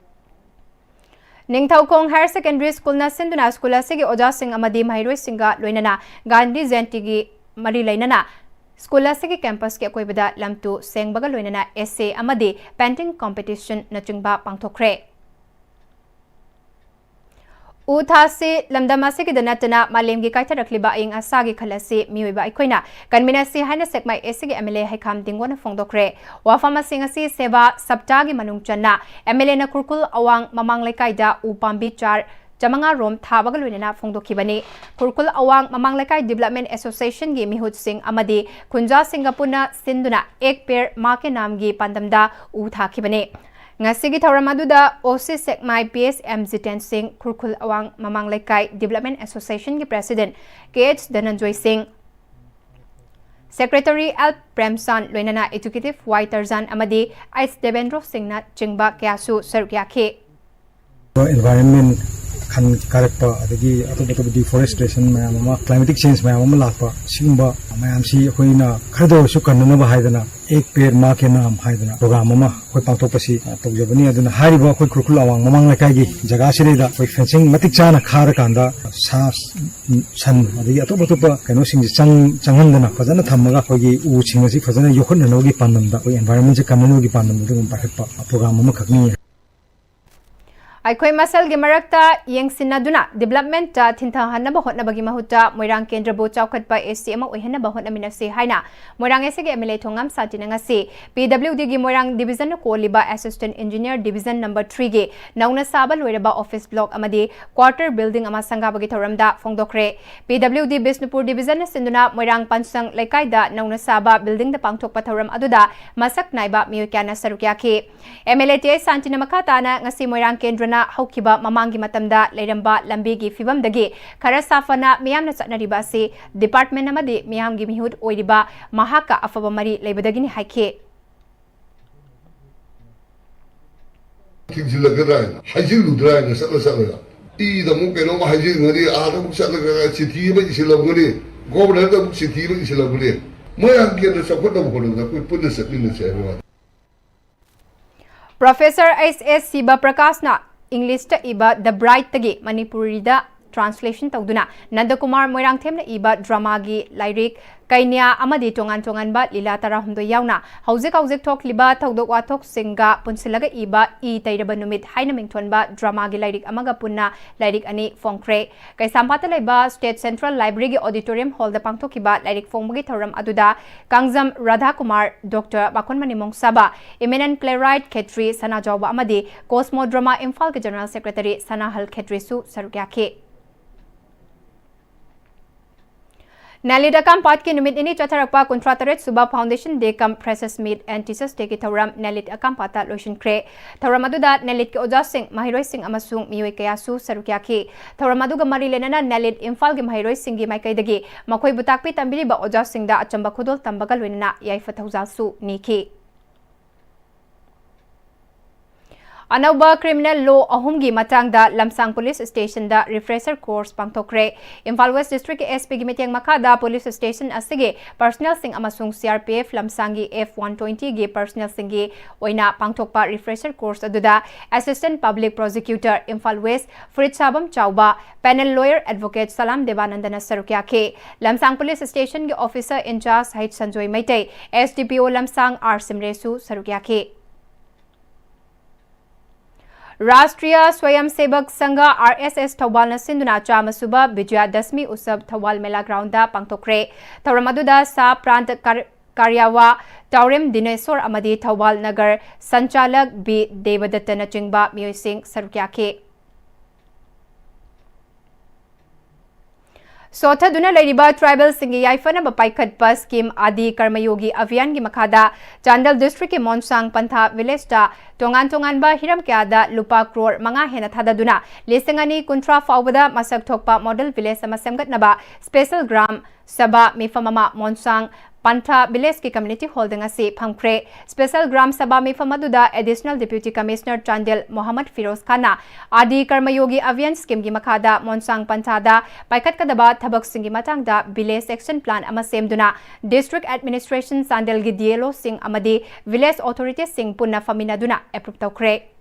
ꯅꯤꯡꯊꯧꯈꯣꯡ ꯍꯥꯌꯔ ꯁꯦꯀꯦꯟꯗꯔꯤ ꯁ꯭ꯀꯨꯜꯅ ꯁꯤꯟꯗꯨꯅ ꯁ꯭ꯀꯨꯜ ꯑꯁꯤꯒꯤ ꯑꯣꯖꯥꯁꯤꯡ ꯑꯃꯗꯤ ꯃꯍꯩꯔꯣꯏꯁꯤꯡꯒ ꯂꯣꯏꯅꯅ ꯒꯥꯟꯙꯤ ꯖꯌꯟꯇꯤꯒꯤ ꯃꯔꯤ ꯂꯩꯅꯅ ꯁ꯭ꯀꯨꯜ ꯑꯁꯤꯒꯤ ꯀꯦꯝꯄꯁꯀꯤ ꯑꯀꯣꯏꯕꯗ ꯂꯝ ꯇꯨ ꯁꯦꯡꯕꯒ ꯂꯣꯏꯅꯅ ꯑꯦꯁꯦ ꯑꯃꯗꯤ ꯄꯦꯟꯇꯤꯡ ꯀꯝꯄꯤꯇꯤꯁꯟꯅꯆꯤꯡꯕ ꯄꯥꯡꯊꯣꯛꯈ꯭ꯔꯦ꯫ ꯎ ꯊꯥꯁꯤ ꯂꯝꯗꯝ ꯑꯁꯤꯒꯤꯗ ꯅꯠꯇꯅ ꯃꯥꯂꯦꯝꯒꯤ ꯀꯥꯏꯊꯔꯛꯂꯤꯕ ꯑꯏꯪ ꯑꯁꯥꯒꯤ ꯈꯜ ꯑꯁꯤ ꯃꯤꯑꯣꯏꯕ ꯑꯩꯈꯣꯏꯅ ꯀꯟꯃꯤꯟꯅꯁꯤ ꯍꯥꯏꯅ ꯁꯦꯛꯃꯥꯏ ꯑꯦꯁꯤꯒꯤ ꯑꯦꯝ ꯑꯦꯜ ꯑꯦ ꯍꯩꯈꯥꯝ ꯗꯤꯡꯒꯣꯅ ꯐꯣꯡꯗꯣꯛꯈ꯭ꯔꯦ꯫ ꯋꯥꯐꯝ ꯑꯁꯤ ꯉꯁꯤ ꯁꯦꯕꯥ ꯁꯞꯇꯥꯒꯤ ꯃꯅꯨꯡ ꯆꯟꯅ ꯑꯦꯝ ꯑꯦꯜ ꯑꯦꯅ ꯈꯨꯔꯈꯨꯜ ꯑꯋꯥꯡ ꯃꯃꯥꯡ ꯂꯩꯀꯥꯏꯗ ꯎ ꯄꯥꯝꯕꯤ ꯆꯥꯔ ꯆꯥꯃꯉꯥ ꯔꯣꯝ ꯊꯥꯕꯒ ꯂꯣꯏꯅꯅ ꯐꯣꯡꯗꯣꯛꯈꯤꯕꯅꯤ꯫ ꯈꯨꯔꯈꯨꯜ ꯑꯋꯥꯡ ꯃꯃꯥꯡ ꯂꯩꯀꯥꯏ ꯗꯤꯕꯂꯞꯃꯦꯟ ꯑꯦꯁꯣꯁꯤꯌꯦꯁꯟꯒꯤ ꯃꯤꯍꯨꯠꯁꯤꯡ ꯑꯃꯗꯤ ꯈꯨꯟꯖꯥꯁꯤꯡꯒ ꯄꯨꯟꯅ ꯁꯤꯟꯗꯨꯅ ꯑꯦꯛ ꯄꯦꯔ ꯃꯥ ꯀꯦ ꯅꯥꯝꯒꯤ ꯄꯥꯟꯗꯝꯗ ꯎ ꯊꯥꯈꯤꯕꯅꯤ꯫ ꯉꯁꯤꯒꯤ ꯊꯧꯔꯝ ꯑꯗꯨꯗ ꯑꯣ ꯁꯤ ꯁꯦꯛꯃꯥꯏ ꯄꯤ ꯑꯦꯁ ꯑꯦꯝ ꯖꯤꯇꯦꯟ ꯁꯤꯡ, ꯈꯨꯔꯈꯨꯜ ꯑꯋꯥꯡ ꯃꯃꯥꯡ ꯂꯩꯀꯥꯏ ꯗꯤꯕꯂꯞꯃꯦꯟ ꯑꯦꯁꯣꯁꯤꯌꯦꯁꯟꯒꯤ ꯄ꯭ꯔꯦꯁꯤꯗꯦꯟꯠ ꯀꯦ ꯑꯩꯆ ꯙꯅꯟꯖꯣꯏ ꯁꯤꯡ, ꯁꯦꯀ꯭ꯔꯦꯇꯔꯤ ꯑꯦꯜ ꯄ꯭ꯔꯦꯝꯆꯥꯟ, ꯂꯣꯏꯅꯅ ꯑꯦꯛꯖꯤꯀ꯭ꯌꯨꯇꯤꯚ ꯋꯥꯏ ꯇꯔꯖꯥꯟ ꯑꯃꯗꯤ ꯑꯩꯆ ꯗꯦꯕꯦꯟꯗ꯭ꯔꯣ ꯁꯤꯡꯅ ꯆꯤꯡꯕ ꯀꯌꯥꯁꯨ ꯁꯔꯨꯛ ꯌꯥꯈꯤ꯫ Environment ꯈꯟ ꯀꯥꯔꯛꯄ, ꯑꯗꯒꯤ ꯑꯇꯣꯞ ꯑꯇꯣꯞꯄ deforestation ꯃꯌꯥꯝ ꯑꯃ, climatic change ꯃꯌꯥꯝ ꯑꯃ ꯂꯥꯛꯄ, ꯁꯤꯒꯨꯝꯕ ꯃꯌꯥꯝꯁꯤ ꯑꯩꯈꯣꯏꯅ ꯈꯔꯗ ꯑꯣꯏꯔꯁꯨ ꯀꯟꯅꯅꯕ ꯍꯥꯏꯗꯅ ꯑꯦꯛ ꯄꯦꯔ ꯃꯥ ꯀꯦ ꯅꯥꯝ ꯍꯥꯏꯗꯅ program ꯑꯃ ꯑꯩꯈꯣꯏ ꯄꯥꯡꯊꯣꯛꯄꯁꯤ ꯇꯧꯖꯕꯅꯤ꯫ ꯑꯗꯨꯅ ꯍꯥꯏꯔꯤꯕ ꯑꯩꯈꯣꯏ ꯈꯨꯔꯈꯨꯜ ꯑꯋꯥꯡ ꯃꯃꯥꯡ ꯂꯩꯀꯥꯏꯒꯤ ꯖꯒꯥꯁꯤꯗꯩꯗ ꯑꯩꯈꯣꯏ fencing ꯃꯇꯤꯛ ꯆꯥꯅ ꯈꯥꯔꯀꯥꯟꯗ ꯁꯥ, ꯁꯟ, ꯑꯗꯒꯤ ꯑꯇꯣꯞ ꯑꯇꯣꯞꯄ ꯀꯩꯅꯣꯁꯤꯡꯁꯦ ꯆꯪ-, ꯆꯪꯍꯟꯗꯅ ꯐꯖꯅ ꯊꯝꯃꯒ ꯑꯩꯈꯣꯏꯒꯤ ꯎꯁꯤꯡ ꯑꯁꯤ ꯐꯖꯅ ꯌꯣꯛꯈꯠꯅꯅꯕꯒꯤ ꯄꯥꯟꯗꯝꯗ, ꯑꯩꯈꯣꯏ environment ꯁꯦ ꯀꯟꯅꯅꯕꯒꯤ ꯄꯥꯟꯗꯝꯗ ꯑꯗꯨꯒꯨꯝꯕ ꯄꯥꯏꯈꯠꯄ program ꯑꯃꯈꯛꯅꯤ꯫ ꯑꯩꯈꯣꯏ ꯃꯁꯦꯜꯒꯤ ꯃꯔꯛꯇ ꯌꯦꯡꯁꯤꯟꯅꯗꯨꯅ development ꯇ ꯊꯤꯟꯊꯍꯟꯅꯕ ꯍꯣꯠꯅꯕꯒꯤ ꯃꯍꯨꯠꯇ ꯃꯣꯏꯔꯥꯡ ꯀꯦꯟꯗ꯭ꯔꯕꯨ ꯆꯥꯎꯈꯠꯄ ꯑꯦꯁ ꯇꯤ ꯑꯃ ꯑꯣꯏꯍꯟꯅꯕ ꯍꯣꯠꯅꯃꯤꯟꯅꯁꯤ ꯍꯥꯏꯅ ꯃꯣꯏꯔꯥꯡ ꯑꯦꯁ ꯁꯤꯒꯤ ꯑꯦꯝ ꯑꯦꯜ ꯑꯦ ꯊꯣꯉꯥꯝ ꯁꯥꯟꯇꯤꯅ ꯉꯁꯤ ꯄꯤ ꯗꯕ꯭ꯂꯤꯎ ꯗꯤꯒꯤ ꯃꯣꯏꯔꯥꯡ division ꯅ ꯀꯣꯜꯂꯤꯕ assistant engineer division number three ꯒꯤ ꯅꯧꯅ ꯁꯥꯕ ꯂꯣꯏꯔꯕ office block ꯑꯃꯗꯤ quarter building ꯑꯃ ꯁꯪꯒꯥꯕꯒꯤ ꯊꯧꯔꯝꯗ ꯐꯣꯡꯗꯣꯛꯈ꯭ꯔꯦ꯫ ꯄꯤ ꯗꯕ꯭ꯂꯤꯎ ꯗꯤ ꯕꯤꯁꯅꯨꯄꯨꯔ division ꯅ ꯁꯤꯟꯗꯨꯅ ꯃꯣꯏꯔꯥꯡ ꯄꯟꯁꯪ ꯂꯩꯀꯥꯏꯗ ꯅꯧꯅ ꯁꯥꯕ building ꯗ ꯄꯥꯡꯊꯣꯛꯄ ꯊꯧꯔꯝ ꯑꯗꯨꯗ ꯃꯁꯛ ꯅꯥꯏꯕ ꯃꯤꯑꯣꯏ ꯀꯌꯥꯅ ꯁꯔꯨꯛ ꯌꯥꯈꯤ꯫ M L A T H ꯁꯥꯟꯇꯤꯅ ꯃꯈꯥ ꯇꯥꯅ ꯉꯁꯤ ꯃꯣꯏꯔꯥꯡ ꯀꯦꯟꯗ꯭ꯔꯅ ꯍꯧꯈꯤꯕ ꯃꯃꯥꯡꯒꯤ ꯃꯇꯝꯗ ꯂꯩꯔꯝꯕ ꯂꯝꯕꯤꯒꯤ ꯐꯤꯕꯝꯗꯒꯤ ꯈꯔ ꯁꯥꯐꯅ ꯃꯤꯌꯥꯝꯅ ꯆꯠꯅꯔꯤꯕ ꯑꯁꯤ department ꯑꯃꯗꯤ ꯃꯤꯌꯥꯝꯒꯤ ꯃꯤꯍꯨꯠ ꯑꯣꯏꯔꯤꯕ ꯃꯍꯥꯛꯀ ꯑꯐꯕ ꯃꯔꯤ ꯂꯩꯕꯗꯒꯤꯅꯤ ꯍꯥꯏꯈꯤ꯫ ꯊꯤꯡꯖꯤꯜꯂꯛꯀꯗ꯭ꯔꯥ ꯍꯥꯏꯅ, ꯍꯥꯏꯖꯤꯜꯂꯨꯗ꯭ꯔꯥ ꯍꯥꯏꯅ ꯆꯠꯂ ꯆꯠꯂꯒ, ꯏꯗ ꯑꯃꯨꯛ ꯀꯩꯅꯣꯝ ꯍꯥꯏꯖꯤꯟꯒꯅꯤ, ꯑꯥꯗ ꯑꯃꯨꯛ ꯆꯠꯂꯒ ꯆꯤꯊꯤ ꯑꯃ ꯏꯁꯤꯜꯂꯝꯒꯅꯤ, ꯒꯣꯕꯔꯅꯔꯗ ꯑꯃꯨꯛ ꯆꯤꯊꯤ ꯑꯃ ꯏꯁꯤꯜꯂꯝꯒꯅꯤ꯫ ꯃꯣꯏꯔꯥꯡ ꯀꯦꯟꯗ꯭ꯔ ꯆꯥꯎꯈꯠꯅꯕ ꯍꯣꯠꯅꯕꯗ ꯑꯩꯈꯣꯏ ꯄꯨꯟꯅ ꯆꯠꯃꯤꯟꯅꯁꯦ ꯍꯥꯏꯕ ꯋꯥꯅꯤ꯫ Professor S S ꯁꯤꯕ ꯄ꯭ꯔꯀꯥꯁꯅ English ꯇ ꯏꯕ The Bright ꯇꯒꯤ ꯃꯅꯤꯄꯨꯔꯤꯗ translation ꯇꯧꯗꯨꯅ ꯅꯟꯗꯀꯨꯃꯥꯔ ꯃꯣꯏꯔꯥꯡꯊꯦꯝꯅ ꯏꯕ drama ꯒꯤ ꯂꯥꯏꯔꯤꯛ ꯀꯩꯅ꯭ꯌꯥ ꯑꯃꯗꯤ ꯇꯣꯉꯥꯟ ꯇꯣꯉꯥꯟꯕ ꯂꯤꯂꯥ ꯇꯔꯥꯍꯨꯝꯗꯣꯏ ꯌꯥꯎꯅ ꯍꯧꯖꯤꯛ ꯍꯧꯖꯤꯛ ꯊꯣꯛꯂꯤꯕ ꯊꯧꯗꯣꯛ ꯋꯥꯊꯣꯛꯁꯤꯡꯒ ꯄꯨꯟꯁꯤꯜꯂꯒ ꯏꯕ ꯏ ꯇꯩꯔꯕ ꯅꯨꯃꯤꯠ ꯍꯥꯏꯅ ꯃꯤꯡꯊꯣꯟꯕ drama ꯒꯤ ꯂꯥꯏꯔꯤꯛ ꯑꯃꯒ ꯄꯨꯟꯅ ꯂꯥꯏꯔꯤꯛ ꯑꯅꯤ ꯐꯣꯡꯈ꯭ꯔꯦ꯫ ꯀꯩꯁꯥꯝꯄꯥꯠꯇ ꯂꯩꯕ State Central Library ꯒꯤ auditorium hall ꯗ ꯄꯥꯡꯊꯣꯛꯈꯤꯕ ꯂꯥꯏꯔꯤꯛ ꯐꯣꯡꯕꯒꯤ ꯊꯧꯔꯝ ꯑꯗꯨꯗ ꯀꯥꯡꯖꯝ ꯔꯥꯙꯥꯀꯨꯃꯥꯔ, Doctor ꯄꯥꯈꯣꯟꯃꯅꯤ ꯃꯣꯡꯁꯥꯕ, eminent playwright ꯈꯦꯇ꯭ꯔꯤ ꯁꯅꯥꯖꯥꯎꯕ ꯑꯃꯗꯤ Cosmo Drama ꯏꯝꯐꯥꯜꯒꯤ general secretary ꯁꯅꯥꯍꯜ ꯈꯦꯇ꯭ꯔꯤꯁꯨ ꯁꯔꯨꯛ ꯌꯥꯈꯤ꯫ ꯅꯦꯂꯤꯠ ꯑꯀꯥꯝꯄꯥꯠꯀꯤ ꯅꯨꯃꯤꯠ ꯅꯤꯅꯤ ꯆꯠꯊꯔꯛꯄ ꯀꯨꯟꯊ꯭ꯔꯥ ꯇꯔꯦꯠ ꯁꯨꯕ Foundation Day cum Freshers Meet and Teachers Day ꯒꯤ ꯊꯧꯔꯝ ꯅꯦꯂꯤꯠ ꯑꯀꯥꯝꯄꯥꯠꯇ ꯂꯣꯏꯁꯤꯟꯈ꯭ꯔꯦ꯫ ꯊꯧꯔꯝ ꯑꯗꯨꯗ ꯅꯦꯂꯤꯠꯀꯤ ꯑꯣꯖꯥꯁꯤꯡ, ꯃꯍꯩꯔꯣꯏꯁꯤꯡ ꯑꯃꯁꯨꯡ ꯃꯤꯑꯣꯏ ꯀꯌꯥꯁꯨ ꯁꯔꯨꯛ ꯌꯥꯈꯤ꯫ ꯊꯧꯔꯝ ꯑꯗꯨꯒ ꯃꯔꯤ ꯂꯩꯅꯅ ꯅꯦꯂꯤꯠ ꯏꯝꯐꯥꯜꯒꯤ ꯃꯍꯩꯔꯣꯏꯁꯤꯡꯒꯤ ꯃꯥꯏꯀꯩꯗꯒꯤ ꯃꯈꯣꯏꯕꯨ ꯇꯥꯛꯄꯤ ꯇꯝꯕꯤꯔꯤꯕ ꯑꯣꯖꯥꯁꯤꯡꯗ ꯑꯆꯝꯕ ꯈꯨꯗꯣꯜ ꯇꯝꯕꯒ ꯂꯣꯏꯅꯅ ꯌꯥꯏꯐ ꯊꯧꯖꯥꯜꯁꯨ ꯅꯤꯈꯤ꯫ ꯑꯅꯧꯕ criminal law ꯑꯍꯨꯝꯒꯤ ꯃꯇꯥꯡꯗ ꯂꯝꯁꯥꯡ police stationꯗ refresher course ꯄꯥꯡꯊꯣꯛꯈ꯭ꯔꯦ꯫ Imphal West Districtꯀꯤ S Pꯒꯤ ꯃꯤꯠꯌꯦꯡ ꯃꯈꯥꯗ police station ꯑꯁꯤꯒꯤ personnelꯁꯤꯡ ꯑꯃꯁꯨꯡ C R P F ꯂꯝꯁꯥꯡꯒꯤ F one twentyꯒꯤ personnelꯁꯤꯡꯒꯤ ꯑꯣꯏꯅ ꯄꯥꯡꯊꯣꯛꯄ refresher course ꯑꯗꯨꯗ Assistant Public Prosecutor, Imphal West, ꯐꯨꯔꯤꯠꯁꯥꯕꯝ ꯆꯥꯎꯕ, panel lawyer Advocate ꯁꯂꯥꯝ ꯗꯦꯕꯥꯅꯟꯗꯅ ꯁꯔꯨꯛ ꯌꯥꯈꯤ꯫ ꯂꯝꯁꯥꯡ police stationꯒꯤ officer in charge H Sanjoy Meitei, S D P O ꯂꯝꯁꯥꯡ R ꯁꯤꯝꯔꯦꯁꯨ ꯁꯔꯨꯛ ꯌꯥꯈꯤ꯫ ꯔꯥꯁꯇ꯭ꯔꯤꯌꯥ ꯁ꯭ꯋꯌꯝ ꯁꯦꯕꯛ ꯁꯪꯘ, R S S, ꯊꯧꯕꯥꯜꯅ ꯁꯤꯟꯗꯨꯅ ꯆꯥꯝꯃ ꯁꯨꯕ ꯕꯤꯖꯌ ꯗꯁꯃꯤ ꯎꯠꯁꯕ ꯊꯧꯕꯥꯜ ꯃꯦꯂꯥ groundꯗ ꯄꯥꯡꯊꯣꯛꯈ꯭ꯔꯦ꯫ ꯊꯧꯔꯝ ꯑꯗꯨꯗ ꯁꯥ ꯄ꯭ꯔꯥꯟꯠ ꯀꯥꯔ-, ꯀꯥꯔꯌꯥꯋꯥ, ꯇꯥꯎꯔꯦꯝ ꯗꯤꯅꯦꯁꯣꯔ ꯑꯃꯗꯤ ꯊꯧꯕꯥꯜ ꯅꯒꯔ ꯁꯟꯆꯥꯂꯛ B ꯗꯦꯕꯗꯠꯇꯅꯆꯤꯡꯕ ꯃꯤꯑꯣꯏꯁꯤꯡ ꯁꯔꯨꯛ ꯌꯥꯈꯤ꯫ ꯁꯣꯠꯊꯗꯨꯅ ꯂꯩꯔꯤꯕ tribalꯁꯤꯡꯒꯤ ꯌꯥꯏꯐꯅꯕ ꯄꯥꯏꯈꯠꯄ scheme ꯑꯥꯗꯤ ꯀꯔꯃꯌꯣꯒꯤ ꯑꯚꯤꯌꯥꯟꯒꯤ ꯃꯈꯥꯗ ꯆꯥꯟꯗꯦꯜ districtꯀꯤ ꯃꯣꯟꯁꯥꯡ ꯄꯟꯊꯥ villageꯇ ꯇꯣꯉꯥꯟ ꯇꯣꯉꯥꯟꯕ ꯍꯤꯔꯝ ꯀꯌꯥꯗ ꯂꯨꯄꯥ ꯀ꯭ꯔꯣꯔ ꯃꯉꯥ ꯍꯦꯟꯅ ꯊꯥꯗꯗꯨꯅ ꯂꯤꯁꯤꯡ ꯑꯅꯤ ꯀꯨꯟꯊ꯭ꯔꯥ ꯐꯥꯎꯕꯗ ꯃꯁꯛ ꯊꯣꯛꯄ model village ꯑꯃ ꯁꯦꯝꯒꯠꯅꯕ special gram ꯁꯚꯥ ꯃꯤꯐꯝ ꯑꯃ ꯃꯣꯟꯁꯥꯡ ꯄꯟꯊꯥ villageꯀꯤ community hallꯗ ꯉꯁꯤ ꯐꯝꯈ꯭ꯔꯦ꯫ Special gram ꯁꯚꯥ ꯃꯤꯐꯝ ꯑꯗꯨꯗ Additional Deputy Commissioner Chandel Mohammad Firoz ꯈꯥꯟꯅ ꯑꯥꯗꯤ ꯀꯔꯃꯌꯣꯒꯤ ꯑꯚꯤꯌꯥꯟ schemeꯒꯤ ꯃꯈꯥꯗ ꯃꯣꯟꯁꯥꯡ ꯄꯟꯊꯥꯗ ꯄꯥꯏꯈꯠꯀꯗꯕ ꯊꯕꯛꯁꯤꯡꯒꯤ ꯃꯇꯥꯡꯗ village action plan ꯑꯃ ꯁꯦꯝꯗꯨꯅ district administration, ꯆꯥꯟꯗꯦꯜꯒꯤ D L Oꯁꯤꯡ ꯑꯃꯗꯤ village authoritiesꯁꯤꯡ ꯄꯨꯟꯅ ꯐꯝꯃꯤꯟꯅꯗꯨꯅ approve ꯇꯧꯈ꯭ꯔꯦ꯫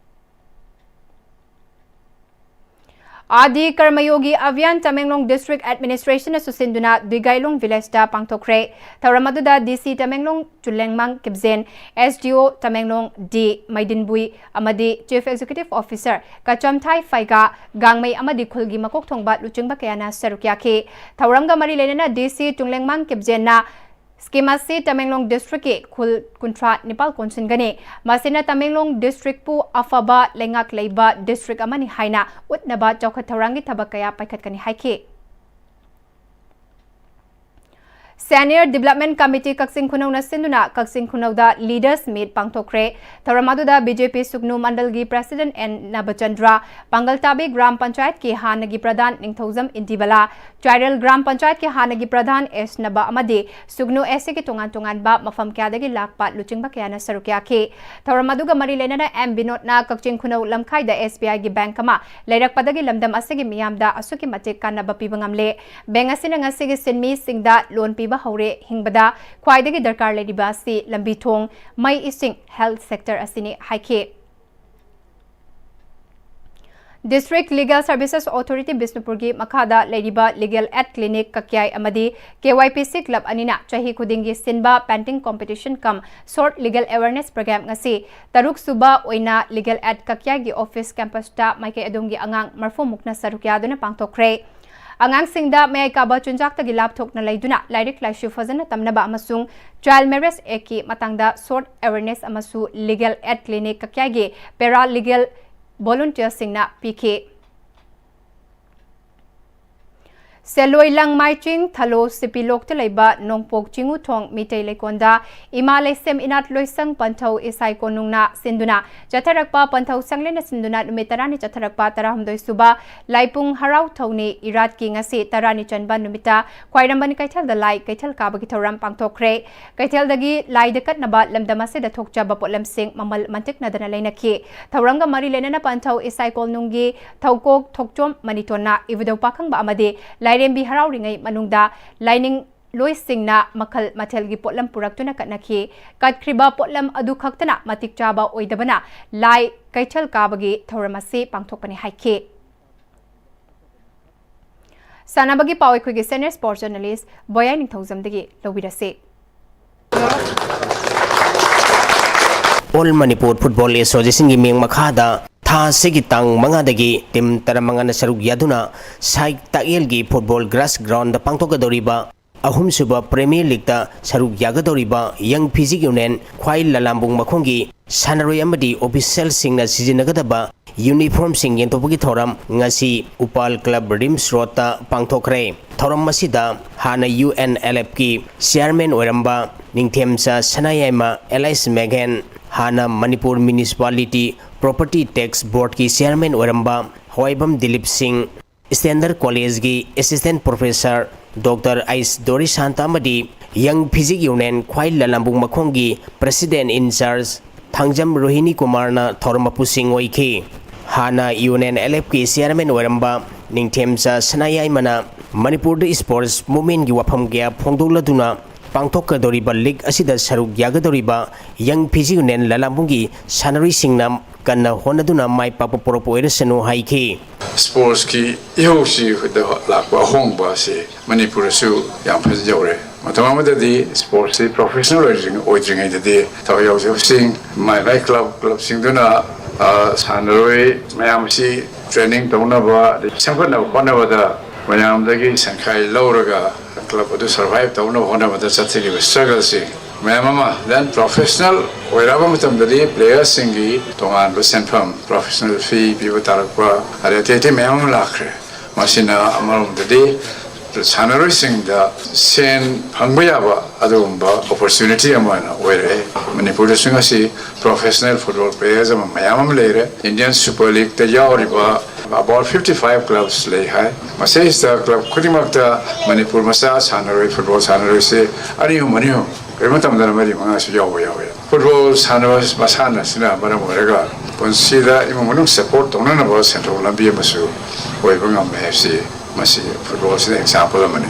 ꯑꯥꯗꯤ ꯀꯔꯃꯌꯣꯒꯤ ꯑꯚꯤꯌꯥꯟ ꯇꯃꯦꯡꯂꯣꯡ district administrationꯅ ꯁꯨꯁꯤꯟꯗꯨꯅ ꯗꯨꯏꯒꯥꯏꯂꯣꯡ villageꯇ ꯄꯥꯡꯊꯣꯛꯈ꯭ꯔꯦ꯫ ꯊꯧꯔꯝ ꯑꯗꯨꯗ D C Tamenglong ꯆꯨꯂꯦꯡꯃꯥꯡ ꯀꯤꯞꯖꯦꯟ, S D O Tamenglong D ꯃꯩꯗꯤꯟꯕꯨꯏ ꯑꯃꯗꯤ Chief Executive Officer ꯀꯆꯝꯊꯥꯏ ꯐꯩꯒꯥ, ꯒꯥꯡꯃꯩ ꯑꯃꯗꯤ ꯈꯨꯜꯒꯤ ꯃꯀꯣꯛ ꯊꯣꯡꯕ ꯂꯨꯆꯤꯡꯕ ꯀꯌꯥꯅ ꯁꯔꯨꯛ ꯌꯥꯈꯤ꯫ ꯊꯧꯔꯝꯒ ꯃꯔꯤ ꯂꯩꯅꯅ D C ꯆꯨꯡꯂꯦꯡꯃꯥꯡ ꯀꯤꯞꯖꯦꯟꯅ scheme ꯑꯁꯤ ꯇꯃꯦꯡꯂꯣꯡ districtꯀꯤ ꯈꯨꯜ ꯀꯨꯟꯊ꯭ꯔꯥ ꯅꯤꯄꯥꯜ ꯀꯣꯟꯁꯤꯟꯒꯅꯤ꯫ ꯃꯁꯤꯅ ꯇꯃꯦꯡꯂꯣꯡ districtꯄꯨ ꯑꯐꯕ ꯂꯩꯉꯥꯛ ꯂꯩꯕ district ꯑꯃꯅꯤ ꯍꯥꯏꯅ ꯎꯠꯅꯕ ꯆꯥꯎꯈꯠ ꯊꯧꯔꯥꯡꯒꯤ ꯊꯕꯛ ꯀꯌꯥ ꯄꯥꯏꯈꯠꯀꯅꯤ ꯍꯥꯏꯈꯤ꯫ Senior Development Committee ꯀꯛꯆꯤꯡ ꯈꯨꯅꯧꯅ ꯁꯤꯟꯗꯨꯅ ꯀꯛꯆꯤꯡ ꯈꯨꯅꯧꯗ Leaders Meet ꯄꯥꯡꯊꯣꯛꯈ꯭ꯔꯦ꯫ ꯊꯧꯔꯝ ꯑꯗꯨꯗ BJP ꯁꯨꯒꯅꯨ ꯃꯟꯗꯜꯒꯤ President N ꯅꯕꯆꯟꯗ꯭ꯔ, ꯄꯥꯡꯒꯜꯇꯥꯕꯤ ꯒ꯭ꯔꯥꯝ ꯄꯟꯆꯥꯌꯠꯀꯤ ꯍꯥꯟꯅꯒꯤ ꯄ꯭ꯔꯙꯥꯟ ꯅꯤꯡꯊꯧꯖꯝ ꯏꯟꯗꯤꯕꯂꯥ, ꯆꯥꯏꯔꯦꯜ ꯒ꯭ꯔꯥꯝ ꯄꯟꯆꯥꯌꯠꯀꯤ ꯍꯥꯟꯅꯒꯤ ꯄ꯭ꯔꯙꯥꯟ ꯑꯦꯁ ꯅꯕ ꯑꯃꯗꯤ ꯁꯨꯒꯅꯨ ꯑꯦꯁ ꯁꯤꯒꯤ ꯇꯣꯉꯥꯟ ꯇꯣꯉꯥꯟꯕ ꯃꯐꯝ ꯀꯌꯥꯗꯒꯤ ꯂꯥꯛꯄ ꯂꯨꯆꯤꯡꯕ ꯀꯌꯥꯅ ꯁꯔꯨꯛ ꯌꯥꯈꯤ꯫ ꯊꯧꯔꯝ ꯑꯗꯨꯒ ꯃꯔꯤ ꯂꯩꯅꯅ ꯑꯦꯝ ꯕꯤꯅꯣꯗꯅ ꯀꯛꯆꯤꯡ ꯈꯨꯅꯧ ꯂꯝꯈꯥꯏꯗ SBI ꯒꯤ bank ꯑꯃ ꯂꯩꯔꯛꯄꯗꯒꯤ ꯂꯝꯗꯝ ꯑꯁꯤꯒꯤ ꯃꯤꯌꯥꯝꯗ ꯑꯁꯨꯛꯀꯤ ꯃꯇꯤꯛ ꯀꯥꯟꯅꯕ ꯄꯤꯕ ꯉꯝꯂꯦ꯫ Bank ꯑꯁꯤꯅ ꯉꯁꯤꯒꯤ ꯁꯤꯟꯃꯤꯁꯤꯡꯗ loan ꯄꯤꯕ ꯍꯧꯔꯦ꯫ ꯍꯤꯡꯕꯗ ꯈ꯭ꯋꯥꯏꯗꯒꯤ ꯗꯔꯀꯥꯔ ꯂꯩꯔꯤꯕ ꯑꯁꯤ ꯂꯝꯕꯤ ꯊꯣꯡ, ꯃꯩ ꯏꯁꯤꯡ, health sector ꯑꯁꯤꯅꯤ ꯍꯥꯏꯈꯤ꯫ District Legal Services Authority ꯕꯤꯁꯅꯨꯄꯨꯔꯒꯤ ꯃꯈꯥꯗ ꯂꯩꯔꯤꯕ Legal Aid Clinic ꯀꯛꯌꯥꯏ ꯑꯃꯗꯤ KYPC club ꯑꯅꯤꯅ ꯆꯍꯤ ꯈꯨꯗꯤꯡꯒꯤ ꯁꯤꯟꯕ painting competition cum short legal awareness program ꯉꯁꯤ ꯇꯔꯨꯛ ꯁꯨꯕ ꯑꯣꯏꯅ Legal Aid ꯀꯛꯌꯥꯏꯒꯤ office campus ꯇ ꯃꯥꯏꯀꯩ ꯑꯗꯣꯝꯒꯤ ꯑꯉꯥꯡ ꯃꯔꯐꯨ ꯃꯨꯛꯅ ꯁꯔꯨꯛ ꯌꯥꯗꯨꯅ ꯄꯥꯡꯊꯣꯛꯈ꯭ꯔꯦ꯫ ꯑꯉꯥꯡꯁꯤꯡꯗ ꯃꯌꯥꯏ ꯀꯥꯕ ꯆꯤꯟꯖꯥꯛꯇꯒꯤ ꯂꯥꯞꯊꯣꯛꯅ ꯂꯩꯗꯨꯅ ꯂꯥꯏꯔꯤꯛ ꯂꯥꯏꯁꯨ ꯐꯖꯅ ꯇꯝꯅꯕ ꯑꯃꯁꯨꯡ Child Marriage Act ꯀꯤ ꯃꯇꯥꯡꯗ short awareness ꯑꯃꯁꯨ Legal Aid Clinic ꯀꯛꯌꯥꯏꯒꯤ paralegal volunteer ꯁꯤꯡꯅ ꯄꯤꯈꯤ꯫ ꯁꯦꯂꯣꯏ ꯂꯪꯃꯥꯏ ꯆꯤꯡ ꯊꯂꯣ ꯁꯤꯄꯤꯂꯣꯛꯇ ꯂꯩꯕ ꯅꯣꯡꯄꯣꯛ ꯆꯤꯡꯎꯊꯣꯡ ꯃꯤꯇꯩ ꯂꯩꯀꯣꯟꯗ ꯏꯃꯥ ꯂꯩꯁꯦꯝ ꯏꯅꯥꯠ ꯂꯣꯏꯁꯪ ꯄꯟꯊꯧ ꯏꯁꯥꯏ ꯀꯣꯅꯨꯡꯅ ꯁꯤꯟꯗꯨꯅ ꯆꯠꯊꯔꯛꯄ ꯄꯟꯊꯧ ꯁꯪꯂꯦꯟꯅ ꯁꯤꯟꯗꯨꯅ ꯅꯨꯃꯤꯠ ꯇꯔꯥꯅꯤ ꯆꯠꯊꯔꯛꯄ ꯇꯔꯥꯍꯨꯝꯗꯣꯏ ꯁꯨꯕ ꯂꯥꯏꯄꯨꯡ ꯍꯔꯥꯎ ꯊꯧꯅꯤ ꯏꯔꯥꯠꯀꯤ ꯉꯁꯤ ꯇꯔꯥꯅꯤ ꯆꯟꯕ ꯅꯨꯃꯤꯠꯇ ꯈ꯭ꯋꯥꯏꯔꯝꯕꯟ ꯀꯩꯊꯦꯜꯗ ꯂꯥꯏ ꯀꯩꯊꯦꯜ ꯀꯥꯕꯒꯤ ꯊꯧꯔꯝ ꯄꯥꯡꯊꯣꯛꯈ꯭ꯔꯦ꯫ ꯀꯩꯊꯦꯜꯗꯒꯤ ꯂꯥꯏꯗ ꯀꯠꯅꯕ ꯂꯝꯗꯝ ꯑꯁꯤꯗ ꯊꯣꯛꯆꯕ ꯄꯣꯠꯂꯝꯁꯤꯡ ꯃꯃꯜ ꯃꯟꯇꯤꯛꯅꯗꯅ ꯂꯩꯅꯈꯤ꯫ ꯊꯧꯔꯝꯒ ꯃꯔꯤ ꯂꯩꯅꯅ ꯄꯟꯊꯧ ꯏꯁꯥꯏ ꯀꯣꯅꯨꯡꯒꯤ ꯊꯧꯀꯣꯛ ꯊꯣꯛꯆꯣꯝ ꯃꯅꯤꯇꯣꯟꯅ ꯏꯕꯨꯙꯧ ꯄꯥꯈꯪꯕ ꯑꯃꯗꯤ ꯂꯥꯏꯔꯦꯝꯕꯤ ꯍꯔꯥꯎꯔꯤꯉꯩ ꯃꯅꯨꯡꯗ ꯂꯥꯏꯅꯤꯡ ꯂꯣꯏꯁꯤꯡꯅ ꯃꯈꯜ ꯃꯊꯦꯜꯒꯤ ꯄꯣꯠꯂꯝ ꯄꯨꯔꯛꯇꯨꯅ ꯀꯠꯅꯈꯤ꯫ ꯀꯠꯈ꯭ꯔꯤꯕ ꯄꯣꯠꯂꯝ ꯑꯗꯨ ꯈꯛꯇꯅ ꯃꯇꯤꯛ ꯆꯥꯕ ꯑꯣꯏꯗꯕꯅ ꯂꯥꯏ ꯀꯩꯊꯦꯜ ꯀꯥꯕꯒꯤ ꯊꯧꯔꯝ ꯑꯁꯤ ꯄꯥꯡꯊꯣꯛꯄꯅꯤ ꯍꯥꯏꯈꯤ꯫ ꯁꯥꯟꯅꯕꯒꯤ ꯄꯥꯎ ꯑꯩꯈꯣꯏꯒꯤ senior sports journalist ꯕꯣꯌꯥꯏ ꯅꯤꯡꯊꯧꯖꯝꯗꯒꯤ ꯂꯧꯕꯤꯔꯁꯤ꯫ All Manipur Football Association ꯒꯤ ꯃꯤꯡ ꯃꯈꯥꯗ ꯊꯥ ꯑꯁꯤꯒꯤ ꯇꯥꯡ ꯃꯉꯥꯗꯒꯤ team ꯇꯔꯥꯃꯉꯥꯅ ꯁꯔꯨꯛ ꯌꯥꯗꯨꯅ ꯁꯥꯏ ꯇꯥꯛꯌꯦꯜꯒꯤ football grass ground ꯗ ꯄꯥꯡꯊꯣꯛꯀꯗꯧꯔꯤꯕ ꯑꯍꯨꯝꯁꯨꯕ Premier League ꯇ ꯁꯔꯨꯛ ꯌꯥꯒꯗꯧꯔꯤꯕ Young Physique Union ꯈ꯭ꯋꯥꯏ ꯂꯂꯥꯝꯕꯨꯡ ꯃꯈꯣꯡꯒꯤ ꯁꯥꯟꯅꯔꯣꯏ ꯑꯃꯗꯤ official ꯁꯤꯡꯅ ꯁꯤꯖꯤꯟꯅꯒꯗꯕ ꯌꯨꯅꯤꯐꯣꯔꯝꯁꯤꯡ ꯌꯦꯟꯊꯣꯛꯄꯒꯤ ꯊꯧꯔꯝ ꯉꯁꯤ ꯎꯄꯥꯜ ꯀ꯭ꯂꯕ ꯔꯤꯝꯁ ꯔꯣꯗꯇ ꯄꯥꯡꯊꯣꯛꯈ꯭ꯔꯦ꯫ ꯊꯧꯔꯝ ꯑꯁꯤꯗ ꯍꯥꯟꯅ ꯌꯨ ꯑꯦꯟ ꯑꯦꯜ ꯑꯦꯐꯀꯤ ꯆꯤꯌꯥꯔꯃꯦꯟ ꯑꯣꯏꯔꯝꯕ ꯅꯤꯡꯊꯦꯝꯆꯥ ꯁꯅꯥꯌꯥꯏꯃ ꯑꯦꯂꯥꯏꯁ ꯃꯦꯘꯦꯟ, ꯍꯥꯟꯅ ꯃꯅꯤꯄꯨꯔ ꯃ꯭ꯌꯨꯅꯤꯁꯤꯄꯥꯂꯤꯇꯤ ꯄ꯭ꯔꯣꯄꯔꯇꯤ ꯇꯦꯛꯁ ꯕꯣꯔꯗꯀꯤ ꯆꯤꯌꯥꯔꯃꯦꯟ ꯑꯣꯏꯔꯝꯕ ꯍꯋꯥꯏꯕꯝ ꯗꯤꯂꯤꯞ ꯁꯤꯡ, ꯁ꯭ꯇꯦꯟꯗꯔ ꯀꯣꯂꯦꯖꯒꯤ ꯑꯦꯁꯤꯁꯇꯦꯟ ꯄ꯭ꯔꯣꯐꯦꯁꯔ ꯗꯣꯛꯇꯔ ꯑꯩꯁ ꯗꯣꯔꯤꯁꯥꯟꯇ ꯑꯃꯗꯤ ꯌꯪ ꯐꯤꯖꯤꯛ ꯌꯨꯅꯤꯌꯟ ꯈ꯭ꯋꯥꯏ ꯂꯂꯥꯝꯕꯨꯡ ꯃꯈꯣꯡꯒꯤ president in charge Thangjam Rohini ꯀꯨꯃꯥꯔꯅ ꯊꯧꯔꯝ ꯃꯄꯨꯁꯤꯡ ꯑꯣꯏꯈꯤ꯫ ꯍꯥꯟꯅ ꯌꯨ ꯑꯦꯟ ꯑꯦꯜ ꯑꯦꯐꯀꯤ ꯆꯤꯌꯥꯔꯃꯦꯟ ꯑꯣꯏꯔꯝꯕ ꯅꯤꯡꯊꯦꯝꯆꯥ ꯁꯅꯥꯌꯥꯏꯃꯅ ꯃꯅꯤꯄꯨꯔꯗ ꯁ꯭ꯄꯣꯔꯠꯁ ꯃꯨꯚꯃꯦꯟꯒꯤ ꯋꯥꯐꯝ ꯀꯌꯥ ꯐꯣꯡꯗꯣꯛꯂꯗꯨꯅ ꯄꯥꯡꯊꯣꯛꯀꯗꯧꯔꯤꯕ ꯂꯤꯒ ꯑꯁꯤꯗ ꯁꯔꯨꯛ ꯌꯥꯒꯗꯧꯔꯤꯕ ꯌꯪ ꯐꯤꯖꯤꯛ ꯌꯨꯅꯤꯌꯟ ꯂꯂꯥꯝꯕꯨꯡꯒꯤ ꯁꯥꯟꯅꯔꯣꯏꯁꯤꯡꯅ ꯀꯟꯅ ꯍꯣꯠꯅꯗꯨꯅ ꯃꯥꯏ ꯄꯥꯛꯄ ꯄꯨꯔꯛꯄ ꯑꯣꯏꯔꯁꯅꯨ ꯍꯥꯏꯈꯤ꯫ ꯁ꯭ꯄꯣꯔꯠꯁꯀꯤ ꯏꯍꯧꯁꯤꯗ ꯂꯥꯛꯄ ꯑꯍꯣꯡꯕ ꯑꯁꯤ ꯃꯅꯤꯄꯨꯔꯗꯁꯨ ꯌꯥꯝ ꯐꯖꯅ ꯌꯧꯔꯦ꯫ ꯃꯇꯝ ꯑꯃꯗꯗꯤ ꯁ꯭ꯄꯣꯔꯠꯁꯁꯤ ꯄ꯭ꯔꯣꯐꯦꯁꯅꯦꯜ ꯑꯣꯏꯗ꯭ꯔꯤꯉꯩ-, ꯑꯣꯏꯗ꯭ꯔꯤꯉꯩꯗꯗꯤ ꯊꯋꯥꯏ ꯌꯥꯎꯖꯕꯁꯤꯡ ꯃꯥꯏ ꯃꯥꯏ ꯀ꯭ꯂꯕ, ꯀ꯭ꯂꯕꯁꯤꯡꯗꯨꯅ, ꯑ, ꯁꯥꯟꯅꯔꯣꯏ ꯃꯌꯥꯝ ꯑꯁꯤ ꯇ꯭ꯔꯦꯅꯤꯡ ꯇꯧꯅꯕ, ꯑꯗꯩ ꯁꯦꯝꯒꯠꯅꯕ ꯍꯣꯠꯅꯕꯗ ꯃꯌꯥꯝꯗꯒꯤ ꯁꯦꯟꯈꯥꯏ ꯂꯧꯔꯒ ꯀ꯭ꯂꯕ ꯑꯗꯨ ꯁꯔꯚꯥꯏꯚ ꯇꯧꯅꯕ ꯍꯣꯠꯅꯕꯗ ꯆꯠꯊꯔꯤꯕ ꯁ꯭ꯇ꯭ꯔꯒꯜꯁꯤ ꯃꯌꯥꯝ ꯑꯃ, then ꯄ꯭ꯔꯣꯐꯦꯁꯅꯦꯜ ꯑꯣꯏꯔꯛꯑꯕ ꯃꯇꯝꯗꯗꯤ ꯄ꯭ꯂꯦꯌꯔꯁꯤꯡꯒꯤ ꯇꯣꯉꯥꯟꯕ ꯁꯦꯟꯐꯝ, ꯄ꯭ꯔꯣꯐꯦꯁꯅꯦꯜ ꯐꯤ ꯄꯤꯕ ꯇꯥꯔꯛꯄ, ꯑꯗꯩ ꯑꯇꯩ ꯑꯇꯩ ꯃꯌꯥꯝ ꯑꯃ ꯂꯥꯛꯈ꯭ꯔꯦ꯫ ꯃꯁꯤꯅ ꯑꯃꯔꯣꯝꯗꯗꯤ ꯁꯥꯟꯅꯔꯣꯏꯁꯤꯡꯗ ꯁꯦꯟ ꯐꯪꯕ ꯌꯥꯕ ꯑꯗꯨꯒꯨꯝꯕ ꯑꯣꯄꯣꯔꯆꯨꯅꯤꯇꯤ ꯑꯃ ꯑꯣꯏꯅ ꯑꯣꯏꯔꯛꯑꯦ꯫ ꯃꯅꯤꯄꯨꯔꯗꯁꯨ ꯉꯁꯤ ꯄ꯭ꯔꯣꯐꯦꯁꯅꯦꯜ ꯐꯨꯠꯕꯣꯜ ꯄ꯭ꯂꯦꯌꯔꯁ ꯑꯃ ꯃꯌꯥꯝ ꯑꯃ ꯂꯩꯔꯦ꯫ ꯏꯟꯗꯤꯌꯟ ꯁꯨꯄꯔ ꯂꯤꯒꯇ ꯌꯥꯎꯔꯤꯕ about fifty five clubs ꯂꯩ ꯍꯥꯏ꯫ ꯃꯁꯤꯗꯩꯁꯤꯗ ꯀ꯭ꯂꯕ ꯈꯨꯗꯤꯡꯃꯛꯇ ꯃꯅꯤꯄꯨꯔ ꯃꯆꯥ ꯁꯥꯟꯅꯔꯣꯏ, ꯐꯨꯠꯕꯣꯜ ꯁꯥꯟꯅꯔꯣꯏꯁꯦ ꯑꯅꯤ ꯑꯍꯨꯝ, ꯑꯅꯤ ꯑꯍꯨꯝ, ꯀꯔꯤꯒꯨꯝꯕ ꯃꯇꯝꯗꯅ ꯃꯔꯤ ꯃꯉꯥꯁꯨ ꯌꯥꯎꯕ ꯌꯥꯎꯋꯦ꯫ ꯐꯨꯠꯕꯣꯜ ꯁꯥꯟꯅꯕ ꯃꯁꯥꯟꯅ ꯑꯁꯤꯅ ꯃꯔꯝ ꯑꯣꯏꯔꯒ ꯄꯨꯟꯁꯤꯗ ꯏꯃꯨꯡ ꯃꯅꯨꯡ ꯁꯄꯣꯔꯠ ꯇꯧꯅꯅꯕ ꯁꯦꯟꯊꯣꯛ ꯂꯝꯕꯤ ꯑꯃꯁꯨ ꯑꯣꯏꯕ ꯉꯝꯃꯦ ꯍꯥꯏꯕꯁꯤ ꯃꯁꯤ ꯐꯨꯠꯕꯣꯜꯁꯤꯅ ꯑꯦꯛꯖꯥꯝꯄꯜ ꯑꯃꯅꯤ꯫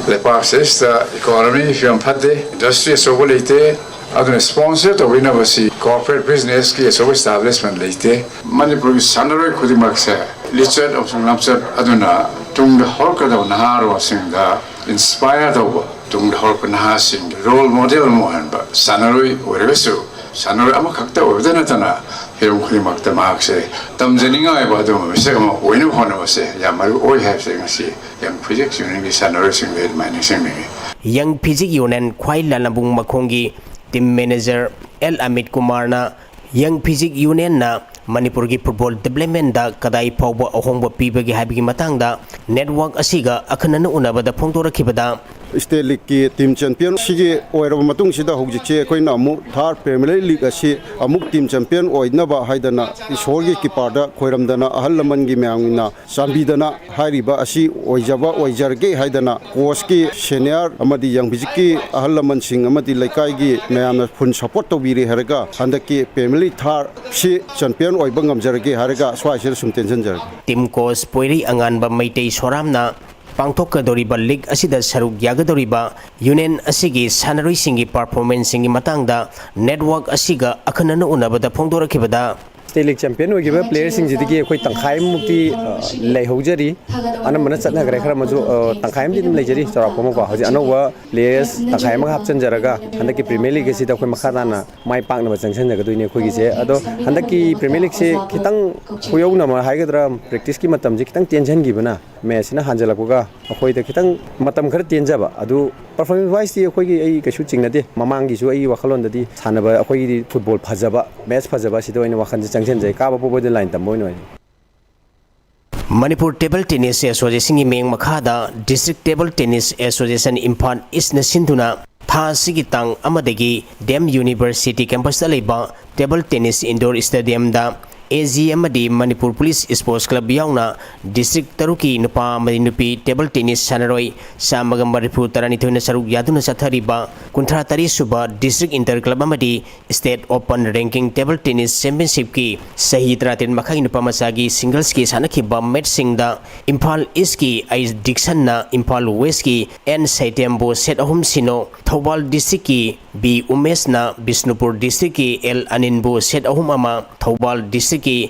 ꯂꯩꯄꯥꯛꯁꯤꯗ ꯏꯀꯣꯅꯣꯃꯤꯒꯤ ꯐꯤꯕꯝ ꯐꯠꯇꯦ, ꯏꯟꯗꯁꯇ꯭ꯔꯤ ꯑꯆꯧꯕ ꯂꯩꯇꯦ, ꯑꯗꯨꯅ ꯁ꯭ꯄꯣꯟꯁꯔ ꯇꯧꯕꯤꯅꯕꯁꯤ ꯀꯣꯔꯄꯣꯔꯦꯠ ꯕꯤꯖꯤꯅꯦꯁꯀꯤ ꯑꯆꯧꯕ ꯏꯁꯇꯥꯕ꯭ꯂꯤꯁꯃꯦꯟ ꯂꯩꯇꯦ꯫ ꯃꯅꯤꯄꯨꯔꯒꯤ ꯁꯥꯟꯅꯔꯣꯏ ꯈꯨꯗꯤꯡꯃꯛꯁꯦ ꯂꯤꯆꯠ ꯑꯃꯁꯨꯡ ꯂꯝꯆꯠ ꯑꯗꯨꯅ ꯇꯨꯡꯗ ꯍꯧꯔꯛꯀꯗꯕ ꯅꯍꯥꯔꯣꯜꯁꯤꯡꯗ ꯏꯟꯁꯄꯥꯌꯔ ꯇꯧꯕ, ꯇꯨꯡꯗ ꯍꯧꯔꯛꯄ ꯅꯍꯥꯁꯤꯡꯒꯤ ꯔꯣꯜ ꯃꯣꯗꯦꯜ ꯑꯃ ꯑꯣꯏꯍꯟꯕ, ꯁꯥꯟꯅꯔꯣꯏ ꯑꯣꯏꯔꯒꯁꯨ ꯁꯥꯟꯅꯔꯣꯏ ꯑꯃꯈꯛꯇ ꯑꯣꯏꯕꯗ ꯅꯠꯇꯅ ꯍꯤꯔꯝ ꯈꯨꯗꯤꯡꯃꯛꯇ ꯃꯍꯥꯛꯁꯦ ꯇꯝꯖꯅꯤꯡꯉꯥꯏ ꯑꯣꯏꯕ ꯑꯗꯨꯒꯨꯝꯕ ꯃꯤꯁꯛ ꯑꯃ ꯑꯣꯏꯅꯕ ꯍꯣꯠꯅꯕꯁꯦ ꯌꯥꯝ ꯃꯔꯨ ꯑꯣꯏ ꯍꯥꯏꯕꯁꯦ ꯉꯁꯤ ꯌꯪ ꯐꯤꯖꯤꯛ ꯌꯨꯅꯤꯌꯟꯒꯤ ꯁꯥꯟꯅꯔꯣꯏꯁꯤꯡꯗ ꯑꯩ ꯑꯗꯨꯃꯥꯏꯅ ꯅꯤꯡꯁꯤꯡꯅꯤꯡꯉꯤ꯫ ꯌꯪ physique union Khwai Lalambung ꯃꯈꯣꯡꯒꯤ team manager L Amit ꯀꯨꯃꯥꯔꯅ ꯌꯪ ꯐꯤꯖꯤꯛ ꯌꯨꯅꯤꯌꯟꯅ ꯃꯅꯤꯄꯨꯔꯒꯤ ꯐꯨꯠꯕꯣꯜ ꯗꯤꯕ꯭ꯂꯞꯃꯦꯟꯗ ꯀꯗꯥꯏ ꯐꯥꯎꯕ ꯑꯍꯣꯡꯕ ꯄꯤꯕꯒꯦ ꯍꯥꯏꯕꯒꯤ ꯃꯇꯥꯡꯗ ꯅꯦꯠꯋꯥꯔꯛ ꯑꯁꯤꯒ ꯑꯈꯟꯅꯅ ꯎꯅꯕꯗ ꯐꯣꯡꯗꯣꯔꯛꯈꯤꯕꯗ, ꯁ꯭ꯇꯦꯠ ꯂꯤꯒꯀꯤ ꯇꯤꯝ ꯆꯦꯝꯄꯤꯌꯟ ꯁꯤꯒꯤ ꯑꯣꯏꯔꯕ ꯃꯇꯨꯡꯁꯤꯗ ꯍꯧꯖꯤꯛꯁꯦ ꯑꯩꯈꯣꯏꯅ ꯑꯃꯨꯛ ꯊꯥꯔ ꯄ꯭ꯔꯤꯃꯤꯌꯔ ꯂꯤꯒ ꯑꯁꯤ ꯑꯃꯨꯛ ꯇꯤꯝ ꯆꯦꯝꯄꯤꯌꯟ ꯑꯣꯏꯅꯕ ꯍꯥꯏꯗꯅ ꯏꯁꯣꯔꯒꯤ ꯀꯤꯄꯥꯔꯗ ꯈꯣꯏꯔꯝꯗꯅ ꯑꯍꯜ ꯂꯃꯟꯒꯤ ꯃꯌꯥꯝꯅ ꯆꯥꯟꯕꯤꯗꯅ ꯍꯥꯏꯔꯤꯕ ꯑꯁꯤ ꯑꯣꯏꯖꯕ ꯑꯣꯏꯖꯔꯒꯦ ꯍꯥꯏꯗꯅ ꯀꯣꯆꯀꯤ ꯁꯦꯅꯤꯌꯔ ꯑꯃꯗꯤ ꯌꯪ ꯐꯤꯖꯤꯛꯀꯤ ꯑꯍꯜ ꯂꯃꯟꯁꯤꯡ ꯑꯃꯗꯤ ꯂꯩꯀꯥꯏꯒꯤ ꯃꯌꯥꯝꯅ ꯐꯨꯜ ꯁꯄꯣꯔꯠ ꯇꯧꯕꯤꯔꯦ ꯍꯥꯏꯔꯒ ꯍꯟꯗꯛꯀꯤ ꯄ꯭ꯔꯤꯃꯤꯌꯔ ꯂꯤꯒ ꯊꯥꯔ ꯁꯤ ꯆꯦꯝꯄꯤꯌꯟ ꯑꯣꯏꯕ ꯉꯝꯖꯔꯒꯦ ꯍꯥꯏꯔꯒ ꯁ꯭ꯋꯥꯏꯁꯤꯗ ꯁꯨꯝ ꯇꯦꯟꯁꯤꯟꯖꯔꯒꯦ꯫ ꯇꯤꯝ ꯀꯣꯆ ꯄꯣꯏꯔꯩ ꯑꯉꯥꯟꯕ ꯃꯩꯇꯩ ꯁꯣꯔꯥꯝꯅ ꯄꯥꯡꯊꯣꯛꯀꯗꯧꯔꯤꯕ ꯂꯤꯒ ꯑꯁꯤꯗ ꯁꯔꯨꯛ ꯌꯥꯒꯗꯧꯔꯤꯕ ꯌꯨꯅꯤꯌꯟ ꯑꯁꯤꯒꯤ ꯁꯥꯟꯅꯔꯣꯏꯁꯤꯡꯒꯤ ꯄꯔꯐꯣꯔꯃꯦꯟꯁꯁꯤꯡꯒꯤ ꯃꯇꯥꯡꯗ ꯅꯦꯠꯋꯥꯔꯛ ꯑꯁꯤꯒ ꯑꯈꯟꯅꯅ ꯎꯅꯕꯗ ꯐꯣꯡꯗꯣꯔꯛꯈꯤꯕꯗ, ꯁ꯭ꯇꯦꯠ ꯂꯤꯒ ꯆꯦꯝꯄꯤꯌꯟ ꯑꯣꯏꯈꯤꯕ ꯄ꯭ꯂꯦꯌꯔꯁꯤꯡꯁꯤꯗꯒꯤ ꯑꯩꯈꯣꯏ ꯇꯪꯈꯥꯏꯃꯨꯛꯇꯤ ꯑ, ꯂꯩꯍꯧꯖꯔꯤ꯫ ꯑꯅꯝꯕꯅ ꯆꯠꯅꯈ꯭ꯔꯦ꯫ ꯈꯔ ꯑꯃꯁꯨ ꯑ, ꯇꯪꯈꯥꯏ ꯑꯃꯗꯤ ꯑꯗꯨꯝ ꯂꯩꯖꯔꯤ꯫ ꯆꯥꯎꯔꯥꯛꯄ ꯑꯃꯀꯣ, ꯍꯧꯖꯤꯛ ꯑꯅꯧꯕ ꯄ꯭ꯂꯦꯌꯔꯁ ꯇꯪꯈꯥꯏ ꯑꯃꯒ ꯍꯥꯞꯆꯤꯟꯖꯔꯒ ꯍꯟꯗꯛꯀꯤ ꯄ꯭ꯔꯤꯃꯤꯌꯔ ꯂꯤꯒ ꯑꯁꯤꯗ ꯑꯩꯈꯣꯏ ꯃꯈꯥ ꯇꯥꯅ ꯃꯥꯏ ꯄꯥꯛꯅꯕ ꯆꯪꯁꯤꯟꯖꯒꯗꯣꯏꯅꯤ ꯑꯩꯈꯣꯏꯒꯤꯁꯦ꯫ ꯑꯗꯣ ꯍꯟꯗꯛꯀꯤ ꯄ꯭ꯔꯤꯃꯤꯌꯔ ꯂꯤꯒꯁꯦ ꯈꯤꯇꯪ ꯈꯨꯌꯧꯅꯕ ꯍꯥꯏꯒꯗ꯭ꯔꯥ, ꯄ꯭ꯔꯦꯛꯇꯤꯁꯀꯤ ꯃꯇꯝꯁꯦ ꯈꯤꯇꯪ ꯇꯦꯟꯁꯤꯟꯈꯤꯕꯅ ꯃꯦꯠꯁꯁꯤꯅ ꯍꯥꯟꯖꯜꯂꯛꯄꯒ ꯑꯩꯈꯣꯏꯗ ꯈꯤꯇꯪ ꯃꯇꯝ ꯈꯔ ꯇꯦꯟꯖꯕ꯫ ꯑꯗꯨ ꯄꯔꯐꯣꯔꯃꯦꯟꯁ ꯋꯥꯏꯁꯇꯤ ꯑꯩꯈꯣꯏꯒꯤ ꯑꯩ ꯀꯩꯁꯨ ꯆꯤꯡꯅꯗꯦ꯫ ꯃꯃꯥꯡꯒꯤꯁꯨ ꯑꯩꯒꯤ ꯋꯥꯈꯜꯂꯣꯟꯗꯗꯤ ꯁꯥꯟꯅꯕ ꯑꯩꯈꯣꯏꯒꯤꯗꯤ ꯐꯨꯠꯕꯣꯜ ꯐꯖꯕ, ꯃꯦꯠꯁ ꯐꯖꯕ ꯑꯁꯤꯗ ꯑꯣꯏꯅ ꯋꯥꯈꯜꯁꯦ ꯆꯪꯁꯤꯟꯖꯩ꯫ ꯀꯥꯕ ꯄꯣꯕꯗ ꯂꯥꯏꯟ ꯇꯝꯕ ꯑꯣꯏꯅ ꯑꯣꯏ꯫ ꯃꯅꯤꯄꯨꯔ ꯇꯦꯕꯜ ꯇꯦꯅꯤꯁ ꯑꯦꯁꯣꯁꯤꯌꯦꯁꯟꯒꯤ ꯃꯤꯠꯌꯦꯡ ꯃꯈꯥꯗ district table tennis association Imphal ꯏꯁꯅ ꯁꯤꯟꯗꯨꯅ ꯊꯥ ꯑꯁꯤꯒꯤ ꯇꯥꯡ ꯑꯃꯗꯒꯤ ꯗꯤ ꯑꯦꯝ ꯌꯨꯅꯤꯚꯔꯁꯤꯇꯤ ꯀꯦꯝꯄꯁꯇ ꯂꯩꯕ ꯇꯦꯕꯜ ꯇꯦꯅꯤꯁ ꯏꯟꯗꯣꯔ ꯁ꯭ꯇꯦꯗꯤꯌꯝꯗ ꯑꯦ ꯖꯤ ꯑꯃꯗꯤ ꯃꯅꯤꯄꯨꯔ ꯄꯨꯂꯤꯁ ꯁ꯭ꯄꯣꯔꯠꯁ ꯀ꯭ꯂꯕ ꯌꯥꯎꯅ ꯗꯤꯁꯇ꯭ꯔꯤꯛ ꯇꯔꯨꯛꯀꯤ ꯅꯨꯄꯥ ꯑꯃꯗꯤ ꯅꯨꯄꯤ ꯇꯦꯕꯜ ꯇꯦꯅꯤꯁ ꯁꯥꯟꯅꯔꯣꯏ ꯆꯥꯝꯃꯒ ꯃꯔꯤꯐꯨ ꯇꯔꯥꯅꯤꯊꯣꯏꯅ ꯁꯔꯨꯛ ꯌꯥꯗꯨꯅ ꯆꯠꯊꯔꯤꯕ ꯀꯨꯟꯊ꯭ꯔꯥ ꯇꯔꯦꯠ ꯁꯨꯕ ꯗꯤꯁꯇ꯭ꯔꯤꯛ ꯏꯟꯇꯔ ꯀ꯭ꯂꯕ ꯑꯃꯗꯤ state open ranking table tennis ꯆꯦꯝꯄꯤꯌꯟꯁꯤꯞꯀꯤ ꯆꯍꯤ ꯇꯔꯥꯇꯔꯦꯠ ꯃꯈꯥꯒꯤ ꯅꯨꯄꯥ ꯃꯆꯥꯒꯤ ꯁꯤꯡꯒꯜꯁꯀꯤ ꯁꯥꯟꯅꯈꯤꯕ ꯃꯦꯠꯁꯁꯤꯡꯗ ꯏꯝꯐꯥꯜ ꯏꯁꯀꯤ ꯑꯩꯁ ꯗꯤꯛꯁꯟꯅ ꯏꯝꯐꯥꯜ ꯋꯦꯁꯀꯤ ꯑꯦꯟ ꯁꯩꯇꯦꯝꯕꯨ ꯁꯦꯠ ꯑꯍꯨꯝ ꯁꯤꯅꯣ, ꯊꯧꯕꯥꯜ ꯗꯤꯁꯇ꯭ꯔꯤꯛꯀꯤ ꯕꯤ ꯎꯃꯦꯁꯅ ꯕꯤꯁꯅꯨꯄꯨꯔ ꯗꯤꯁꯇ꯭ꯔꯤꯛꯀꯤ ꯑꯦꯜ ꯑꯅꯤꯟꯕꯨ ꯁꯦꯠ ꯑꯍꯨꯝ ꯑꯃ, ꯊꯧꯕꯥꯜ ꯗꯤꯁꯇ꯭ꯔꯤꯛꯀꯤ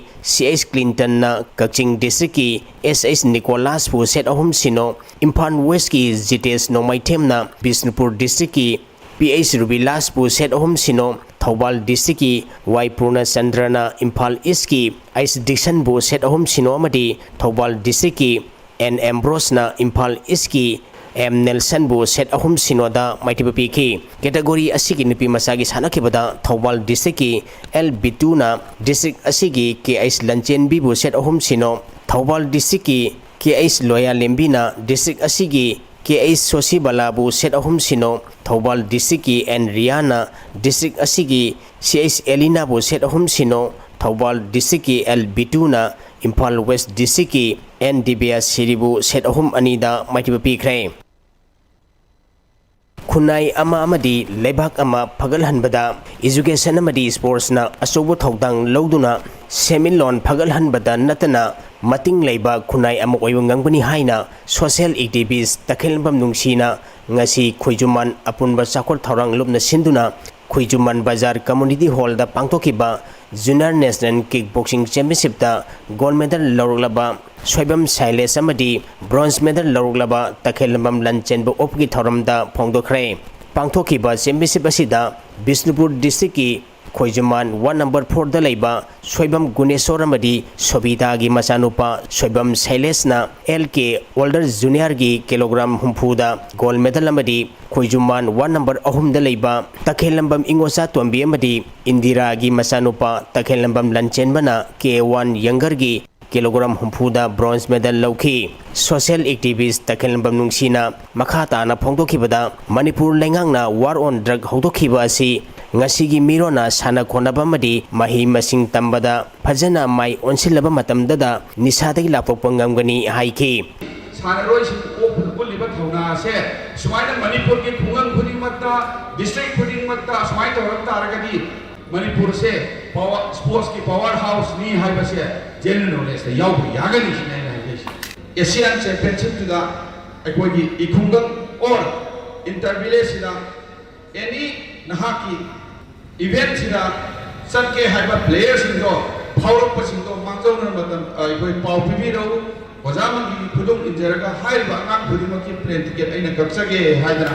ꯁꯤ ꯑꯩꯁ ꯀ꯭ꯂꯤꯟꯇꯟꯅ ꯀꯛꯆꯤꯡ ꯗꯤꯁꯇ꯭ꯔꯤꯛꯀꯤ ꯑꯦꯁ ꯑꯩꯁ ꯅꯤꯀꯣꯂꯥꯁꯄꯨ ꯁꯦꯠ ꯑꯍꯨꯝ ꯁꯤꯅꯣ, ꯏꯝꯐꯥꯜ ꯋꯦꯁꯀꯤ ꯖꯤꯇꯦꯁ ꯅꯣꯡꯃꯩꯊꯦꯝꯅ ꯕꯤꯁꯅꯨꯄꯨꯔ ꯗꯤꯁꯇ꯭ꯔꯤꯛꯀꯤ ꯄꯤ ꯑꯩꯁ ꯔꯨꯕꯤꯂꯥꯁꯄꯨ ꯁꯦꯠ ꯑꯍꯨꯝ ꯁꯤꯅꯣ, ꯊꯧꯕꯥꯜ ꯗꯤꯁꯇ꯭ꯔꯤꯛꯀꯤ ꯋꯥꯏ ꯄꯨꯔꯅꯆꯟꯗ꯭ꯔꯅ ꯏꯝꯐꯥꯜ ꯏꯁꯀꯤ ꯑꯩꯁ ꯗꯤꯛꯁꯟꯕꯨ ꯁꯦꯠ ꯑꯍꯨꯝ ꯁꯤꯅꯣ ꯑꯃꯗꯤ ꯊꯧꯕꯥꯜ ꯗꯤꯁꯇ꯭ꯔꯤꯛꯀꯤ ꯑꯦꯟ ꯑꯦꯝꯕ꯭ꯔꯣꯁꯅ ꯏꯝꯐꯥꯜ ꯏꯁꯀꯤ ꯑꯦꯝ ꯅꯦꯜꯁꯟꯕꯨ ꯁꯦꯠ ꯑꯍꯨꯝ ꯁꯤꯅꯣꯗ ꯃꯥꯏꯊꯤꯕ ꯄꯤꯈꯤ꯫ ꯀꯦꯇꯒꯣꯔꯤ ꯑꯁꯤꯒꯤ ꯅꯨꯄꯤ ꯃꯆꯥꯒꯤ ꯁꯥꯟꯅꯈꯤꯕꯗ ꯊꯧꯕꯥꯜ ꯗꯤꯁꯇ꯭ꯔꯤꯛꯀꯤ ꯑꯦꯜ ꯕꯤꯇꯨꯅ ꯗꯤꯁꯇ꯭ꯔꯤꯛ ꯑꯁꯤꯒꯤ ꯀꯦ ꯑꯩꯆ ꯂꯟꯆꯦꯟꯕꯤꯕꯨ ꯁꯦꯠ ꯑꯍꯨꯝ ꯁꯤꯅꯣ, ꯊꯧꯕꯥꯜ ꯗꯤꯁꯇ꯭ꯔꯤꯛꯀꯤ ꯀꯦ ꯑꯩꯆ ꯂꯣꯌꯥꯂꯦꯝꯕꯤꯅ ꯗꯤꯁꯇ꯭ꯔꯤꯛ ꯑꯁꯤꯒꯤ ꯀꯦ ꯑꯩꯆ ꯁꯣꯁꯤꯕꯂꯥꯕꯨ ꯁꯦꯠ ꯑꯍꯨꯝ ꯁꯤꯅꯣ, ꯊꯧꯕꯥꯜ ꯗꯤꯁꯇ꯭ꯔꯤꯛꯀꯤ ꯑꯦꯟ ꯔꯤꯌꯥꯅ ꯗꯤꯁꯇ꯭ꯔꯤꯛ ꯑꯁꯤꯒꯤ ꯁꯤ ꯑꯩꯆ ꯑꯦꯂꯤꯅꯥꯕꯨ ꯁꯦꯠ ꯑꯍꯨꯝ ꯁꯤꯅꯣ, ꯊꯧꯕꯥꯜ ꯗꯤꯁꯇ꯭ꯔꯤꯛꯀꯤ ꯑꯦꯜ ꯕꯤꯇꯨꯅ ꯏꯝꯐꯥꯜ ꯋꯦꯁ ꯗꯤꯁꯇ꯭ꯔꯤꯛꯀꯤ ꯑꯦꯟ ꯗꯤꯕꯤꯌꯥ ꯁꯤꯔꯤꯕꯨ ꯁꯦꯠ ꯑꯍꯨꯝ ꯑꯅꯤꯗ ꯃꯥꯏꯊꯤꯕ ꯄꯤꯈ꯭ꯔꯦ꯫ ꯈꯨꯟꯅꯥꯏ ꯑꯃ ꯑꯃꯗꯤ ꯂꯩꯕꯥꯛ ꯑꯃ ꯐꯒꯠꯍꯟꯕꯗ education ꯑꯃꯗꯤ sportsꯅ ꯑꯆꯧꯕ ꯊꯧꯗꯥꯡ ꯂꯧꯗꯨꯅ ꯁꯦꯟꯃꯤꯠꯂꯣꯟ ꯐꯒꯠꯍꯟꯕꯗ ꯅꯠꯇꯅ ꯃꯇꯤꯡ ꯂꯩꯕ ꯈꯨꯟꯅꯥꯏ ꯑꯃ ꯑꯣꯏꯕ ꯉꯝꯒꯅꯤ ꯍꯥꯏꯅ social activist ꯇꯈꯦꯜꯂꯝꯕꯝ ꯅꯨꯡꯁꯤꯅ ꯉꯁꯤ ꯈꯣꯏꯖꯨꯃꯥꯟ ꯑꯄꯨꯟꯕ ꯆꯥꯎꯈꯠ ꯊꯧꯔꯥꯡ ꯂꯨꯞꯅ ꯁꯤꯟꯗꯨꯅ ꯈꯣꯏꯖꯨꯃꯥꯟ ꯕꯖꯥꯔ community hallꯗ ꯄꯥꯡꯊꯣꯛꯈꯤꯕ Junior National Kick Boxing Championshipꯇ gold medal ꯂꯧꯔꯛꯂꯕ Soibam ꯁꯥꯏꯂꯦꯁ ꯑꯃꯗꯤ bronze medal ꯂꯧꯔꯛꯂꯕ ꯇꯈꯦꯜꯂꯝꯕꯝ ꯂꯟꯆꯦꯟꯕ ꯑꯣꯞꯀꯤ ꯊꯧꯔꯝꯗ ꯐꯣꯡꯗꯣꯛꯈ꯭ꯔꯦ꯫ ꯄꯥꯡꯊꯣꯛꯈꯤꯕ championship ꯑꯁꯤꯗ ꯕꯤꯁꯅꯨꯄꯨꯔ districtꯀꯤ ꯈꯣꯏꯖꯨꯃꯥꯟ ward number fourꯗ ꯂꯩꯕ ꯁꯣꯏꯕꯝ ꯒꯨꯅꯦꯁꯣꯔ ꯑꯃꯗꯤ ꯁꯣꯕꯤꯇꯥꯒꯤ ꯃꯆꯥꯅꯨꯄꯥ ꯁꯣꯏꯕꯝ ꯁꯩꯂꯦꯁꯅ ꯑꯦꯜ ꯀꯦ ꯑꯣꯜꯗꯔ ꯖꯨꯅꯤꯌꯔꯒꯤ ꯀꯤꯂꯣꯒ꯭ꯔꯥꯝ ꯍꯨꯝꯐꯨꯗ gold medal ꯑꯃꯗꯤ ꯈꯣꯏꯖꯨꯃꯥꯟ ward number ꯑꯍꯨꯝꯗ ꯂꯩꯕ ꯇꯈꯦꯜꯂꯝꯕꯝ ꯏꯉꯣꯆꯥ ꯇꯣꯝꯕꯤ ꯑꯃꯗꯤ ꯏꯟꯗꯤꯔꯥꯒꯤ ꯃꯆꯥꯅꯨꯄꯥ ꯇꯈꯦꯜꯂꯝꯕꯝ ꯂꯟꯆꯦꯟꯕꯅ ꯀꯦ ꯋꯥꯟ ꯌꯪꯒꯔꯒꯤ ꯀꯤꯂꯣꯒ꯭ꯔꯥꯝ ꯍꯨꯝꯐꯨꯗ bronze medal ꯂꯧꯈꯤ꯫ Social activist ꯇꯈꯦꯜꯂꯝꯕꯝ ꯅꯨꯡꯁꯤꯅ ꯃꯈꯥ ꯇꯥꯅ ꯐꯣꯡꯗꯣꯛꯈꯤꯕꯗ, ꯃꯅꯤꯄꯨꯔ ꯂꯩꯉꯥꯛꯅ war on drug ꯍꯧꯗꯣꯛꯈꯤꯕ ꯑꯁꯤ ꯉꯁꯤꯒꯤ ꯃꯤꯔꯣꯟꯅ ꯁꯥꯟꯅ ꯈꯣꯠꯅꯕ ꯑꯃꯗꯤ ꯃꯍꯩ ꯃꯁꯤꯡ ꯇꯝꯕꯗ ꯐꯖꯅ ꯃꯥꯏ ꯑꯣꯟꯁꯤꯜꯂꯕ ꯃꯇꯝꯗꯗ ꯅꯤꯁꯥꯗꯒꯤ ꯂꯥꯞꯊꯣꯛꯄ ꯉꯝꯒꯅꯤ ꯍꯥꯏꯈꯤ꯫ ꯁꯥꯟꯅꯔꯣꯏꯁꯤꯡ ꯎꯠꯂꯤꯕ ꯊꯧꯅꯥ ꯑꯁꯦ ꯁꯨꯃꯥꯏꯅ ꯃꯅꯤꯄꯨꯔꯒꯤ ꯈꯨꯡꯒꯪ ꯈꯨꯗꯤꯡꯃꯛꯇ, district ꯈꯨꯗꯤꯡꯃꯛꯇ ꯁꯨꯃꯥꯏꯅ ꯇꯧꯔꯛ ꯇꯥꯔꯒꯗꯤ ꯃꯅꯤꯄꯨꯔꯁꯦ power, sportsꯀꯤ power houseꯅꯤ ꯍꯥꯏꯕꯁꯦ general knowledgeꯇ ꯌꯥꯎꯕ ꯌꯥꯒꯅꯤ ꯁꯤꯅꯤ ꯑꯩꯅ ꯍꯥꯏꯖꯩꯁꯦ꯫ Asian Championshipꯇꯨꯗ ꯑꯩꯈꯣꯏꯒꯤ ꯏꯈꯨꯡꯒꯪ or inter villageꯁꯤꯗ any ꯅꯍꯥꯛꯀꯤ eventꯁꯤꯗ ꯆꯠꯀꯦ ꯍꯥꯏꯕ playerꯁꯤꯡꯗꯣ, ꯐꯥꯎꯔꯛꯄꯁꯤꯡꯗꯣ ꯃꯥꯡꯖꯧꯅꯅ ꯃꯇꯝ, ꯑ, ꯑꯩꯈꯣꯏ ꯄꯥꯎ ꯄꯤꯕꯤꯔꯛꯎ꯫ ꯑꯣꯖꯥ ꯃꯪꯒꯤꯒꯤ ꯈꯨꯗꯣꯡ ꯏꯟꯖꯔꯒ ꯍꯥꯏꯔꯤꯕ ꯑꯉꯥꯡ ꯈꯨꯗꯤꯡꯃꯛꯀꯤ plane ticket ꯑꯩꯅ ꯀꯛꯆꯒꯦ ꯍꯥꯏꯗꯅ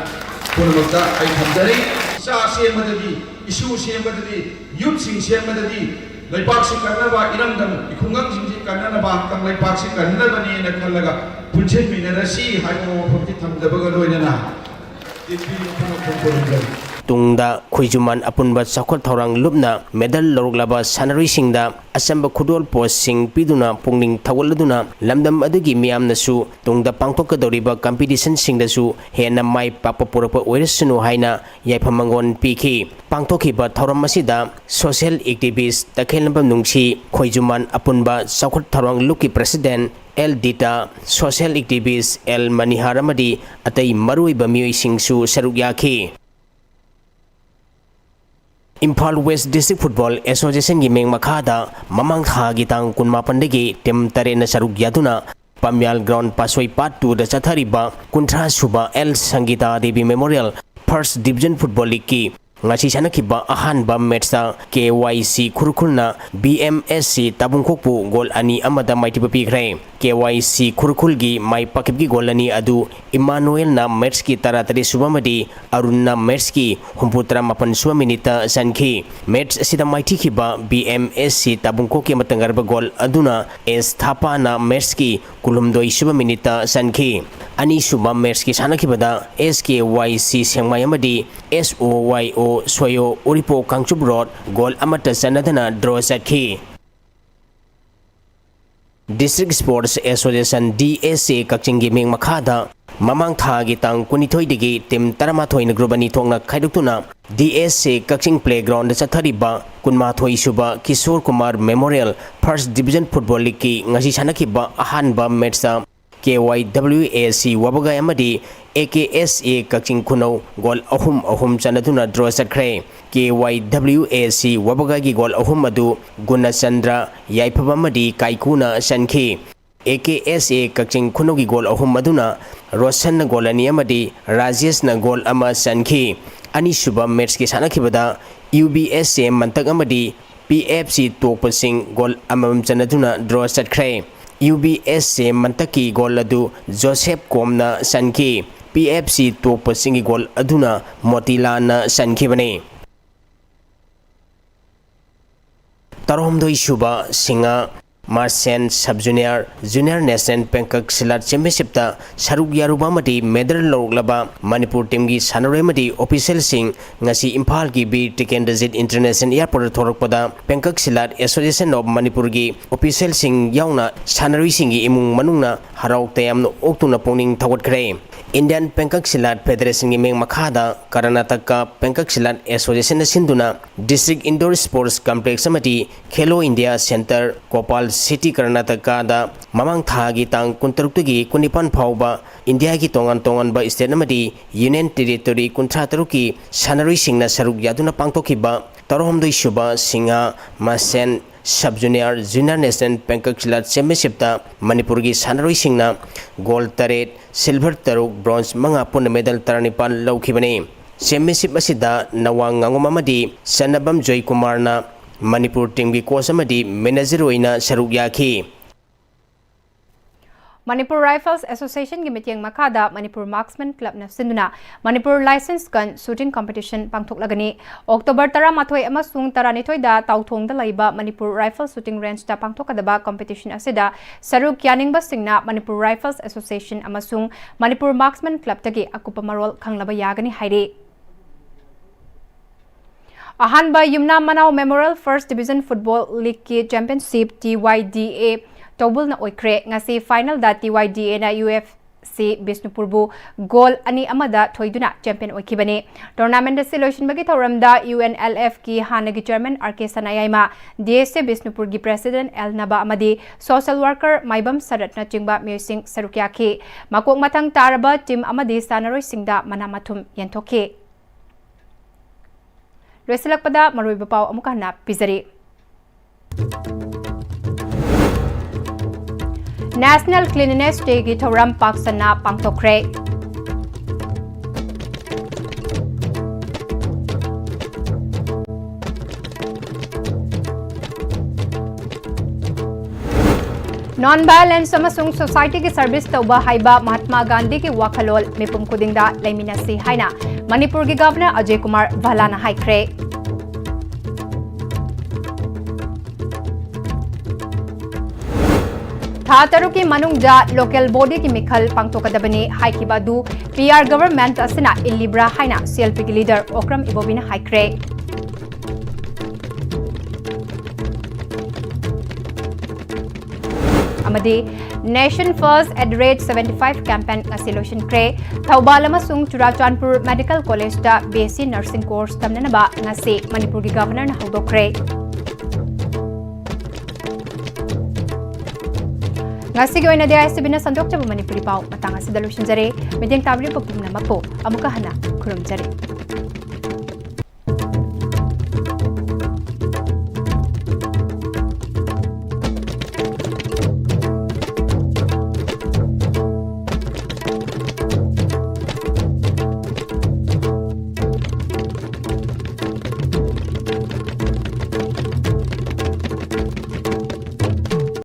ꯄꯨꯝꯅꯃꯛꯇ ꯑꯩ ꯊꯝꯖꯔꯤ꯫ ꯏꯆꯥ ꯁꯦꯝꯕꯗꯗꯤ, ꯏꯁꯨ ꯁꯦꯝꯕꯗꯗꯤ, youthꯁꯤꯡ ꯁꯦꯝꯕꯗꯗꯤ ꯂꯩꯕꯥꯛꯁꯤ ꯀꯟꯅꯕ, ꯏꯔꯝꯗꯝ ꯈꯨꯡꯒꯪꯁꯤꯡꯁꯤ ꯀꯟꯅꯅꯕ ꯀꯪꯂꯩꯄꯥꯛꯁꯤ ꯀꯟꯅꯕꯅꯦꯅ ꯈꯜꯂꯒ ꯄꯨꯟꯁꯤꯟꯃꯤꯟꯅꯔꯁꯤ ꯍꯥꯏꯕ ꯋꯥꯐꯝꯁꯤ ꯊꯝꯖꯕꯒ ꯂꯣꯏꯅꯅ ꯇꯦꯛꯄꯤ ꯃꯈꯣꯡ ꯃꯈꯣꯡ ꯈꯨꯔꯨꯝꯖꯔꯤ꯫ ꯇꯨꯡꯗ ꯈꯣꯏꯖꯨꯃꯥꯟ ꯑꯄꯨꯟꯕ ꯆꯥꯎꯈꯠ ꯊꯧꯔꯥꯡ ꯂꯨꯞꯅ medal ꯂꯧꯔꯛꯂꯕ ꯁꯥꯟꯅꯔꯣꯏꯁꯤꯡꯗ ꯑꯆꯝꯕ ꯈꯨꯗꯣꯜꯄꯣꯠꯁꯤꯡ ꯄꯤꯗꯨꯅ ꯄꯨꯛꯅꯤꯡ ꯊꯧꯒꯠꯂꯗꯨꯅ ꯂꯝꯗꯝ ꯑꯗꯨꯒꯤ ꯃꯤꯌꯥꯝꯅꯁꯨ ꯇꯨꯡꯗ ꯄꯥꯡꯊꯣꯛꯀꯗꯧꯔꯤꯕ competitionꯁꯤꯡꯗꯁꯨ ꯍꯦꯟꯅ ꯃꯥꯏ ꯄꯥꯛꯄ ꯄꯨꯔꯛꯄ ꯑꯣꯏꯔꯁꯅꯨ ꯍꯥꯏꯅ ꯌꯥꯏꯐ ꯃꯪꯒꯣꯜ ꯄꯤꯈꯤ꯫ ꯄꯥꯡꯊꯣꯛꯈꯤꯕ ꯊꯧꯔꯝ ꯑꯁꯤꯗ social activist ꯇꯈꯦꯜꯂꯝꯕꯝ ꯅꯨꯡꯁꯤ, ꯈꯣꯏꯖꯨꯃꯥꯟ ꯑꯄꯨꯟꯕ ꯆꯥꯎꯈꯠ ꯊꯧꯔꯥꯡ ꯂꯨꯞꯀꯤ president L Dita, social activist L Manihar ꯑꯃꯗꯤ ꯑꯇꯩ ꯃꯔꯨꯑꯣꯏꯕ ꯃꯤꯑꯣꯏꯁꯤꯡꯁꯨ ꯁꯔꯨꯛ ꯌꯥꯈꯤ꯫ ꯏꯝꯐꯥꯜ West District Football Associationꯒꯤ ꯃꯤꯡ ꯃꯈꯥꯗ ꯃꯃꯥꯡ ꯊꯥꯒꯤ ꯇꯥꯡ ꯀꯨꯟꯃꯥꯄꯟꯗꯒꯤ team ꯇꯔꯦꯠꯅ ꯁꯔꯨꯛ ꯌꯥꯗꯨꯅ ꯄꯥꯝꯌꯥꯜ ground ꯄꯥꯠꯁꯣꯏ part twoꯗ ꯆꯠꯊꯔꯤꯕ ꯀꯨꯟꯊ꯭ꯔꯥ ꯁꯨꯕ L Sangita Devi Memorial First Division Football Leagueꯀꯤ ꯉꯁꯤ ꯁꯥꯟꯅꯈꯤꯕ ꯑꯍꯥꯟꯕ matchꯇ ꯀꯦ ꯋꯥꯏ ꯁꯤ ꯈꯨꯔꯈꯨꯜꯅ B M S C ꯇꯥꯕꯨꯡꯈꯣꯛꯄꯨ goal ꯑꯅꯤ ꯑꯃꯗ ꯃꯥꯏꯊꯤꯕ ꯄꯤꯈ꯭ꯔꯦ꯫ ꯀꯦ ꯋꯥꯏ ꯁꯤ ꯈꯨꯔꯈꯨꯜꯒꯤ ꯃꯥꯏ ꯄꯥꯛꯈꯤꯕꯒꯤ goal ꯑꯅꯤ ꯑꯗꯨ ꯏꯃꯥꯅꯨꯑꯦꯜꯅ matchꯀꯤ ꯇꯔꯥꯇꯔꯦꯠ ꯁꯨꯕ ꯑꯃꯗꯤ ꯑꯔꯨꯟꯅ matchꯀꯤ ꯍꯨꯝꯐꯨꯇꯔꯥ ꯃꯥꯄꯟ ꯁꯨꯕ minuteꯇ ꯆꯟꯈꯤ꯫ Match ꯑꯁꯤꯗ ꯃꯥꯏꯊꯤꯈꯤꯕ ꯕꯤ ꯑꯦꯝ ꯑꯦꯁ ꯁꯤ ꯇꯥꯕꯨꯡꯈꯣꯛꯀꯤ ꯑꯃꯇꯪ ꯉꯥꯏꯔꯕ goal ꯑꯗꯨꯅ ꯑꯦꯁ ꯊꯥꯄꯥꯅ matchꯀꯤ ꯀꯨꯟꯍꯨꯝꯗꯣꯏ ꯁꯨꯕ minuteꯇ ꯆꯟꯈꯤ꯫ ꯑꯅꯤꯁꯨꯕ matchꯀꯤ ꯁꯥꯟꯅꯈꯤꯕꯗ ꯑꯦꯁ ꯀꯦ ꯋꯥꯏ ꯁꯤ ꯁꯦꯡꯃꯥꯏ ꯑꯃꯗꯤ ꯑꯦꯁ ꯑꯣ ꯋꯥꯏ ꯑꯣ ꯁꯣꯌꯣ ꯎꯔꯤꯄꯣꯛ ꯀꯥꯡꯆꯨꯞ road goal ꯑꯃꯠꯇ ꯆꯟꯅꯗꯅ draw ꯆꯠꯈꯤ꯫ District Sports Association, D S A, ꯀꯛꯆꯤꯡꯒꯤ ꯃꯤꯡ ꯃꯈꯥꯗ ꯃꯃꯥꯡ ꯊꯥꯒꯤ ꯇꯥꯡ ꯀꯨꯟꯅꯤꯊꯣꯏꯗꯒꯤ team ꯇꯔꯥꯃꯥꯊꯣꯏꯅ group ꯑꯅꯤ ꯊꯣꯛꯅ ꯈꯥꯏꯗꯣꯛꯇꯨꯅ D S A ꯀꯛꯆꯤꯡ playgroundꯗ ꯆꯠꯊꯔꯤꯕ ꯀꯨꯟꯃꯥꯊꯣꯏ ꯁꯨꯕ Kishore Kumar Memorial First Division Football Leagueꯀꯤ ꯉꯁꯤ ꯁꯥꯟꯅꯈꯤꯕ ꯑꯍꯥꯟꯕ matchꯇ ꯀꯦ ꯋꯥꯏ ꯗꯕ꯭ꯂꯤꯎ ꯑꯦ ꯁꯤ ꯋꯥꯕꯒꯥꯏ ꯑꯃꯗꯤ A K S A Kakching ꯈꯨꯅꯧ goal ꯑꯍꯨꯝ ꯑꯍꯨꯝ ꯆꯟꯅꯗꯨꯅ draw ꯆꯠꯈ꯭ꯔꯦ꯫ ꯀꯦ ꯋꯥꯏ ꯗꯕ꯭ꯂꯤꯎ ꯑꯦ ꯁꯤ ꯋꯥꯕꯒꯥꯏꯒꯤ goal ꯑꯍꯨꯝ ꯑꯗꯨ ꯒꯨꯅꯆꯟꯗ꯭ꯔ ꯌꯥꯏꯐꯕ ꯑꯃꯗꯤ ꯀꯥꯏꯀꯨꯅ ꯆꯟꯈꯤ꯫ A K S A Kakching ꯈꯨꯅꯧꯒꯤ goal ꯑꯍꯨꯝ ꯑꯗꯨꯅ ꯔꯣꯁꯟꯅ goal ꯑꯅꯤ ꯑꯃꯗꯤ ꯔꯥꯖꯦꯁꯅ goal ꯑꯃ ꯆꯟꯈꯤ꯫ ꯑꯅꯤꯁꯨꯕ matchꯀꯤ ꯁꯥꯟꯅꯈꯤꯕꯗ ꯌꯨ ꯕꯤ ꯑꯦꯁ ꯑꯦ ꯃꯟꯇꯛ ꯑꯃꯗꯤ ꯄꯤ ꯑꯦꯐ ꯁꯤ ꯇꯣꯛꯄꯁꯤꯡ goal ꯑꯃꯃꯝ ꯆꯟꯅꯗꯨꯅ draw ꯆꯠꯈ꯭ꯔꯦ꯫ ꯌꯨ ꯕꯤ ꯑꯦꯁ ꯑꯦ ꯃꯟꯇꯛꯀꯤ goal ꯑꯗꯨ ꯖꯣꯁꯦꯞ ꯀꯣꯝꯅ ꯆꯟꯈꯤ꯫ ꯄꯤ ꯑꯦꯐ ꯁꯤ ꯇꯣꯛꯄꯁꯤꯡꯒꯤ goal ꯑꯗꯨꯅ ꯃꯣꯇꯤꯂꯥꯜꯅ ꯆꯟꯈꯤꯕꯅꯤ꯫ ꯇꯔꯥꯍꯨꯝꯗꯣꯏ ꯁꯨꯕ ꯁꯤꯡꯉ Masen Sub Junior Junior National Penkak Silat Championshipꯇ ꯁꯔꯨꯛ ꯌꯥꯔꯨꯕ ꯑꯃꯗꯤ medal ꯂꯧꯔꯛꯂꯕ ꯃꯅꯤꯄꯨꯔ teamꯒꯤ ꯁꯥꯟꯅꯔꯣꯏ ꯑꯃꯗꯤ officialꯁꯤꯡ ꯉꯁꯤ ꯏꯝꯐꯥꯜꯒꯤ Bir Tikendrajit International Airportꯇ ꯊꯣꯔꯛꯄꯗ Penkak Silat Association of ꯃꯅꯤꯄꯨꯔꯒꯤ officialꯁꯤꯡ ꯌꯥꯎꯅ ꯁꯥꯟꯅꯔꯣꯏꯁꯤꯡꯒꯤ ꯏꯃꯨꯡ ꯃꯅꯨꯡꯅ ꯍꯔꯥꯎ ꯇꯌꯥꯝꯅ ꯑꯣꯛꯇꯨꯅ ꯄꯨꯛꯅꯤꯡ ꯊꯧꯒꯠꯈ꯭ꯔꯦ꯫ Indian Penkak Silat Federationꯒꯤ ꯃꯤꯡ ꯃꯈꯥꯗ ꯀꯔꯅꯥꯇꯀꯥ Penkak Silat Associationꯅ ꯁꯤꯟꯗꯨꯅ District Indoor Sports Complex ꯑꯃꯗꯤ Khelo India Centre, ꯀꯣꯄꯥꯜ ꯁꯤꯇꯤ, ꯀꯔꯅꯥꯇꯀꯥꯗ ꯃꯃꯥꯡ ꯊꯥꯒꯤ ꯇꯥꯡ ꯀꯨꯟꯇꯔꯨꯛꯇꯒꯤ ꯀꯨꯟꯅꯤꯄꯥꯟ ꯐꯥꯎꯕ ꯏꯟꯗꯤꯌꯥꯒꯤ ꯇꯣꯉꯥꯟ ꯇꯣꯉꯥꯟꯕ state ꯑꯃꯗꯤ Union Territory ꯀꯨꯟꯊ꯭ꯔꯥ ꯇꯔꯨꯛꯀꯤ ꯁꯥꯟꯅꯔꯣꯏꯁꯤꯡꯅ ꯁꯔꯨꯛ ꯌꯥꯗꯨꯅ ꯄꯥꯡꯊꯣꯛꯈꯤꯕ ꯇꯔꯥꯍꯨꯝꯗꯣꯏ ꯁꯨꯕ ꯁꯤꯡꯍꯥ ꯃꯁꯦꯟ Sub Junior Junior National Penkak Silat Championshipꯇ ꯃꯅꯤꯄꯨꯔꯒꯤ ꯁꯥꯟꯅꯔꯣꯏꯁꯤꯡꯅ gold ꯇꯔꯦꯠ, silver ꯇꯔꯨꯛ, bronze ꯃꯉꯥ, ꯄꯨꯟꯅ medal ꯇꯔꯥꯅꯤꯄꯥꯜ ꯂꯧꯈꯤꯕꯅꯤ꯫ Championship ꯑꯁꯤꯗ ꯅꯋꯥꯡ ꯉꯥꯉꯣꯝ ꯑꯃꯗꯤ ꯆꯟꯅꯕꯝ ꯖꯣꯏꯀꯨꯃꯥꯔꯅ ꯃꯅꯤꯄꯨꯔ teamꯒꯤ coach ꯑꯃꯗꯤ manager ꯑꯣꯏꯅ ꯁꯔꯨꯛ ꯌꯥꯈꯤ꯫ Manipur Rifles Associationꯒꯤ ꯃꯤꯠꯌꯦꯡ ꯃꯈꯥꯗ Manipur Marksman Clubꯅ ꯁꯤꯟꯗꯨꯅ Manipur Licensed Gun Shooting Competition ꯄꯥꯡꯊꯣꯛꯂꯒꯅꯤ꯫ ꯑꯣꯛꯇꯣꯕꯔ ꯇꯔꯥꯃꯥꯊꯣꯏ ꯑꯃꯁꯨꯡ ꯇꯔꯥꯅꯤꯊꯣꯏꯗ ꯇꯥꯎꯊꯣꯡꯗ ꯂꯩꯕ Manipur Rifle Shooting Rangeꯇ ꯄꯥꯡꯊꯣꯛꯀꯗꯕ competition ꯑꯁꯤꯗ ꯁꯔꯨꯛ ꯌꯥꯅꯤꯡꯕꯁꯤꯡꯅ Manipur Rifles Association ꯑꯃꯁꯨꯡ Manipur Marksman Clubꯇꯒꯤ ꯑꯀꯨꯞꯄ ꯃꯔꯣꯜ ꯈꯪꯂꯕ ꯌꯥꯒꯅꯤ ꯍꯥꯏꯔꯤ꯫ ꯑꯍꯥꯟꯕ ꯌꯨꯝꯅꯥꯝ ꯃꯅꯥꯎ Memorial First Division Football Leagueꯀꯤ Championship T Y D A ꯇꯧꯕꯜꯅ ꯑꯣꯏꯈ꯭ꯔꯦ꯫ ꯉꯁꯤ finalꯗ T Y D Aꯅ U F C ꯕꯤꯁꯅꯨꯄꯨꯔꯕꯨ goal ꯑꯅꯤ ꯑꯃꯗ ꯊꯣꯏꯗꯨꯅ champion ꯑꯣꯏꯈꯤꯕꯅꯤ꯫ Tournament ꯑꯁꯤ ꯂꯣꯏꯁꯤꯟꯕꯒꯤ ꯊꯧꯔꯝꯗ U N L Fꯀꯤ ꯍꯥꯟꯅꯒꯤ chairman R K Sanayaima, D S A ꯕꯤꯁꯅꯨꯄꯨꯔꯒꯤ president L ꯅꯕ ꯑꯃꯗꯤ social worker ꯃꯥꯏꯕꯝ ꯁꯔꯠꯅꯆꯤꯡꯕ ꯃꯤꯑꯣꯏꯁꯤꯡ ꯁꯔꯨꯛ ꯌꯥꯈꯤ꯫ ꯃꯀꯣꯛ ꯃꯊꯪ ꯇꯥꯔꯕ team ꯑꯃꯗꯤ ꯁꯥꯟꯅꯔꯣꯏꯁꯤꯡꯗ ꯃꯅꯥ ꯃꯊꯨꯝ ꯌꯦꯟꯊꯣꯛꯈꯤ꯫ ꯂꯣꯏꯁꯤꯜꯂꯛꯄꯗ ꯃꯔꯨꯑꯣꯏꯕ ꯄꯥꯎ ꯑꯃꯨꯛ ꯍꯟꯅ ꯄꯤꯖꯔꯤ꯫ National Cleanliness Dayꯒꯤ ꯊꯧꯔꯝ ꯄꯥꯛ ꯁꯟꯅ ꯄꯥꯡꯊꯣꯛꯈ꯭ꯔꯦ꯫ Non violence ꯑꯃꯁꯨꯡ societyꯒꯤ service ꯇꯧꯕ ꯍꯥꯏꯕ ꯃꯍꯥꯠꯃꯥ ꯒꯥꯟꯙꯤꯒꯤ ꯋꯥꯈꯜꯂꯣꯟ ꯃꯤꯄꯨꯝ ꯈꯨꯗꯤꯡꯗ ꯂꯩꯃꯤꯟꯅꯁꯤ ꯍꯥꯏꯅ ꯃꯅꯤꯄꯨꯔꯒꯤ Governor ꯑꯖꯌ ꯀꯨꯃꯥꯔ ꯚꯜꯂꯥꯅ ꯍꯥꯏꯈ꯭ꯔꯦ꯫ ꯊꯥ ꯇꯔꯨꯛꯀꯤ ꯃꯅꯨꯡꯗ local bodyꯒꯤ ꯃꯤꯈꯜ ꯄꯥꯡꯊꯣꯛꯀꯗꯕꯅꯤ ꯍꯥꯏꯈꯤꯕ ꯑꯗꯨ P R government ꯑꯁꯤꯅ ꯏꯜꯂꯤꯕ꯭ꯔꯥ ꯍꯥꯏꯅ C L Pꯒꯤ leader ꯑꯣꯀ꯭ꯔꯝ ꯏꯕꯣꯕꯤꯅ ꯍꯥꯏꯈ꯭ꯔꯦ꯫ ꯑꯃꯗꯤ Nation First at the rate seventy five campaign ꯉꯁꯤ ꯂꯣꯏꯁꯤꯟꯈ꯭ꯔꯦ꯫ ꯊꯧꯕꯥꯜ ꯑꯃꯁꯨꯡ Churachandpur Medical Collegeꯇ B S C Nursing course ꯇꯝꯅꯅꯕ ꯉꯁꯤ ꯃꯅꯤꯄꯨꯔꯒꯤ Governorꯅ ꯍꯧꯗꯣꯛꯈ꯭ꯔꯦ꯫ ꯉꯁꯤꯒꯤ ꯑꯣꯏꯅꯗꯤ I S T Vꯅ ꯁꯟꯗꯣꯛꯆꯕ ꯃꯅꯤꯄꯨꯔꯤ ꯄꯥꯎ ꯃꯇꯥꯡ ꯑꯁꯤꯗ ꯂꯣꯏꯁꯤꯟꯖꯔꯦ꯫ ꯃꯤꯠꯌꯦꯡ ꯇꯥꯕꯤꯔꯤꯕ ꯄꯨꯝꯅꯃꯛꯄꯨ ꯑꯃꯨꯛꯀ ꯍꯟꯅ ꯈꯨꯔꯨꯝꯖꯔꯤ꯫